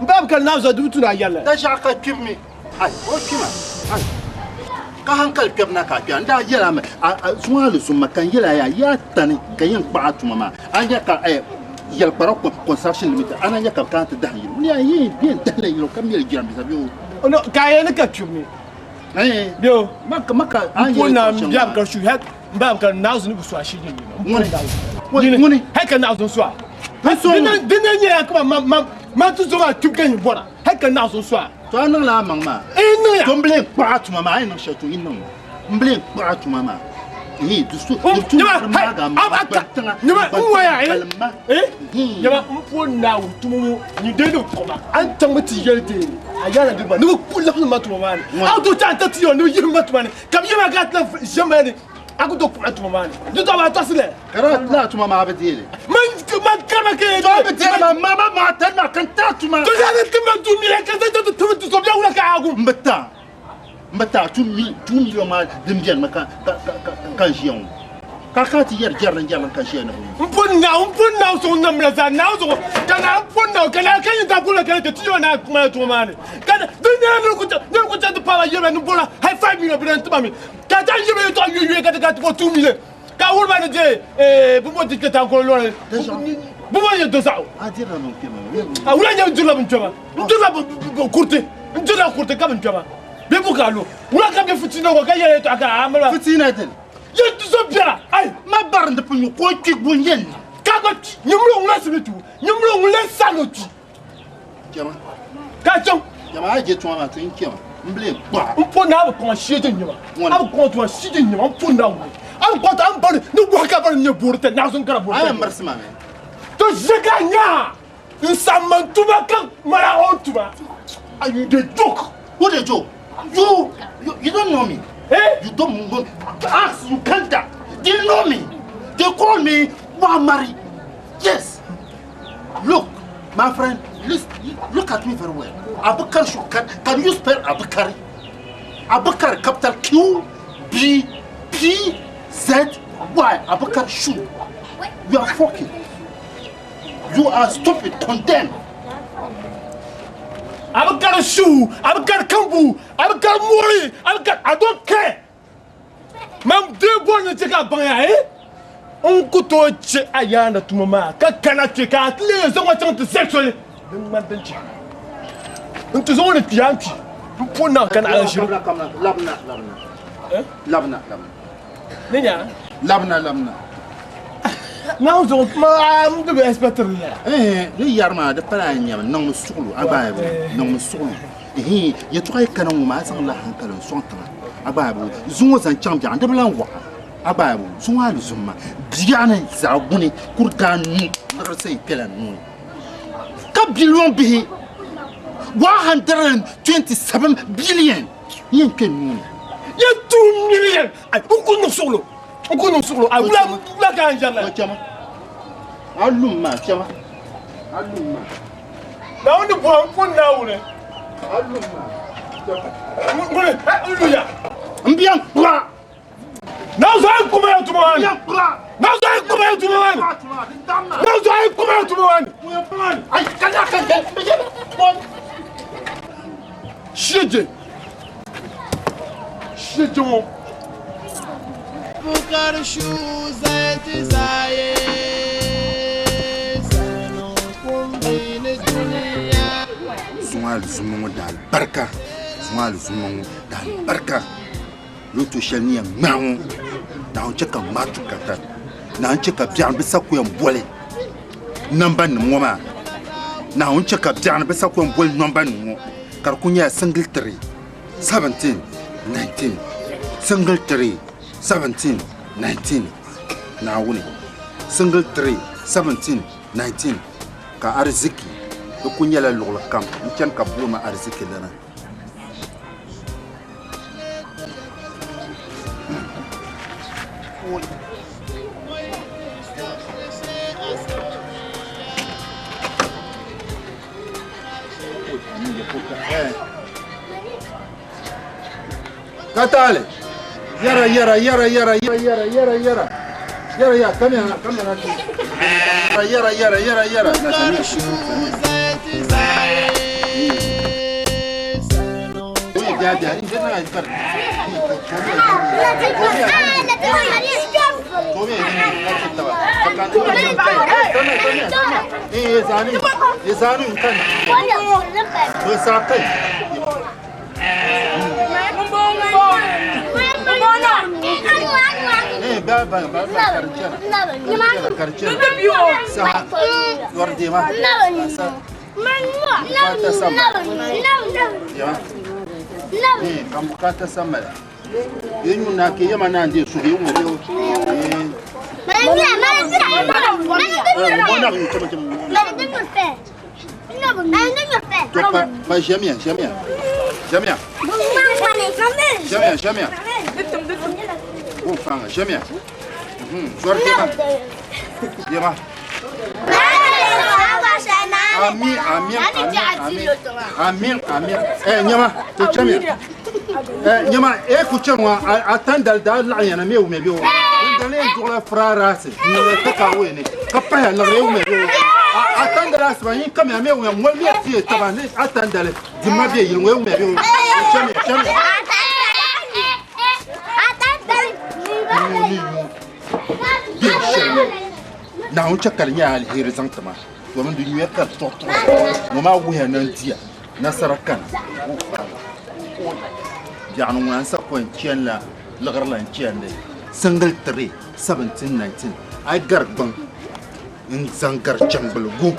m ba bi kali naai zuɣu di bi tu ni a yɛri lala. Daʒiɛɣu ka kpibu mi. Ai, o kpima, ai, ka hankali kpɛbu na ka a kpɛra. N daa yɛl a mi, a zuŋ a li zumma ka n yɛl a yaa, yaa tani ka yɛn kpaɣi a tuma maa. A nya ka yɛlikpara Construction Limited, a na nya ka bɛ kana ti dahim yili. N yaa yɛn bɛ yɛn dahimla yili ka mɛli jiranbiisa bee o. No, ka a yɛn ni ka kpibu mi. Bee o. Maka, maka, a N yɛli po na shɛm m biɛbu maa. ka shu, hɛk, m ba ka naɣizu ni bi su a shee yɛn yɛli. Ŋuni? Ŋuni? Hɛk ka naɣizu n su a. N su ŋuni? Di na nyɛla kaman man, man, man ti zo maa kpibu ka yɛn bɔra. Hɛk ka naɣizu n su a. To a niŋla a maŋ maa. N niŋya. To m bilen kpaɣi a tuma maa, a yi niŋ shɛli to yi niŋ. M bilen kpaɣi a tuma maa. Hi di su di tu ma ga ma gba tiŋa Nyama n waya eh nyama n po Naawuni tuma ŋɔ ni dee ni kɔba a ni chaŋ mi ti yɛli dee a yaana diri ni bi ku labisi ma tuma maa ni a ku tooi chaŋ ti ti yɛli ni bi yihi ma tuma ni ka bi yɛli ma ka a ti lahi ʒe mali ni a ku tooi kpuɣi tuma maa ni di tɔbu a tɔɣisi li. Ka di laa tuma maa bi deeli. Man man karima ka yɛn To bi deeli ma ma ma ma tani ma kan ta tuma. To yaa ni ti ma du million ka zaŋ chaŋ ti timi ti so bia wula ka a gu. N bi ta n bi ta 2 million maa din beni mi ka ka ka ka n ʒiya ŋɔ. Ka ka ti yɛri jɛrilim jɛrilim ka ʒiya ni bi N po Naawuni n po Naawuni zuɣu namla zaa Naawuni zuɣu ka naa n po Naawuni ka naa ka yin daa gbubi la ka ti yɛli naa kuma tuma maa ni ka di nyɛla niri ku niri ku chaŋ ti paai ba yɛli ba ni bɔra hali 5 million bi na n-ti ba mi ka daa yɛli ba yɛltɔɣa yuei yuei ka ti ka ti bɔ 2 million ka wuri ba ni je bi bɔ ti kpɛ tankoro lɔri bi bɔ nyɛ dosaɣu a wula nyɛ dirila bin kpɛma n dirila kuriti n dirila kuriti ka bin kpɛma bɛ bu ka lo wula ka bɛ fitina ko ka yɛlɛ yɛltɔɣa ka a mali fitina dini ye ti so biɛla ayi ma bari di pun nyɛ ka o kpi gun yɛn na ka gba kpi nyimlo ŋuna simi tu nyimlo ŋun len sa no kpi Jama ka chaŋ jama a je tuma maa to n kpɛma n bile gba n po naa bi kɔŋa shee din nyɛma a bi kɔŋa tuma shee din nyɛma n po naa wuli a bi kɔŋa a bari ni wahi ka bari nyɛ boori tɛ naa zon kara boori a tɛ yɛn mirisi ma mi to ʒe ka nyaa n saɣim tuma ka mara o tuma are you dey joke who dey joke you don't know me eh you don't know ask you can't die they know me they call me Wamari yes look my friend listen look at me very well Abukar Shu can you spell Abukari Abukar capital Q B P Z Y Abukar Shu you are fucking you are stupid condemned Abukar Shu Abukar Kambu Abukar Mori Abukar I don't care Man dee bɔri ni ti ka baŋ ya eh n ku tooi chɛ a yaanda tuma maa ka kana kpe ka a ti leei zaŋ ma chaŋ ti zali soli din ŋmani din chɛ n ti zaŋ o ni kpi a ni kpi n po naŋ ka naɣila ʒiri labina labina labina labina ni nya labina labina Naawuni zuɣu ma n di bi expectiri li la eh ni yɛri maa di pala a nyɛmi niŋmi suɣulu a gba niŋmi suɣulu ehe yɛltɔɣa yi kana ŋɔ maa a zaŋla hankali n sɔŋ tiŋa a gba zuŋɔ zaŋ chaŋ biɛɣu di bi lan waɣa a gba zuŋɔ alizumma biɛɣuni zaɣ guni kuri daa nu liɣiri sa yi kpɛla nuuni ka biliɔn bihi 127 billion yɛn kpɛ nuuni ye 2 million ai n ku niŋ suɣulo n ku niŋ suɣulo ai wula wula ka n ʒɛri la chɛma a lum maa chɛma a lum maa Naawuni bɔha n pun Naawuni a lum maa ŋuni n luya n bɛn kura Naawuni zuɣu ayi kuma ya tuma maa ni n bɛn kura Naawuni zuɣu ayi kuma ya tuma maa ni Naawuni zuɣu ayi kuma ya tuma maa ni ai kana ka shije shije ŋɔ Bukar shu zai ti zaye sanu kumbi ni duniya. Zuŋɔ alizumma ŋɔ da alibarika zuŋɔ alizumma ŋɔ da alibarika loto shɛli ni yɛn ŋmaa ŋɔ Naawuni chɛ ka ŋmaa tu ka tari Naawuni chɛ ka biɛɣuni bi sa ku yɛn boli namba nim ŋɔ maa Naawuni chɛ ka biɛɣuni bi sa ku yɛn boli namba nim ŋɔ ka di ku nyɛla single 3 17 19 single 3 17 19 Naawuni single 3 17 19 ka ariziki di ku nyɛla luɣuli kam n chani ka booni ariziki lana Katale yara yara yara yara yara yara yara yara yara yara come here come here yara yara yara yara Bukar shu zai ti zaye sanu Ye nyu na ke yema na ndi su ye ŋo be o. To pa pa jamiya jamiya. Jamiya. Jamiya jamiya. O fanga jamiya. Zor jema. Jema. Amin amin amin. Amin amin. Eh nyama to jamiya. Eh nyama e ku chanwa a tandal da la yana me me bi o. Dale jugla frarase. Ni ta ka we ne. Ka pa ya la me bi o. A tandal asba yin kam ya me we mo mi ti taba ne a tandal di ma bi yin we me bi o. Jamiya jamiya. Naawuni chɛ ka di nyɛ aliheri zaŋ ti ma domin di nyuya ka di tuɣi tuɣi ŋɔ maa wuhiya ni n diya nasara kana biɛɣuni ŋuna n sa ko n chɛnila liɣiri la n chɛndi single 3 17 19 a yi gari gbaŋ n zaŋ gari chaŋgbiligu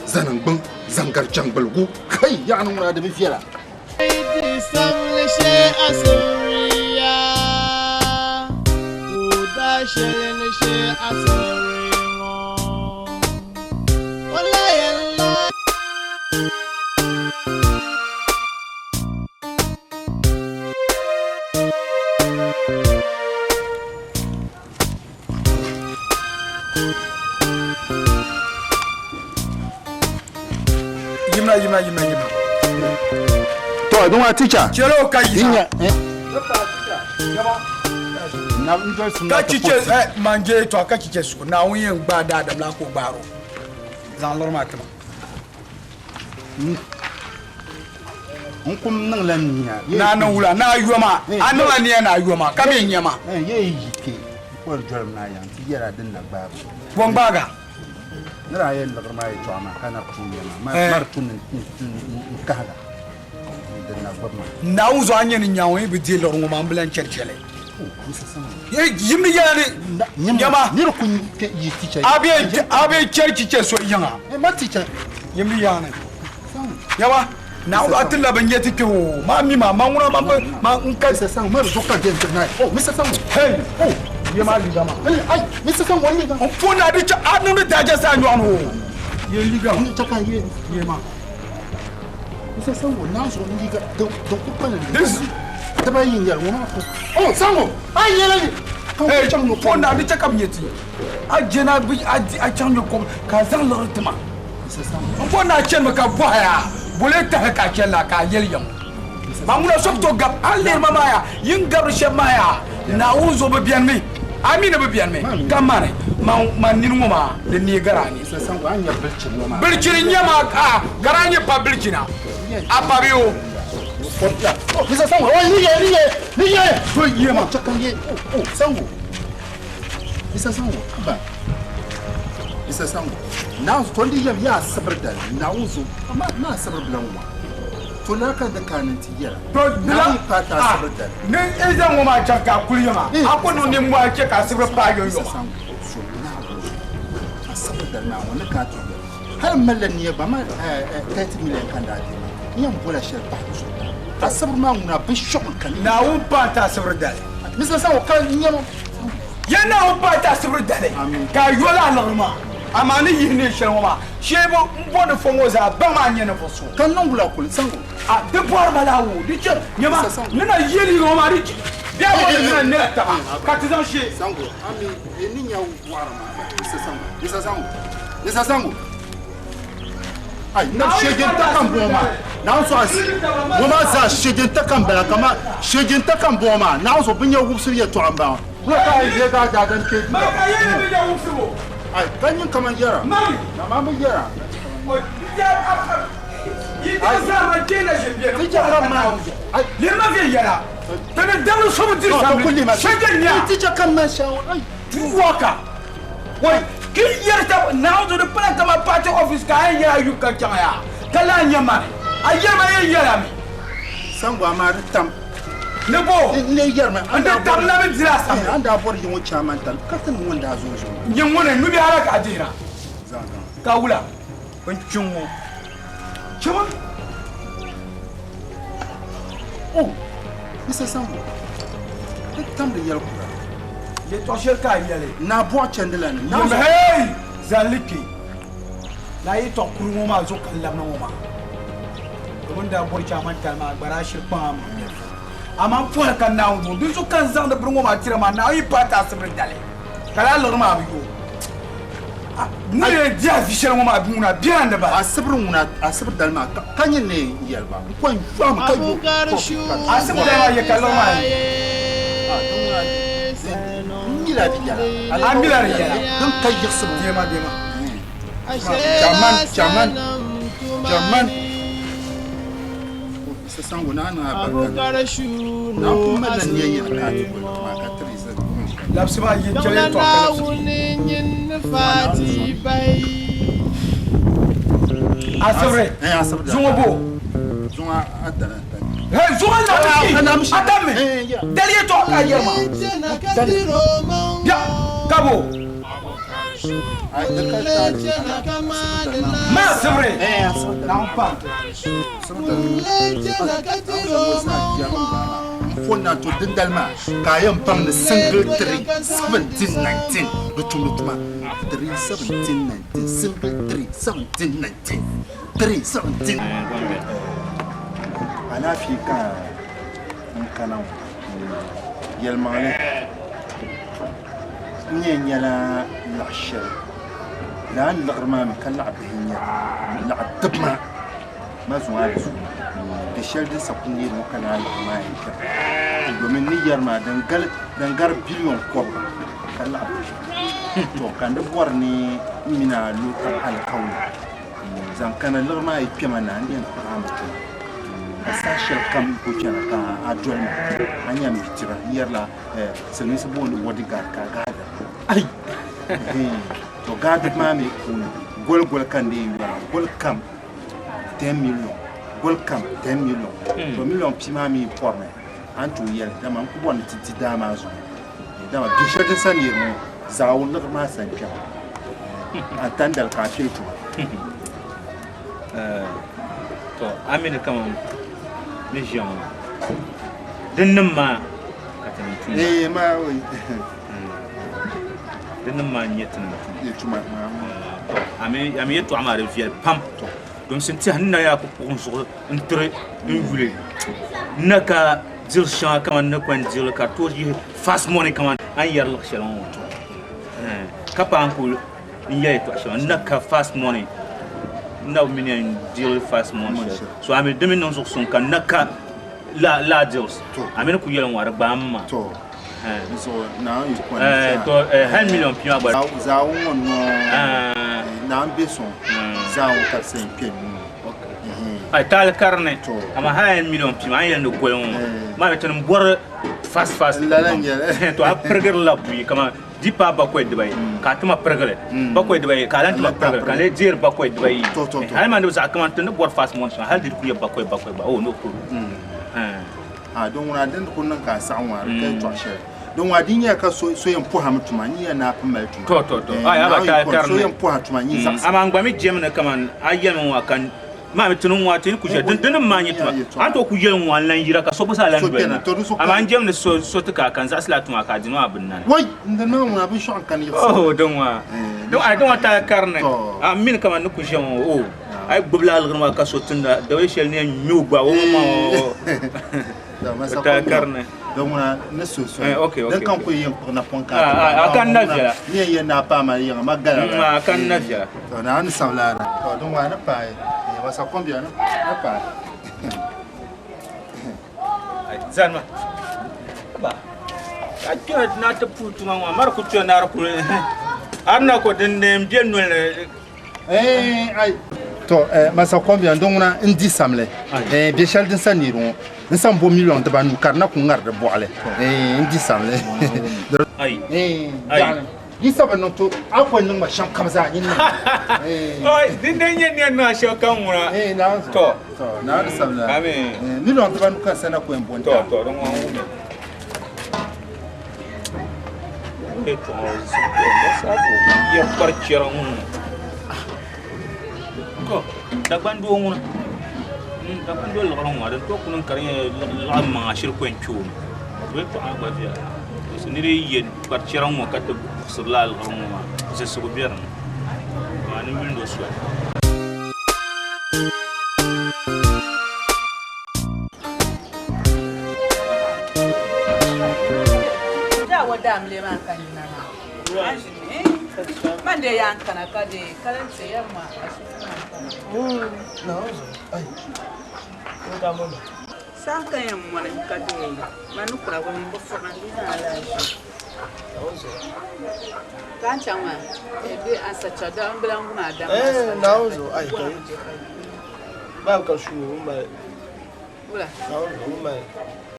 zani gbaŋ zaŋ gari chaŋgbiligu kai yaɣani ŋuna di bi viɛla. Yimna yimna yimna yimna. To don wa teacher. Chelo ka yina. Ka chiche eh manje to ka chiche su na won yen gba da adam la ko gbaro. Zan lor ma tima. N kum niŋla nia. Na niŋ wula na yoma. A niŋla nia na yoma ka me nyama. Eh ye yi ke. Ko jɔlim na yan ti yɛra din na gbaabu. Bon gbaaga. Nira yɛn liɣiri maa yɛltɔɣa maa ka na tu yɛma ma mari tu ni n kahiga din na gbubi ma. Naawuni zuɣu a nyɛ ni nyaŋ o yi bi deei liɣiri ŋɔ maa n bi lan chɛri chɛli. Yimdi yɛla ni nyama nira ku yi ticha a bɛ chɛri chicha so yiŋa. Ma ticha. Yimdi yɛla ni nyama Naawuni a ti labi n-nyɛ ti kpe o maa mi maa ma ŋuna ma ma n ka. Mr. Sang mari zuɣu ka jɛn ti naai. Oh Mr. Sang. Hey oh ye maa liiga maa. Ay Mr. Sang wani liiga. N po na di a niŋdi daaja saa nyɔɣu ni o. Ye liiga maa. Chɛ ka ye. Ye maa. Mr. Sang o naa zuɣu liiga din ku kpani liiga. Dibaa yi n-yɛli ŋɔ maa ko. Oh Sang o a yɛla ni. Hey po na di chɛ ka bi nyɛ ti. A je na a chaŋ nyɛ kom ka a zaŋ liɣiri ti ma. N bɔri ni a chanimi ka bɔhi a bole tahi ka a chani la ka a yɛli ya ŋɔ. Ma ŋuna so bi tooi gab a ni lihiri ma maa yaa, yi ni gabiri shɛba maa yaa, Naawuni zuɣu bi benimi, a mi ni bi benimi, ka mani man nini ŋɔ maa di neei gari a nini. Bilichini n-nyɛ ma ka ka daa nyɛ pa bilichina, a pa bee o? Mr. Sango, na to ndi yam ya sabir da na unzo amma na sabir bilan wa to na kan da kanin ti yara to na pa ta sabir da ni e zan ŋɔ maa chaŋ ka a kuli yama a ko no ni mɔɣa chɛ ka a sabir paai yo yo ma so na a sabir da na wani ka to yara har mallan ne ba ma 30 million kan da ake ma yan bola shar ba so a sabir ma ŋuna bi shɔŋ kan na wun pa ta sabir dali Mr. Sango ka nyɛma Ya Naawuni paai ti asibiri dali, ka a yoli a liɣiri maa, amaa ni yihi neen shɛli ŋɔ maa, shee bo m-bo ni fo ŋɔ zaa baŋ a ni nyɛ ninvuɣ so. Ka niŋ wula kuli Sango? A di bɔri ma la woo, di chɛ nyama ni na ye liiga ŋɔ maa, di chɛ bɛ a bɔri ni na nɛla taba ka ti zaŋ shee. Sango, a mi ni nya wɔɣiri maa, Mr. Sango, Mr. Sango, Mr. Sango. Ai, na shegen ta kan bɔŋɔ maa, Naawuni so a ŋɔ maa zaa shegen ta kan bala kaman shegen ta kan bɔŋɔ maa, Naawuni so bɛ nya wubisiri yɛtɔɣa m-bala. Wula ka a yi daa daadam kpe duu? Ai, ka nyin kaman yɛra. Na maa bi yɛra. Wai, ki yɛri tab Naawuni di pala kaman party office ka a yɛn yɛli a yubu ka chaŋ yaa, ka lahi nya mani. A yɛri ma yɛn yɛla mi. Sango amaa di tam. Ni bo? N lee yɛri mi. N di tam la mi dira samli. An daa bɔri yiŋɔ chairman tali ka ti ni ŋun daa zo n-zo maa. Nyin ŋuni nubihi ala ka a dihira. Ka wula? N kpi ŋɔ. Chama. Oh, Mr. Sango. Di tamdi yɛli kura. Yɛltɔɣa shɛli ka a yɛli. Naa bɔɣu chandi la ni. Yɛm hey! Zali kpe. Laa yɛltɔɣa kuri ŋɔ maa zuɣu ka n labina ŋɔ maa. Domin daa bɔri chaamani tali maa gba daa shiri kpaŋ a maŋ biɛri zuɣu. Amaa m pɔhiri ka Naawuni zuɣu. Dinzuɣu ka n zaŋdi biri ŋɔ maa tira maa Naawuni yi paai ti asibiri dali. Ka laa liɣiri maa bi yooi. Ŋuni yɛn di a vi shɛli ŋɔ maa ŋuna bɛla n di bala. Asibiri ŋuna asibiri dali maa ka nyɛ ni yɛli ba n kɔŋ yɔhimi ka yo Asibiri dali maa yɛ ka liɣiri maa yi. N mila di yɛla. A mila di yɛla. Din ka yiɣisibu. Deema deema. Chairman chairman chairman. Sasangu naa niŋ a barika naa pun malila nia yɛli ka a ti boli maa ka tiri Labisi maa yi chɛ yɛltɔɣa ka labisi. Asibiri zuŋɔ bo. Hey, zuŋɔ namshi adami dali yɛltɔɣa ka a yɛri maa. Ya ka bo. Ma asibiri na n pa. N na to dindali maa ka a yɛn paŋ ni single 3 17 19 di tumdi tuma 3 17 19 single 3 17 19 3 17 alaafee ka n kana ŋɔ yɛlimaŋli n yɛn nyɛla laɣ shɛli lala liɣiri maa mi ka laɣ bihi n nyɛli laɣ dibima ma zuŋ a di zuɣu di shɛli din sa kuli neeri ŋɔ ka lala liɣiri maa yɛn kpɛra domin ni yɛri maa din gari biliɔn kɔbiga ka laɣ bihi to ka n di bɔri ni n mini a lo tab alikauli zaŋ kana liɣiri maa yi kpɛma na n yɛn kpuɣi a mi tuma ka saha shɛli kam n ku chana ka a doli ma a nya m bi tira n yɛrila silimiinsi booni bodyguard ka a gaadiri ai to gaadiri maa mi puuni goli goli ka n dee yɔra goli kam 10 million goli kam 10 million to million pia maa mi pɔrimi a ni tooi yɛli dama n ku bɔri ni ti di daa maa zuɣu dama biɛ shɛli din sa neeri ŋɔ zaawuni liɣiri maa sa n-kpɛma a tandali ka a pili tuma. To a mi ni kaman ni ʒiya ŋɔ din nim maa ka ti niŋ tuma. Ee maa oi. Din nim maa n-nyɛ ti niŋ tuma. Nyɛ tuma. To a mi yɛltɔɣa maa di viɛli pam. Domi n tiɛha n na yaa ku kpuɣi n zuɣu n tiri n yuli n na ka diri shɛŋa kamani ni kɔŋ dirili ka di tooi yihi fast money kamani a ni yɛri liɣi shɛli ŋɔ ka paai n kuli n yɛli yɛltɔɣa shɛŋa n na ka fast money n na bi mi ni yɛn diri fast money shɛli so a mi di mi niŋ zuɣu suŋ ka n na ka laa deals a mi ni ku yɛli n ŋɔ di gbaai m ma to hali million pia maa gba zaawuni ŋɔ noo naa n bɛ sɔŋ zaawuni ka di kpɛ nuu ai taali karini amaa hali million pia maa a ni yɛli ni goli ŋɔ maa mi ti ni bɔri fast fast to a pirigiri la buyi kaman di paai bakɔi dibayi ka a tima pirigili bakɔi dibayi ka a lahi tima pirigili ka a lee deeri bakɔi dibayi hali maa ni bi zaɣa kaman ti ni bɔri fast money shɛŋa hali di ku yɛ bakɔi bakɔi gba oh no problem A din ŋuna din di ku niŋ ka a saɣi ŋɔ a di ka yɛltɔɣa shɛli. Din ŋuna di nyɛla ka so yɛn pɔhimi tuma n yi ni a pun mali tuma. To to to ai a ba taai kari So yɛn pɔhi tuma n yi zaɣisi. Amaa n gba mi jɛmi ni kaman a yɛlimi ŋɔ ka maa mi ti niŋ ŋɔ ti ni ku shɛli din dinim maa nyɛ tuma a ni tooi ku yɛli ŋɔ n lan yira ka so gba zaa lan doli na amaa n jɛmi ni so ti ka ka n zaɣisi la tuma ka a di maa bini nani. Wai n di maa ŋuna binshɛɣu n kani yiɣisi. Oh din ŋɔ din ai din ŋɔ taai kari ni a mi ni kaman ni ku ʒiya ŋɔ oh. A yi gbubi lala liɣiri maa ka so tinda dawule shɛli ni yɛn ŋme o gba o ma o taai karini. Din ŋuna ni suhi soli. Eh, okay, okay. Din kam ku yɛn kpuɣi napɔŋ ka a kan na viɛla. Ni yɛn yɛn naa paai ma yiŋa ma gala. A kan na viɛla. To naa ni sabila na. To din ŋuna ni paai. Masa kɔmbiya ni paai. Zani ma. Ba. Ka kpɛra na ti puhi tuma ŋɔ mari ku kpɛ naari kuli. Arina ko din ne n bɛ noli ni. Eh, ai. To, eh, masa kɔmbiya n ŋuna n di samli. Eh, bɛ shɛli din sa neeri ŋɔ. N san bo miliɔn dibanu ka di na ku ŋari di bɔɣili. Eh, n di samli. Ai. Eh, yaɣali. Yi sa bi niŋ to, a kɔŋ niŋ ma shɛm kam zaa nyin niŋ. Oi, din ne nyɛ ni niŋ shɛm kam ŋuna. Eh, na To. To, na di samli. Amin. Eh, miliɔn dibanu ka n sa na ku yɛn bo n To, to, din ŋɔ n wumi. Yɛ kpari chɛra ŋuni to Dagban doo ŋuni Dagban doo liɣiri ŋɔ din tooi ku niŋ ka di nyɛ liɣiri maŋa shiri ku yɛn kpɛ o mi. Bɛ tɔɣa gba viɛla. Because nira yi ye kpari chɛra ŋ-ŋɔ ka ti buɣisiri lala liɣiri ŋɔ maa, zilisigu be di ni. Amaa ni yuuni o soli. Saha ka yɛn mɔni ka deei ma ni kura wani bi fɔɣa di zaa lahi ka n chaŋ maa bɛ ansa cha da n bila ŋuma adam Eh, naawuni zuɣu ai ka maa ka su o mali wula naawuni zuɣu o mali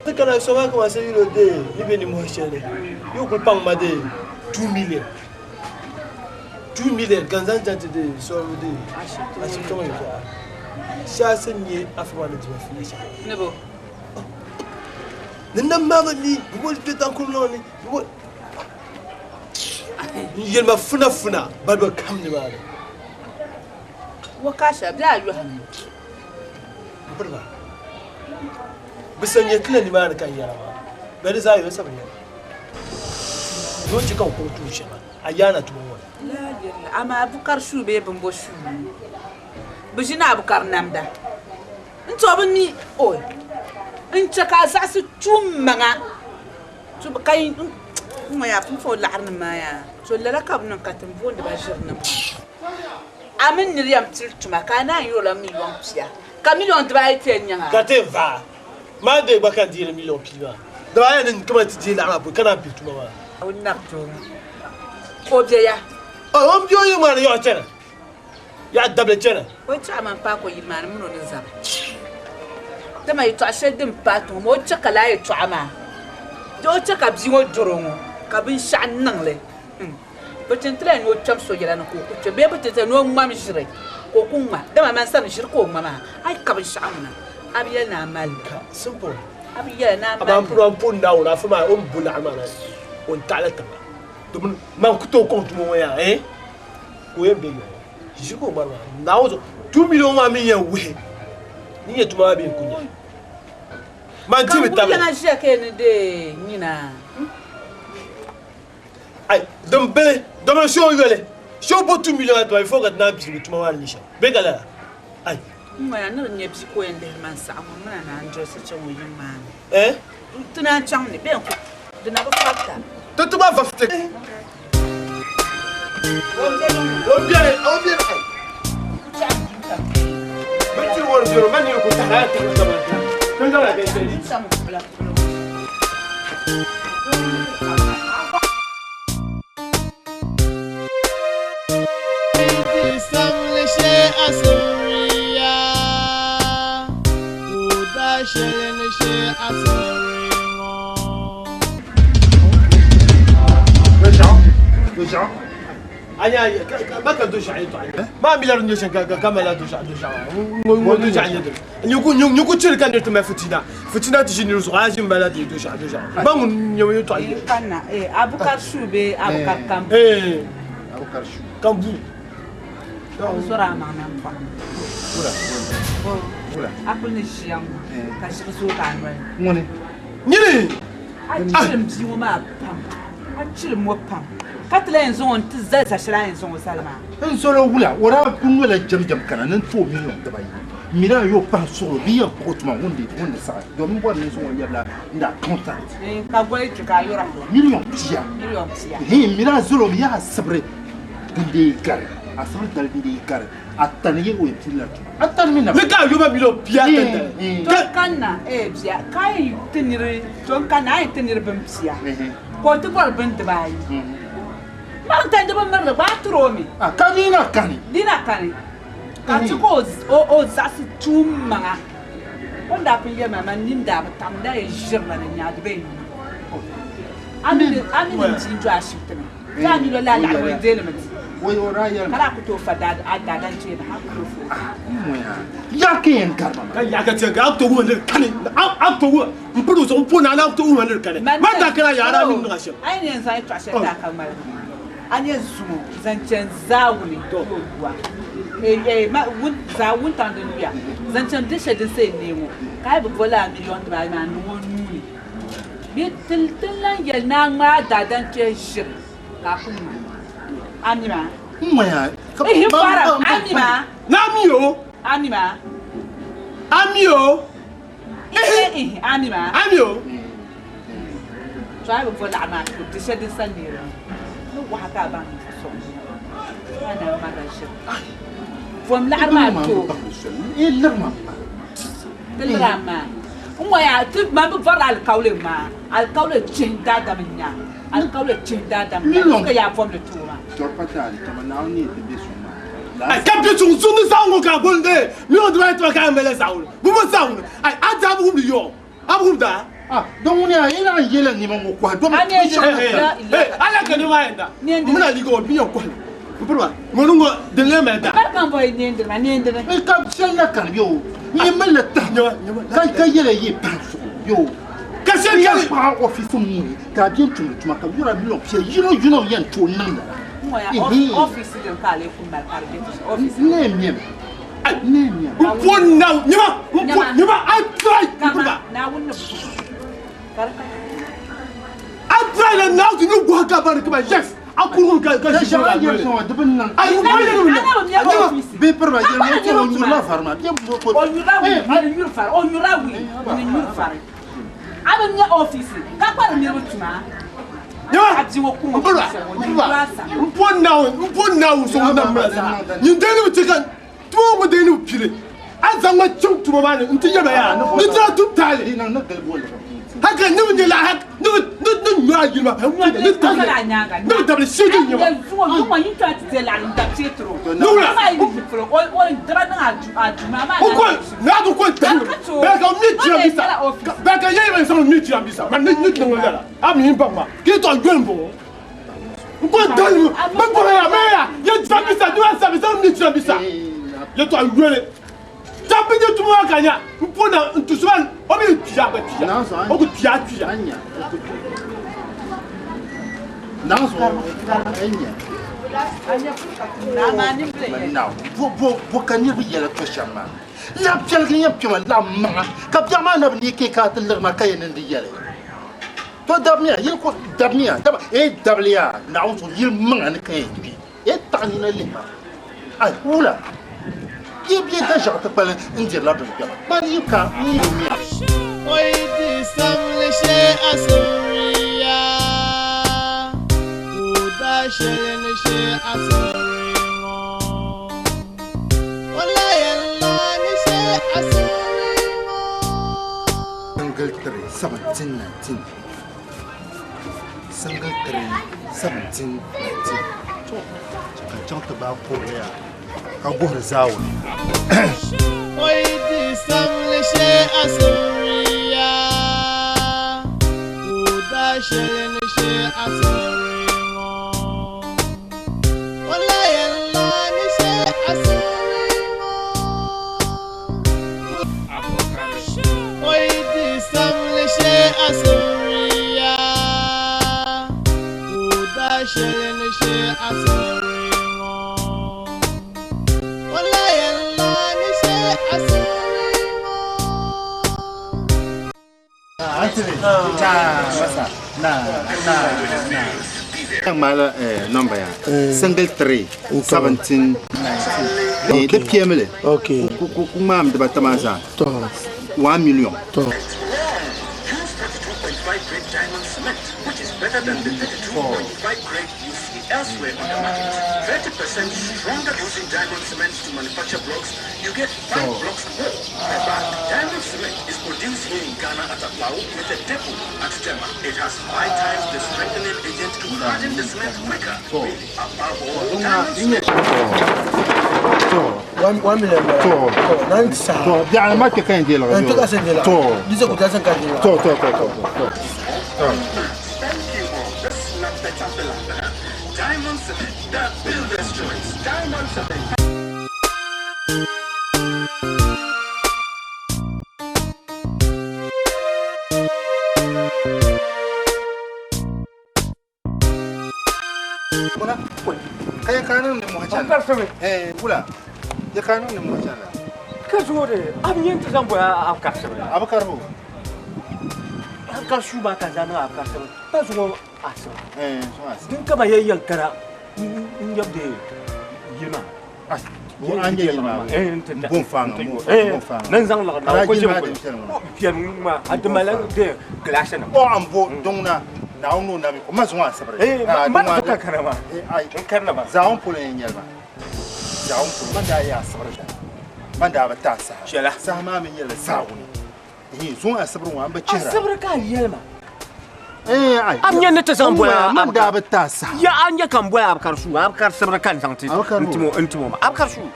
ti kana so maa kama se yino dee ni be nimmohi shɛli ni yi kuli paŋ ma dee 2 million 2 million ka n zaŋ chaŋ ti dee sɔribu dee ashibiti ŋɔ yɛltɔɣa shaasi n-nyɛ afa maa ni diba fiila shɛli ni bo ni nam maa bi mi bi boli kpɛ tankuri ŋɔ ni bi boli n yɛli ma funa funa balibu kam ni maa ni wa kasha bɛ a yɔhim n piri ba bi sa nyɛ tila nimaani ka n yɛra maa bɛ di zaa yɔ sa bi nyɛla ni o chɛ ka n kɔŋ tuun shɛŋa a yaana tuma ŋɔ ni amaa bukari shuu bee bimbo shuu bi ʒini a bukari namda n to bi mi oi n chɛ ka a zaɣisi tum maŋa ka n ŋɔ yaa pun fo laɣiri nim maa yaa to lala ka bi niŋ ka tin booni ba ʒiri nim a mini niri yɛn pili tuma ka a naan yɔrila miliyɔn pia ka miliyɔn dibaayi ti yɛn nyaŋ a ka ti vaa maa dee gba ka n deeri miliyɔn pia maa dibaayi ni kama ti deei laɣiri maa pui ka naan pili tuma maa o nari doo ŋɔ o be ya o ni be o yiŋ maa ni yaɣa chana yaɣa dabili chana o yɛtɔɣa maa m-paai ka o yili maa ni mini o ni zaba dama yɛtɔɣa shɛli din paai ti ŋɔ maa o chɛ ka lala yɛtɔɣa maa dee o chɛ ka bia ŋɔ dɔro ŋɔ ka binshɛɣu niŋ li Bɛ ti tila ni o kpɛm so yɛla ni ka o ku kpe bee bɛ ti tila ni o ŋmam ʒiri ka o ku ŋma, dama man sani ʒiri ka o ŋma maa, a yi ka binshɛɣu ŋuna, a bi yɛli ni a mali li. Simple. A bi yɛli ni a mali li. Amaa m pun o pun Naawuni afa maa o ni bo laɣiri maa na o ni taɣili tiŋa domin man ku tooi kɔŋ tuma ŋɔ yaa eh ka o yɛn be yɔɣu ʒiri ka o ŋmari maa Naawuni zuɣu 2 million maa mi yɛn wuhi ni nyɛ tuma maa bee n ku nya man ti bi Ka tabili. ŋun lana ʒiya ka yɛn ni deei nyina. Ai, din bili, domin shee yoli, shee bo 2 million atuma before ka ti naan piligi tuma maa ni nyɛ shɛm. Bee ka lala? Ai. N ŋɔya ni di nyɛ bia ka o yɛn lihiri ma n-saɣim ŋɔ mini a naan dolisi chaŋ o yiŋ maa ni. Eh? Ti naan chaŋ ni bee n-ku di na bi fabita. Ti ti gba vafti. O biɛni, o biɛni. Ai. Bɛ tiri wɔri biɛri o, man nini ku tahila a tahila zama n tahi. Ti zaŋla bɛ n-tiri. Ma mi lari nyɛ ka ka mala do shɛŋa ŋɔ do shɛŋa nyɛ dini nyu ku chiri ka niri ti mali fitina fitina ti ʒi niri zuɣu a ʒi m-bala di do shɛŋa do shɛŋa ba ŋun nyɛ o yɛltɔɣa yɛli Kanna, eh, Abukar shu bee Abukar kambu. Eh, Abukar shu. Kambu. A zɔri a maŋ na m-pɔhim. Wula, wula. A kuli ni ʒiya ŋɔ ka ʒiri zooi ka a noli. Ŋuni? Nyini! A chilim bia ŋɔ maa pam. A chilim o pam. Ka ti lahi yɛn zaŋ o n-ti zali sa shɛli a ni yɛn zaŋ o zali maa. N zɔri o wula, o daa kuli nolila jɛmjɛm kana ni n-ti o miliɔn dibayi. M mi daa yi o pahi suɣulo bee yɛn kpuɣi o tuma ŋun di saɣi domin bɔri ni n zaŋ o lɛbila n accountant. Ka goli kpe ka a yɔra. Miliɔn pia. Miliɔn pia. Hii, m mi daa zɔri o mi yaa asibiri din dee gari, asibiri dali din dee gari ata ni yɛn o yɛn pilila tuma. Ata ni mi na. Ni ka a yɔba miliɔn pia tantali. To kanna, eh bia, ka a yɛn ti niri, to n kanna a yɛn ti niri bin pia ka o ti bɔri bin dibaayi. Mali n-tandi bi mirili gba a tiri o mi. A ka di na kani. Di na kani. Ka ti ka o zaɣisi tuum maŋa. O ni daa pun yɛli ma, man nini daa bi taɣim, n daa yɛn ʒirila ni n nya di bee n nyu. A mi ni n bia n-do ashibiti ni, ka a mi lo lala laɣiri ŋɔ n-deei li mi di. Ka daa ku tooi fa a daadam kpee bahi, a ku tooi fa o. Ya ka yɛn gari ma maa. Ka ya ka tiɛ ka a ku tooi wuhi ni di kani, a ku tooi wuhi m piri o zuɣu m po naa ni a ku tooi wuhi ma ni di kani. Man daa kana yaa a daa mi ni niŋ a shɛm. A yi ni yɛn zaŋ yɛtɔɣ shɛli ti a ka ŋmaligi, a ni yɛn zuŋ o zaŋ chani zaawuni yɔyua, zaawuni wuntaŋ din luya zaŋ chani biɛ shɛli din sa yɛn neei ŋɔ, ka a yi bi bo lala miliɔn dibaayi maa n-niŋ o nuu ni. Bɛ ti lan yɛli ni a ŋmaai daadam kpee ʒiri ka a ku ŋma. A mi maa? N ŋmaya. Ihi fara, a mi maa? Na mi o. A mi maa? A mi o. Ihi ihi, a mi maa? A mi o. To a bi bo laɣa maa ka di shɛli din sa neeri mi ni wahi ka a baŋ ni ti sɔŋ a na ŋmarila ʒiri. Bom laɣiri maa to. Ti liri a maa. N ŋɔ yaa ti man bi bɔrila alikauli maa. Alikauli chihi daadam n nya. Alikauli chihi daadam n nya. Ka yaa bom li tooi maa. Ai ka bi suŋ suŋ ni zaɣ ŋɔ ka bol ne mi o dibaa ti ka mele zaɣ ŋɔ bu mo zaɣ ŋɔ ai a daa bi wumdi yɔ a bi wumda. Ah don ŋuni a yɛla n yɛla nima ŋɔ kɔhi domi ala ka nima yɛn da mina liiga o bi yɛn kɔhi mpiriba ŋɔ ni ŋɔ din lee mali da. Bari kan bɔyi nɛndiri ma nɛndiri. Ka shɛli na kani bɛ o n mali la tahi ka ka yɛla yi pahi zuɣu bɛ o ka shɛli kani paɣa ɔfisi ŋuni ka a bɛ tumdi tuma ka yɔra milɔn pia yino yino yɛn tooi niŋ lala. Ŋɔ ya ɔfisi din ka a lee ku mali ka di bɛ ti ɔfisi. Ne miɛm ne miɛm. N po na nyɛma n po nyɛma a try mpiriba. Naawuni ni bu ka di ka. A try la naawuni ni gɔhi ka bari kama yes a kuri ka ka ʒi ka yɛli sɔŋɔ di bi niŋ. Ayi n bɔri yɛli mi Bi piriba yɛli mi o nyurila vari maa bɛ O nyurila wii ni nyuri fari o nyurila wii ni nyuri fari a bi nya ɔfisi ka kpari niriba tuma. Nyɛma mpiriba mpiriba n po naawuni n po naawuni sɔŋɔ na mali zaa nyin deeni bi ti ka tuma ŋɔ deeni bi pili a zaŋ ma chaŋ tuma maa ni n ti yɛba yaa ni tira tum taali haka ni bi nyɛ la haka ni bi ni ni nyɔ a yili maa ni tabili ni bi tabili shee din nyɛma. O ko n'a ko ko tabili bɛɛ ka mi jirambisa bɛɛ ka yɛ yɛrɛ sɔrɔ mi jirambisa ma ni ni niŋ la a mi baŋ ma k'i tɔ jɔn bɔ n ko dali bɛ bɔra ya mɛ ya ye jirambisa ni ma sabi sani mi jirambisa ye tɔ yɔle tabi nye tuma ka nya n po na n tusuba o mi tuya ka tuya o ko tuya tuya. Bo ka niriba yɛla to shɛm maa la piɛligi yɛn piɛma la maŋa ka biɛɣu maa na bi neei ka ti liri ma ka yɛn niŋdi yɛli to dabmiya yili ko dabmiya daba e dabliya naawuni zuɣu yili maŋa ni ka yɛn kpi e taɣa nina lihi ma ai wula bia bia da ʒiɛɣu ti kpali n dirila bin kpɛma man yi ka n yi miya. O yi di samli shee asiriya, ka o daa shɛli ni shee asiri ŋɔ. O lahi yɛn la ni shee asiri ŋɔ. Single 3 17 19 Single 3 17 19 To ka chaŋ ti gbaai kurili yaa ka guhiri zaawuni. O yi di samli shee asiriya, ka o daa shɛli ni shee asiri ŋɔ. O lahi yɛn la ni shee asiri ŋɔ. O yi di samli shee asiriya, ka o daa shɛli ni shee asiri ŋɔ. O lahi yɛn la ni shee asiri ŋɔ. Antini na masa na na na. Ŋmaala number ya single 3 17 19. Di piɛmili. Ku ŋmaami dibata maa zaa. 1 million. Use 32.5 grade diamond cement, which is better than the 32.5 grade you see elsewhere on the market. 30% stronger using diamond cement to manufacture blocks, you get 5 blocks more per bag. Diamond cement is produced here in Ghana at Aflao with a depot at Tema. It has 5 times the strengthening agent to harden the cement quicker. Really, above all, diamond cement. To. 1 million. To. To. Nine sa. To biɛɣuni ma kpɛ ka yɛn deei N to ka sen deei To. Di se ku ta sen ka deei To to to to to. Thank you all. This is not better Diamond Cement, the builder's choice. Diamond Cement. Wula ka yɛ ka niŋ nimmohi chana. Eh wula yɛ ka niŋ nimmohi chana. Ka zuɣu de a bi yɛn ti zaŋ bɔya a bi karisimi. A bi karibu. Abukar shuu maa ka n zaŋ niŋ abukar sibiri pa zuŋɔ asiba. Din ka ma yɛn yɛn kana n yab de yili maa. An nyɛ yili maa bon faaŋa bon faaŋa. Ni n zaŋ liɣiri na ko ʒimi kuli piɛm maa a di mali de gilaasi nim. O an bo duŋna Naawuni o nabi ko ma zuŋɔ asibiri. Ma ka kana maa n karina maa. Zaawuni polo yɛn nyɛli maa. Zaawuni polo man daa yɛ asibiri dali man daa bi taai saha. Chɛla. Saha maa mi nyɛla zaawuni. Ihin zuŋɔ asibiri ŋɔ an bi chihira. Asibiri ka a yɛli ma. Eh, ai. A nyɛ ni ti zaŋ boli a. Man daa bi taai saha. Ya a nyɛ ka n boli Abukar suu Abukar sibiri ka n zaŋ ti n timo ma Abukar suu.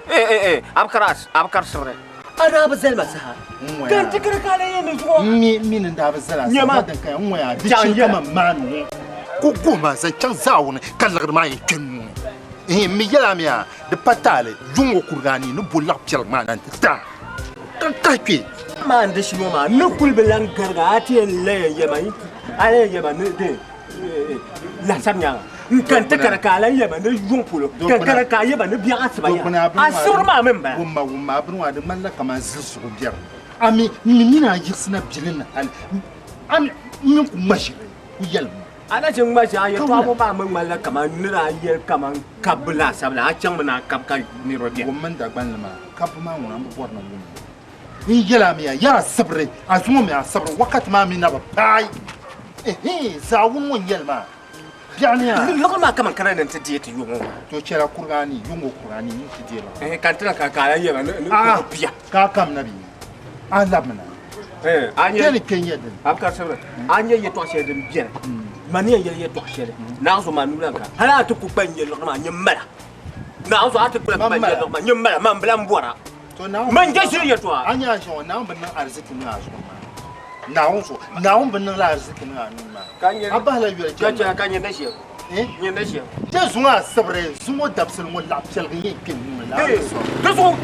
Eh eh eh Abukar as Abukar sibiri. A daa bi zali ma saha. Ka n ti kiri ka a lee yɛn ni zuɣu. N mi mi ni daa bi zali a saha din ka n ŋɔya di chɛ ka man maani ŋɔ. Ku guhi ma zaŋ chaŋ zaawuni ka liɣiri maa yɛn kpe n nuu ni. Ihin n mi yɛli a mi a di pa taali yuŋ ŋɔ kuriga a ni ni bo laɣ piɛligi maa na nti ti a ka n kahi kpe. Maa n-di shili ŋɔ maa, n ni kuli bi lan garigi a ti yɛn la yɛn yɛma a yɛn yɛma ni di laasabu nyaaŋa. N kani ti kana ka a lan yɛma ni yuŋ polo, ka n kana ka a yɛma ni biɛɣu asiba yaha. A sibiri maa mi m-bala. Wumma, wumma, a bini ŋɔ a di ŋmanila kaman zilisigu biɛri. A mi, m mi mini a yiɣisina bili ni hal a mi n ku ŋma ʒiri ku yɛli ma. A na ʒi ŋma ʒe a yɛtɔɣa ŋɔ maa mi ŋmanila kaman n ni daa yɛli kaman kabbu laasabu la, a chaŋmi ni a kabi ka niriba beni. Wummi n Dagbanli maa, kabbu maa ŋuna m bi bɔri ni n wum li. N yɛl a mi a yaa sibiri, a zuŋɔ mi a sibiri wakati maa mi na bi paai. Ɛhii, zaawuni ŋɔ n yɛli maa, biɛɣuni a. Liɣiri maa kaman kana ni n ti deei ti yuŋ ŋɔ maa. To chɛla kuriga anii, yuŋ ŋɔ kuriga anii n ti deei liɣiri. Ɛhii, ka n ti na ka a lan yɛli ma ni n bia. Ka a kamina bee? A labimina. A nyɛ Kpɛli kpɛ nyɛ dini. Abukar Sabiri, a nyɛ yɛtɔɣ shɛli din beni. Ma ni yɛn yɛli yɛtɔɣ shɛli, naanzu maa nuu lan ka. Hali a ti ku kpa n-nyɛ liɣiri maa, nyɛ m-mala. Naanzu a ti ku lan kpa n-nyɛ liɣiri maa, nyɛ m-mala, man bi lan bɔra. Man je shiri yɛtɔɣa. A nyɛ a ʒiɛŋɔ, Naawuni bi niŋ ariziki niŋ a zuɣu maa. Naawuni zuɣu, Naawuni bi niŋla ariziki niŋ a nuu maa. A bahila yoli chani maa. Ka nyɛ na ʒiɛm. Nyɛ na ʒiɛm. Je zuŋɔ asibiri, zuŋɔ dabisili ŋɔ laɣ piɛligi n-yɛn kpe n nuu ni la. Di zuɣu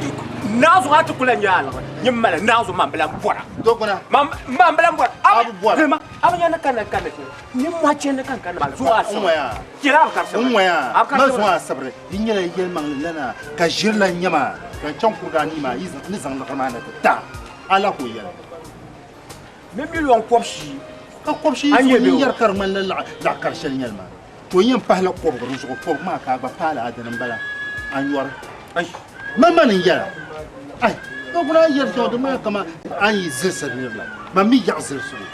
naanzu a ti ku lan nyɛ a liɣiri, nyɛ m-mala naanzu man bi lan bɔra. Dogbuna. Man bi lan bɔra. A bi bɔra. Lima, a bi nya ni kanna kanna shɛli. Nyɛ mɔhi chani ka n kanna maa zuŋɔ asibiri. N ŋɔya. Chɛla a bi kari sibiri. N ŋɔya. A bi kari Ma sibiri. zuŋɔ asibiri, di nyɛla yɛlimaŋli lana ka ʒiri lan nyɛ ma ka n chaŋ kuriga anii maa yi ni zaŋ liɣiri maa na ti ta a la ka o yɛli. Ni miliyɔn kɔbishii. Ka kɔbishii A zuɣu nyɛ ni bɛ o. yɛri ka di ŋmanila laɣ kari shɛli nyɛli maa. To n yɛn pahila kɔbigi di zuɣu, kɔbigi maa ka a gba paali a dini m-bala, a nyɔri. Ai, man mani n-yɛla. Ai, Dogbuna a yɛri shɛŋa di ŋmanila kaman a ni yi zilisiri niriba la, man mi yaɣi zilisigu.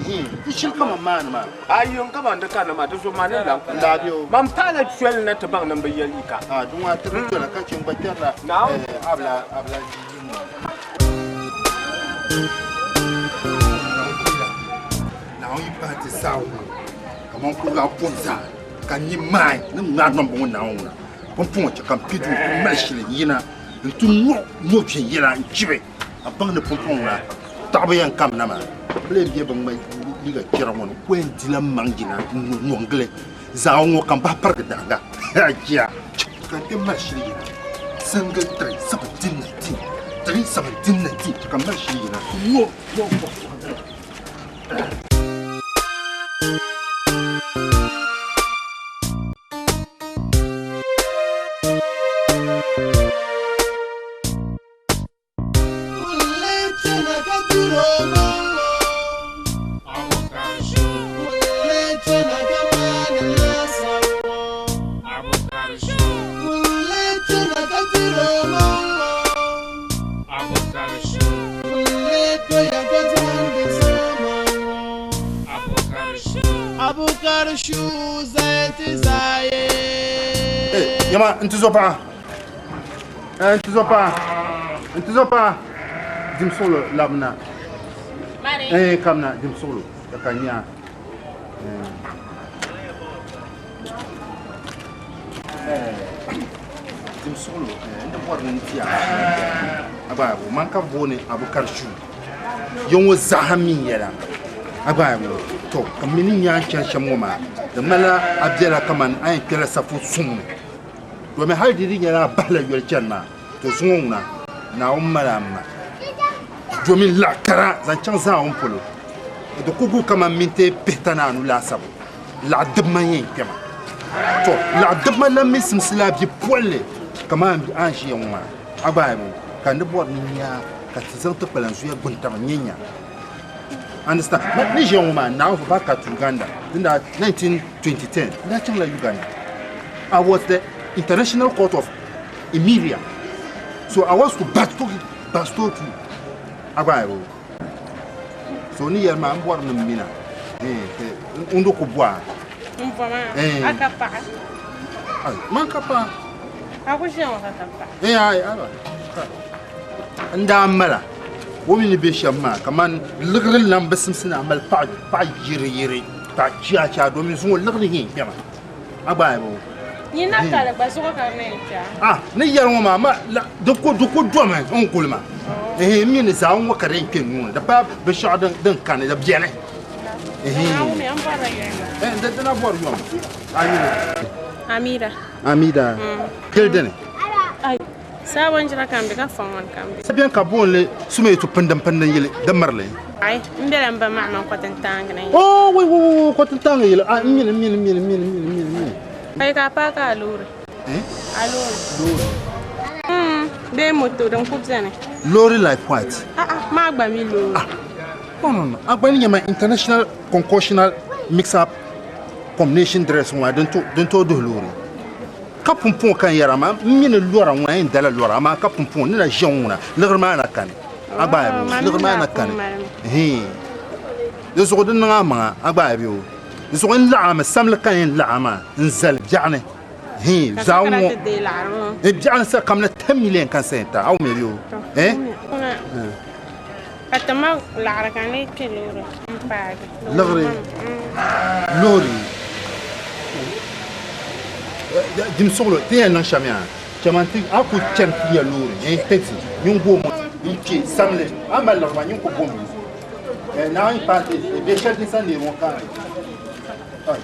Hii, di shili kaman maani maa. Ayi, n kaman di kanna maa, di zuɣu maa ni lan ku. N-daa be o. Man paala soli na ti baŋ ni m bi ye liiga. A, di ŋɔ a tiri dola ka che n gba kpɛrila, eh, abila, abila jiji ŋɔ. Naawuni yi pahi ti saawuŋ kaman kuriga pun zaa ka n yi maai ni ŋmaai nɔmba ŋɔ Naawuni ŋuna pumpɔŋɔ chɛ ka m pi duu m mali shili yina nti nɔ nɔ viɛnyɛla n-chibi a baŋ ni pumpɔŋɔ ŋuna taɣibu yɛn kamina maa bɛ lee be bɛ ŋma liiga chɛra ŋɔ ni ku yɛn dila m maŋ jina n-nɔ n-gili zaawuni ŋɔ ka m bahi pirigi daaŋa ajiya ka n ti mali shili yina single 3 17 19 3 17 19 ka m mali shili yina nɔ nɔ nɔ. Yama n tizo paɣa n tizo paɣa n tizo paɣa dim suɣulo labina eh kamina dim suɣulo ka ka nya dim suɣulo n di bɔri ni n ti a abaabo man ka booni abukar shu ya ŋɔ zaaha mi nyɛla abaabo to ka mi ni nya chani shɛm ŋɔ maa di ŋmanila a bela kaman a yɛn kpɛla safu suŋ ni domi hali di di nyɛla a bahila yoli chani maa to zuŋɔ ŋuna Naawuni mali a ma domi laɣ kara zaŋ chaŋ zaawuni polo di ku gu kaman minti pihita ni anu laasabu laɣ dibima n-yɛn kpɛma to laɣ dibima lan mi simsi la bi polli kaman a ni ʒiya ŋɔ maa a gba ayi ka n ni bɔri ni n nya ka ti zaŋ ti kpalanzuya gbuni taba n-nyɛ nya. Understand? Ma ni ʒiya ŋɔ maa, now back at Uganda, din daa 19 2010, n daa chaŋla Uganda. I was the International Court of Emiria. So I was to basto basto to agbaayiro. So ni yɛli maa n bɔri ni m mina. Eh, n di ku bɔa. N bɔ maa, a ka paɣa. Ai, man ka paɣa. A ku ʒiya ŋɔ ka ka paɣa. Eh, ai, ai, n daa mala o mi ni be shɛm maa kaman liɣiri lan bi simsi ni a mali paɣa yiriyiri paɣa chiachia domin zuŋɔ liɣiri yɛn kpɛma a gba aybo Nyin na kali gba zuɣu ka di na yɛn kpɛ a. Ah, ni yɛri ŋɔ maa ma la di ku di ku domi n guli ma ehe n mi ni zaa ŋɔ ka di yɛn kpɛ nuu ni di pa binshɛɣu din din kani di biɛni ehe Naawuni n bɔrila yoli maa. Eh, di dina bɔri yom a yuli Amida. Amida kili dini Ai sabon jira kan be ka fɔŋ ŋɔ kan be. Bɛn ka booni li sumeetu pindin pindin yili din miri li. Ai n bela n ba maɣa mini kɔtintaangi ni. Oh, wai wai wai kɔtintaangi yili. Ah, n mini n mini n mini n mini n mini n mini n mini. Ai ka a paaki a loori. Eh? A loori. Loori. Bee moto din ku beni. Loori like what? Ah ah, maa gba mi loori. Ah, no no no. A gba ni nyɛ ma international concoctional mix up combination dress ŋɔ din to din tooi duhi loori. Ka pumpɔŋɔ ka n yɛra maa, m mi ni lɔra ŋuna yɛn dala lɔra, amaa ka pumpɔŋɔ ni na ʒiya ŋɔ ŋuna, liɣiri maa na kani. A gba ayi bɛ o, liɣiri maa na kani. Hii. Di zuɣu di niŋ a maŋa, a gba ayi bɛ o. Di zuɣu n laɣa mi, samli ka n yɛn laɣa maa, n zali biɛɣuni. Hii, zaa ŋɔ. Biɛɣuni sa kamina 10 million ka n sa yɛn ti a, a wum ya bɛ o. Eh? Ka ti ma laɣiri ka n lee kpe loori m-paagi. Liɣiri? Loori? Dim suɣulo, ti yɛn niŋ shɛm yaa, chama nti a ku chani ti nya loori, eh, taxi, nyin go mo n-kpe samli, a mali liɣiri maa nyin ku bom li. Eh, naawuni paati, bɛ shɛli din sa neeri ŋɔ ka ai.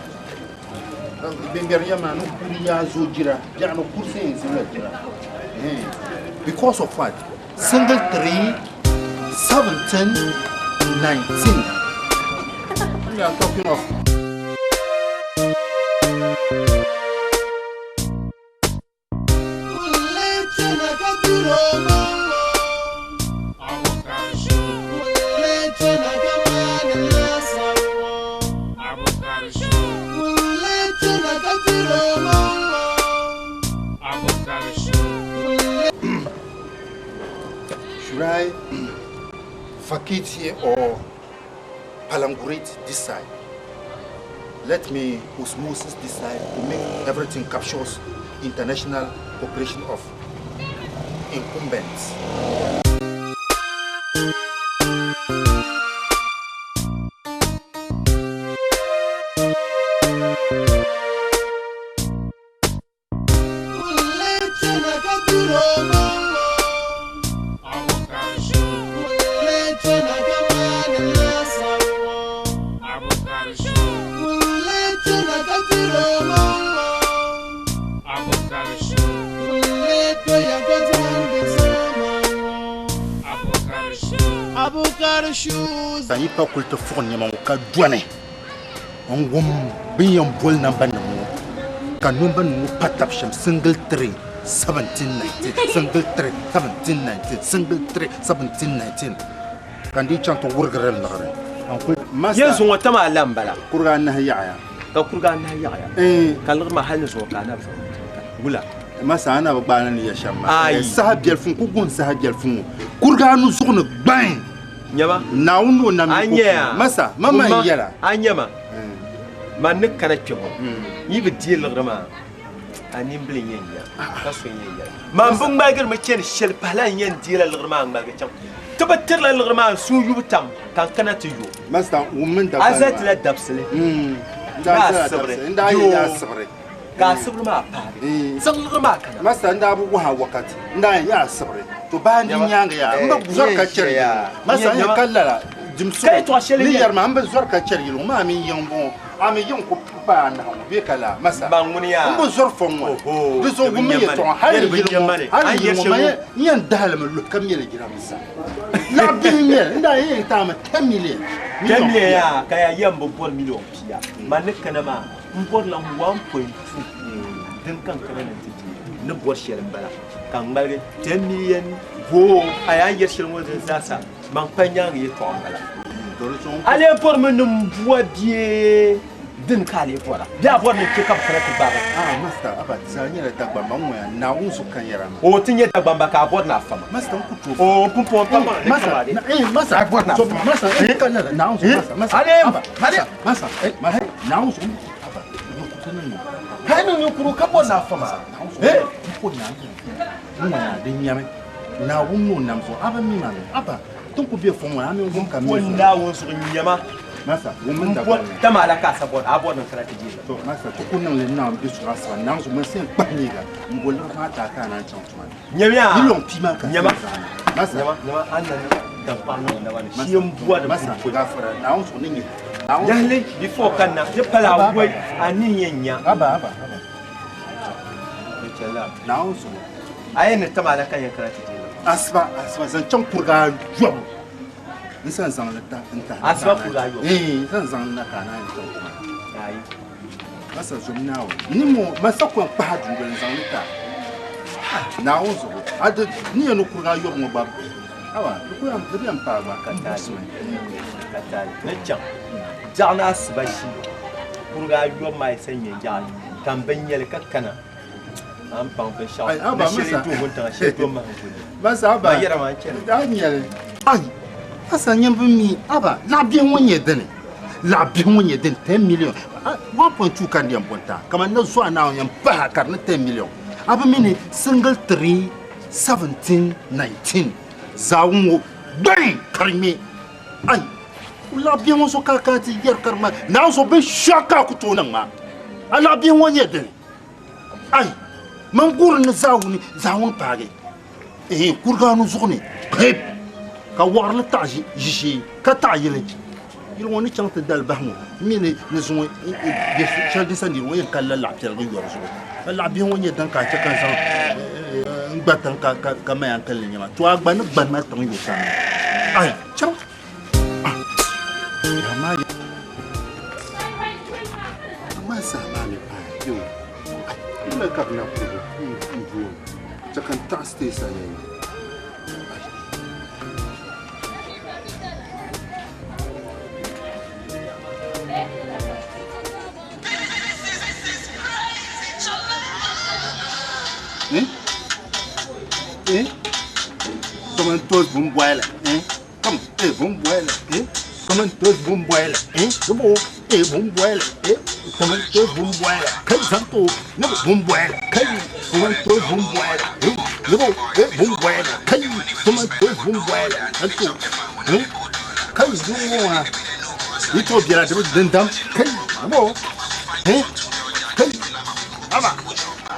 Bɛ ŋmɛri ya maa ni kuri yaa zo jira, biɛɣuni kurisi yɛn zibila jira. Eh, because of what? Single 3, 17, 19. We are talking of. Should I vacate here or palangurate this side? Let me osmosis this side to make everything captures international cooperation of incumbents. Ka yi pa kuli ti fuɣi nɛma ŋɔ ka dɔni n-wum bɛ ni yɛn boli nambanima ŋɔ ka nambanima ŋɔ pa tab shɛm single 3 17 19 single 3 17 19 single 3 17 19 ka n dii chaŋ ti wurigiri n liɣiri n kuli Yɛn zuŋɔ tam a la m-bala. Kuriga anahi yaɣiya. Ka kuriga anahi yaɣiya. Ka liɣiri maa hali ni zuŋɔ ka a na bi zaŋ chaŋ ka wula. Masa a na bi gbaai ni ya shɛm maa. Ayi. Saha biɛlifu n ku guhi saha biɛlifu ŋɔ kuriga anu zuɣu ni gbain. Nyama. Naawuni ni o nam A ni nya ko Masa ma ma n yɛla. A nya ma. Man ni kana kpe ŋɔ yi bi deei liɣiri maa a nimbili n yɛn nya ka so n yɛn yɛla. Man bi ŋmaligiri mi chani shɛli pahila n yɛn deela liɣiri maa ŋmaligi chaŋ. Ti bi tirila liɣiri maa n suui yubu tam ka n kana ti yo. Masa wummi n dabali A zali ti la dabisili. N Ni daa zali asibiri. dabisili. N daa yɛn yaa asibiri. Ka asibiri maa paagi. Zaŋ liɣiri maa kana. Masa n daa bi wahi a wakati. N daa yɛn yaa asibiri. To bayan di nyaaŋa yaa n bi zɔri ka chɛri yili. Masa n yɛn ka lala dim suɣu ni yɛri maa n bi zɔri ka chɛri yili ŋɔ maa mini yiŋ bɔŋɔ a mi yiŋ ku paai anahi ŋɔ bee ka laa masa n bi zɔri fɔŋ ŋɔ di zuɣu wummi yɛtɔɣa hali yili ŋɔ hali yili ŋɔ man n yɛn dahali mi luhi ka mɛli jiranbiisa laɣ bihi n nyɛli n daa yɛn yɛn taami 10 million. 10 million yaa ka yaa yɛn bi bɔri million pia man ni kana maa n bɔrila 1.2 din ka n kana ni n ti deei ni bɔri shɛli n bala ka n ŋmaligi 10 million boo a yaa yɛri shɛli ŋɔ din zaasa man kpa nyaaŋa yɛtɔɣa n bala. A lee bɔrimi ni m bua bee dini ka a lee bɔra? Bee a bɔri ni n chɛ ka bɛ kana ti gbaag a? Ah, Master, aba, di zaa nyɛla Dagbamba n ŋɔya, Naawuni zuɣu ka n yɛra maa. O, ti nyɛ Dagbamba ka a bɔri ni a fa ma. Master, n ku tooi fa. O, pumpɔŋɔ m pa maŋ ni Master, kama de. na, eh, Master, A bɔri ni a fa ma. Master, eh, ka lala, Naawuni zuɣu, Master, Master, A lee, aba, a lee. Master, Master, eh, Master, Naawuni zuɣu, aba, n ku ti niŋ ma. Hali ni ninkurigu ka bɔri ni a fa ma. Naawuni zuɣu, n ku Naawuni n ŋɔya, di nyami. Naawuni ni o nam zuɣu, a bi mi ma mi, aba. Tin ku be fɔŋ ŋɔ ni, a mini ŋun ka mi N zuɣu. Naawuni zuɣu nyama. Masa, ŋun mini N Dagbaŋ bɔri tama la ka a sa bɔri, a bɔri ni n kana ti deei li. To, Masa, ti ku niŋ li Naawuni bɛ suɣa asiba, Naawuni zuɣu, man sen kpahi neega, m bo liɣiri maa taai ka a naan chaŋ tuma ni. Nyamiya! Yi lɔŋ pii maa ka Nyama! ti zaŋ na. Masa! Nyama, nyama, a ni na niŋ daŋkpaɣu niŋ o naba ni, shee m-bɔri Masa, pumpɔŋ. gaafara, Naawuni zuɣu ni nyɛ. Naawuni zuɣu. Yɛhili, before ka na, di pala Aba, aba. awɔi, a ni yɛn nya. Aba, aba, aba. Di chɛli a. Naawuni zuɣu. A yɛn ni tama la ka yɛn kana ti deei li. Asiba, asiba, zaŋ chaŋ kuriga ayɔbu. N san zaŋ li ta n tahi. Asiba kuriga ayɔbu? Ee, n san zaŋ li na ka a naan chaŋ tuma. Ayi. Masa zom Naawuni. Ni mo, masa ku yɛn kpahi a dundoli n zaŋ li ta. Naawuni zuɣu. A di, ni yɛn ni kuriga ayɔbu ŋɔ gba, awa, di ku yɛn, di bi yɛn paai gba. Ka taali, ka taali. Ni chaŋ biɛɣu ni asiba shee, kuriga ayɔbu maa yi sa nyɛ yaɣili, ka m bi nyɛli ka kana. An paŋ binshɛɣu Ai, aba, ni shɛli masa. do wuntaŋa shɛli do mahiŋgu ni. Masa, aba. Ma yɛra maa n chani. A nyɛli. Ai, masa nyɛ bi mi, aba, laɣ bihi ŋɔ nyɛ dini. Laɣ bihi ŋɔ nyɛ dini, 10 million. 1.2 ka n yɛn bo n-ti a. Kaman ni zuɣu Naawuni yɛn pahi a ka di ni 10 million. A bi mi ni single 3, 17, 19 zaawuni ŋɔ gbaŋ ka di ŋme. Ai, laɣ bihi ŋɔ so ka a kana ti yɛri ka di ŋmani Naawuni so binshɛɣu ka a ku tooi niŋ maa. A laɣ bihi ŋɔ nyɛ dini. Ai, man guri ni zaawuni, zaawuni paagi. Ehe, kurigaanu zuɣu ni, hip, ka wɔɣiri li taɣi ʒishee, ka taɣi yili. Yili ŋɔ ni chaŋ ti dali bahi ŋɔ, m mi ni ni zuŋɔ bɛ shɛli din sa niriba ŋɔ yɛn kalila laɣipiɛligu yɔri zuɣu. Ka laɣibihi ŋɔ nyɛ din ka a chɛ ka n zaŋ n gba tiŋ ka maya n kalinli nyɛ ma. To a gba ni gbani ma tiŋ yo kam. Ai, chaŋ. Amaa saha maa ni paai yo wula ka bɛ na kuli n booni chɛ ka n taɣi siteesa yɛn Eh? Eh? Tomatoes bun boil. Eh? Come, eh, bun boil. Eh? Tomatoes bun boil. Eh? Bo, eh, bun boil. Eh? Tomatoes bun boil. Kai zanto, ne bun boil. Kai tomatoes bun boil. Eh? Ne bo, eh, bun boil. Kai tomatoes bun boil. Zanto. Eh? Kai zuwa. Ito biara de dindam. Kai, bo. Eh? Kai. Aba.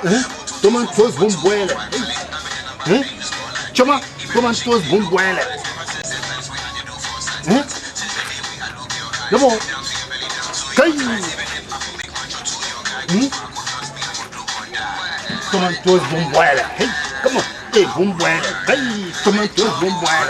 Eh? Tomatoes bun boil. Eh? Choma, tomatoes bun boil. Eh? Yabo. Kai. Tomatoes bun boil. Hey, come on. Hey, bun boil. Hey, tomatoes bun boil.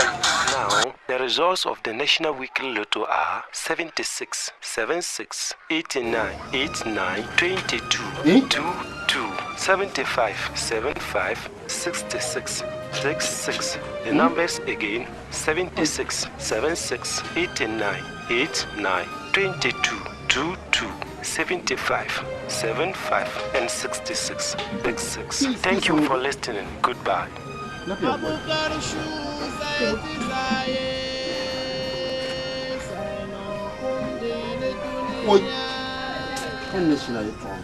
Now, the results of the National Weekly Lotto are 76, 76, 89, 89, 22, 22, 75, 75, 66, 66. The numbers again, 76, 76, 89, 89, 22, 22, 75, 75, and 66, 66. Thank you for listening. Goodbye. Oi. Kan ne shina yi tɔɣa.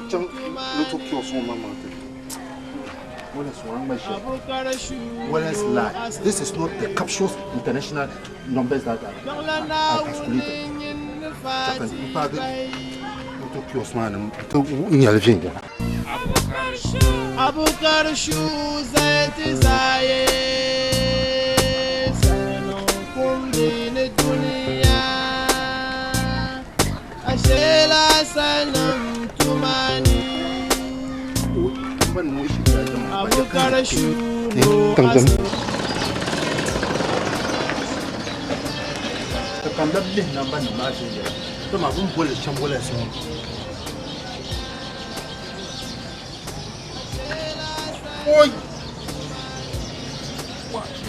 Chaŋ lotto kiosk ŋɔ maŋmaŋ ti. Wallace ŋɔ ŋma ʒiya. Wallace lie. This is not the captious international numbers that are calculated. Chaka n paagi lotto kiosk maa ni ti nyɛli viɛnyɛla. Abukar shu zai ti zaye sanin kumdi ni duniya ashela sanin tumani Abukar shu no Tangzam. Ka kan labi lihi namba nim maa viɛnyɛla. Dama bɛ ni boli shɛm Wallace ŋɔ. Oi!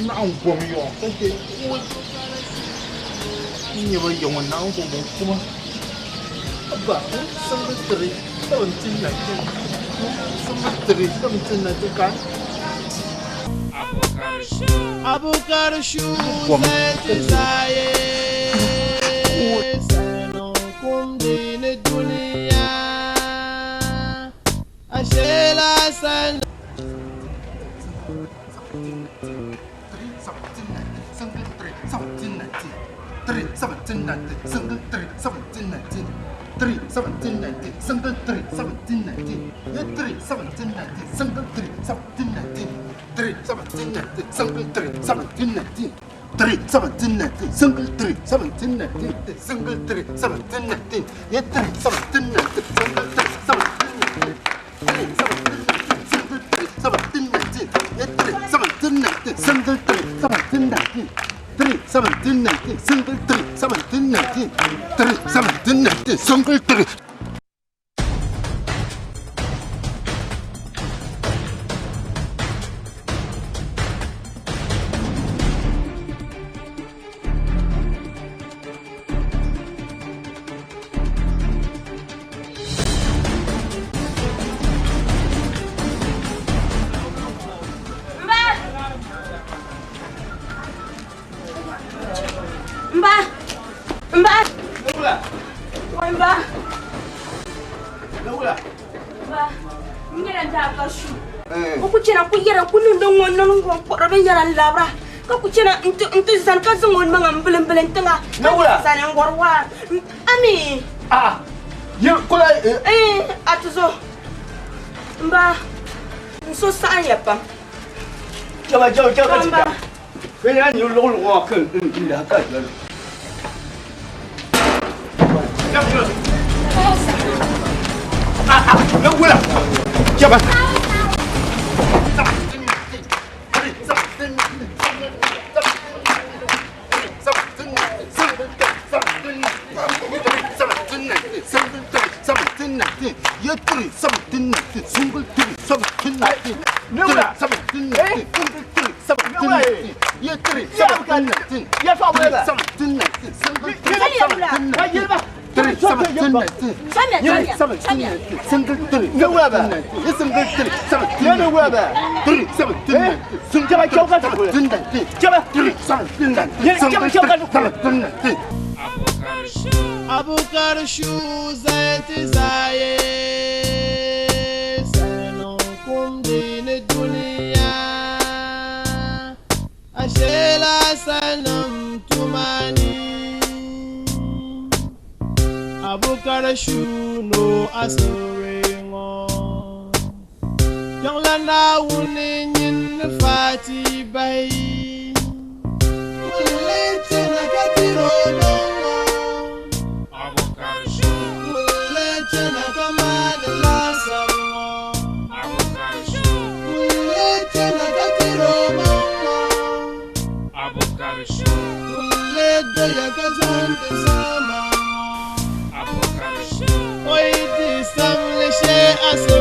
Naɣ n gom yɔŋ ka je oi! N nyɛ ba ya ŋɔ naawuni ko bin kuma. Abba, single 3, 17, 19. Single 3, 17, 19 ka. Abukar shu zai zaye sanon kumdi ni duniya ashela san Single 3, 17, 19. 3, 17, 19. Single 3, 17, 19. 3, 17, 19. Single 3, 17, 19. Yeah, 3, 17, 19. Single 3, 17, 19. 3, 17, 19. Single 3, 17, 19. 3, 17, 19. Single 3, 17, 19. Single 3, 17, 19. Yeah, 3, 17, 19. Single 3, 17, 19. 3, 17, 19. Single 3, 17, 19. Yeah, 3, 17, 19. Single 3, 17, 19. 3, 17, 19. Single 3, 17, 19. 3, 17, 19. Single 3. Mba! Mba! Wai mba! Mba! N nyɛla n daa ka shu. O ku chana ku yɛra ku niŋdi ŋɔ niŋ ŋɔ kpuɣiri binyɛra n labira ka ku chana n ti zani ka zaŋ o maŋa n bilimbilim tiŋa ka zani n wari waa ami. Ye kula a ti zo mba n so saɣam ya pam. Chaba chaba chaba Mba. Fɛn ni luɣuluɣu ŋɔ ka n lahi ka doli. Nawula. Chaba. Yeah, 3, 17, 19. Single 3, 17, 19. 3, 17, 19. Single 3, 17, 19. Yeah, 3, 17, 19. 3, 17, 19. Single 3, 17, 19. 3, 17, 19. 3, 17, 19. Single 3, 17, 19. Yeah, single 3, 17, 19. 3, 17, 19. Single 3, 17, 19. 3, 17, 19. Single 3, 17, 19. Abukar shu zai zaye sanon kumdi ni duniya ashela sanam tumani Abukar shu no asore ngo Yongla na wuni nyin fati bai Mulete na katiro dongo Mulete na kamada lasango Mulete na katiro dongo Mulete ya kazante sama Oiti samle she asore.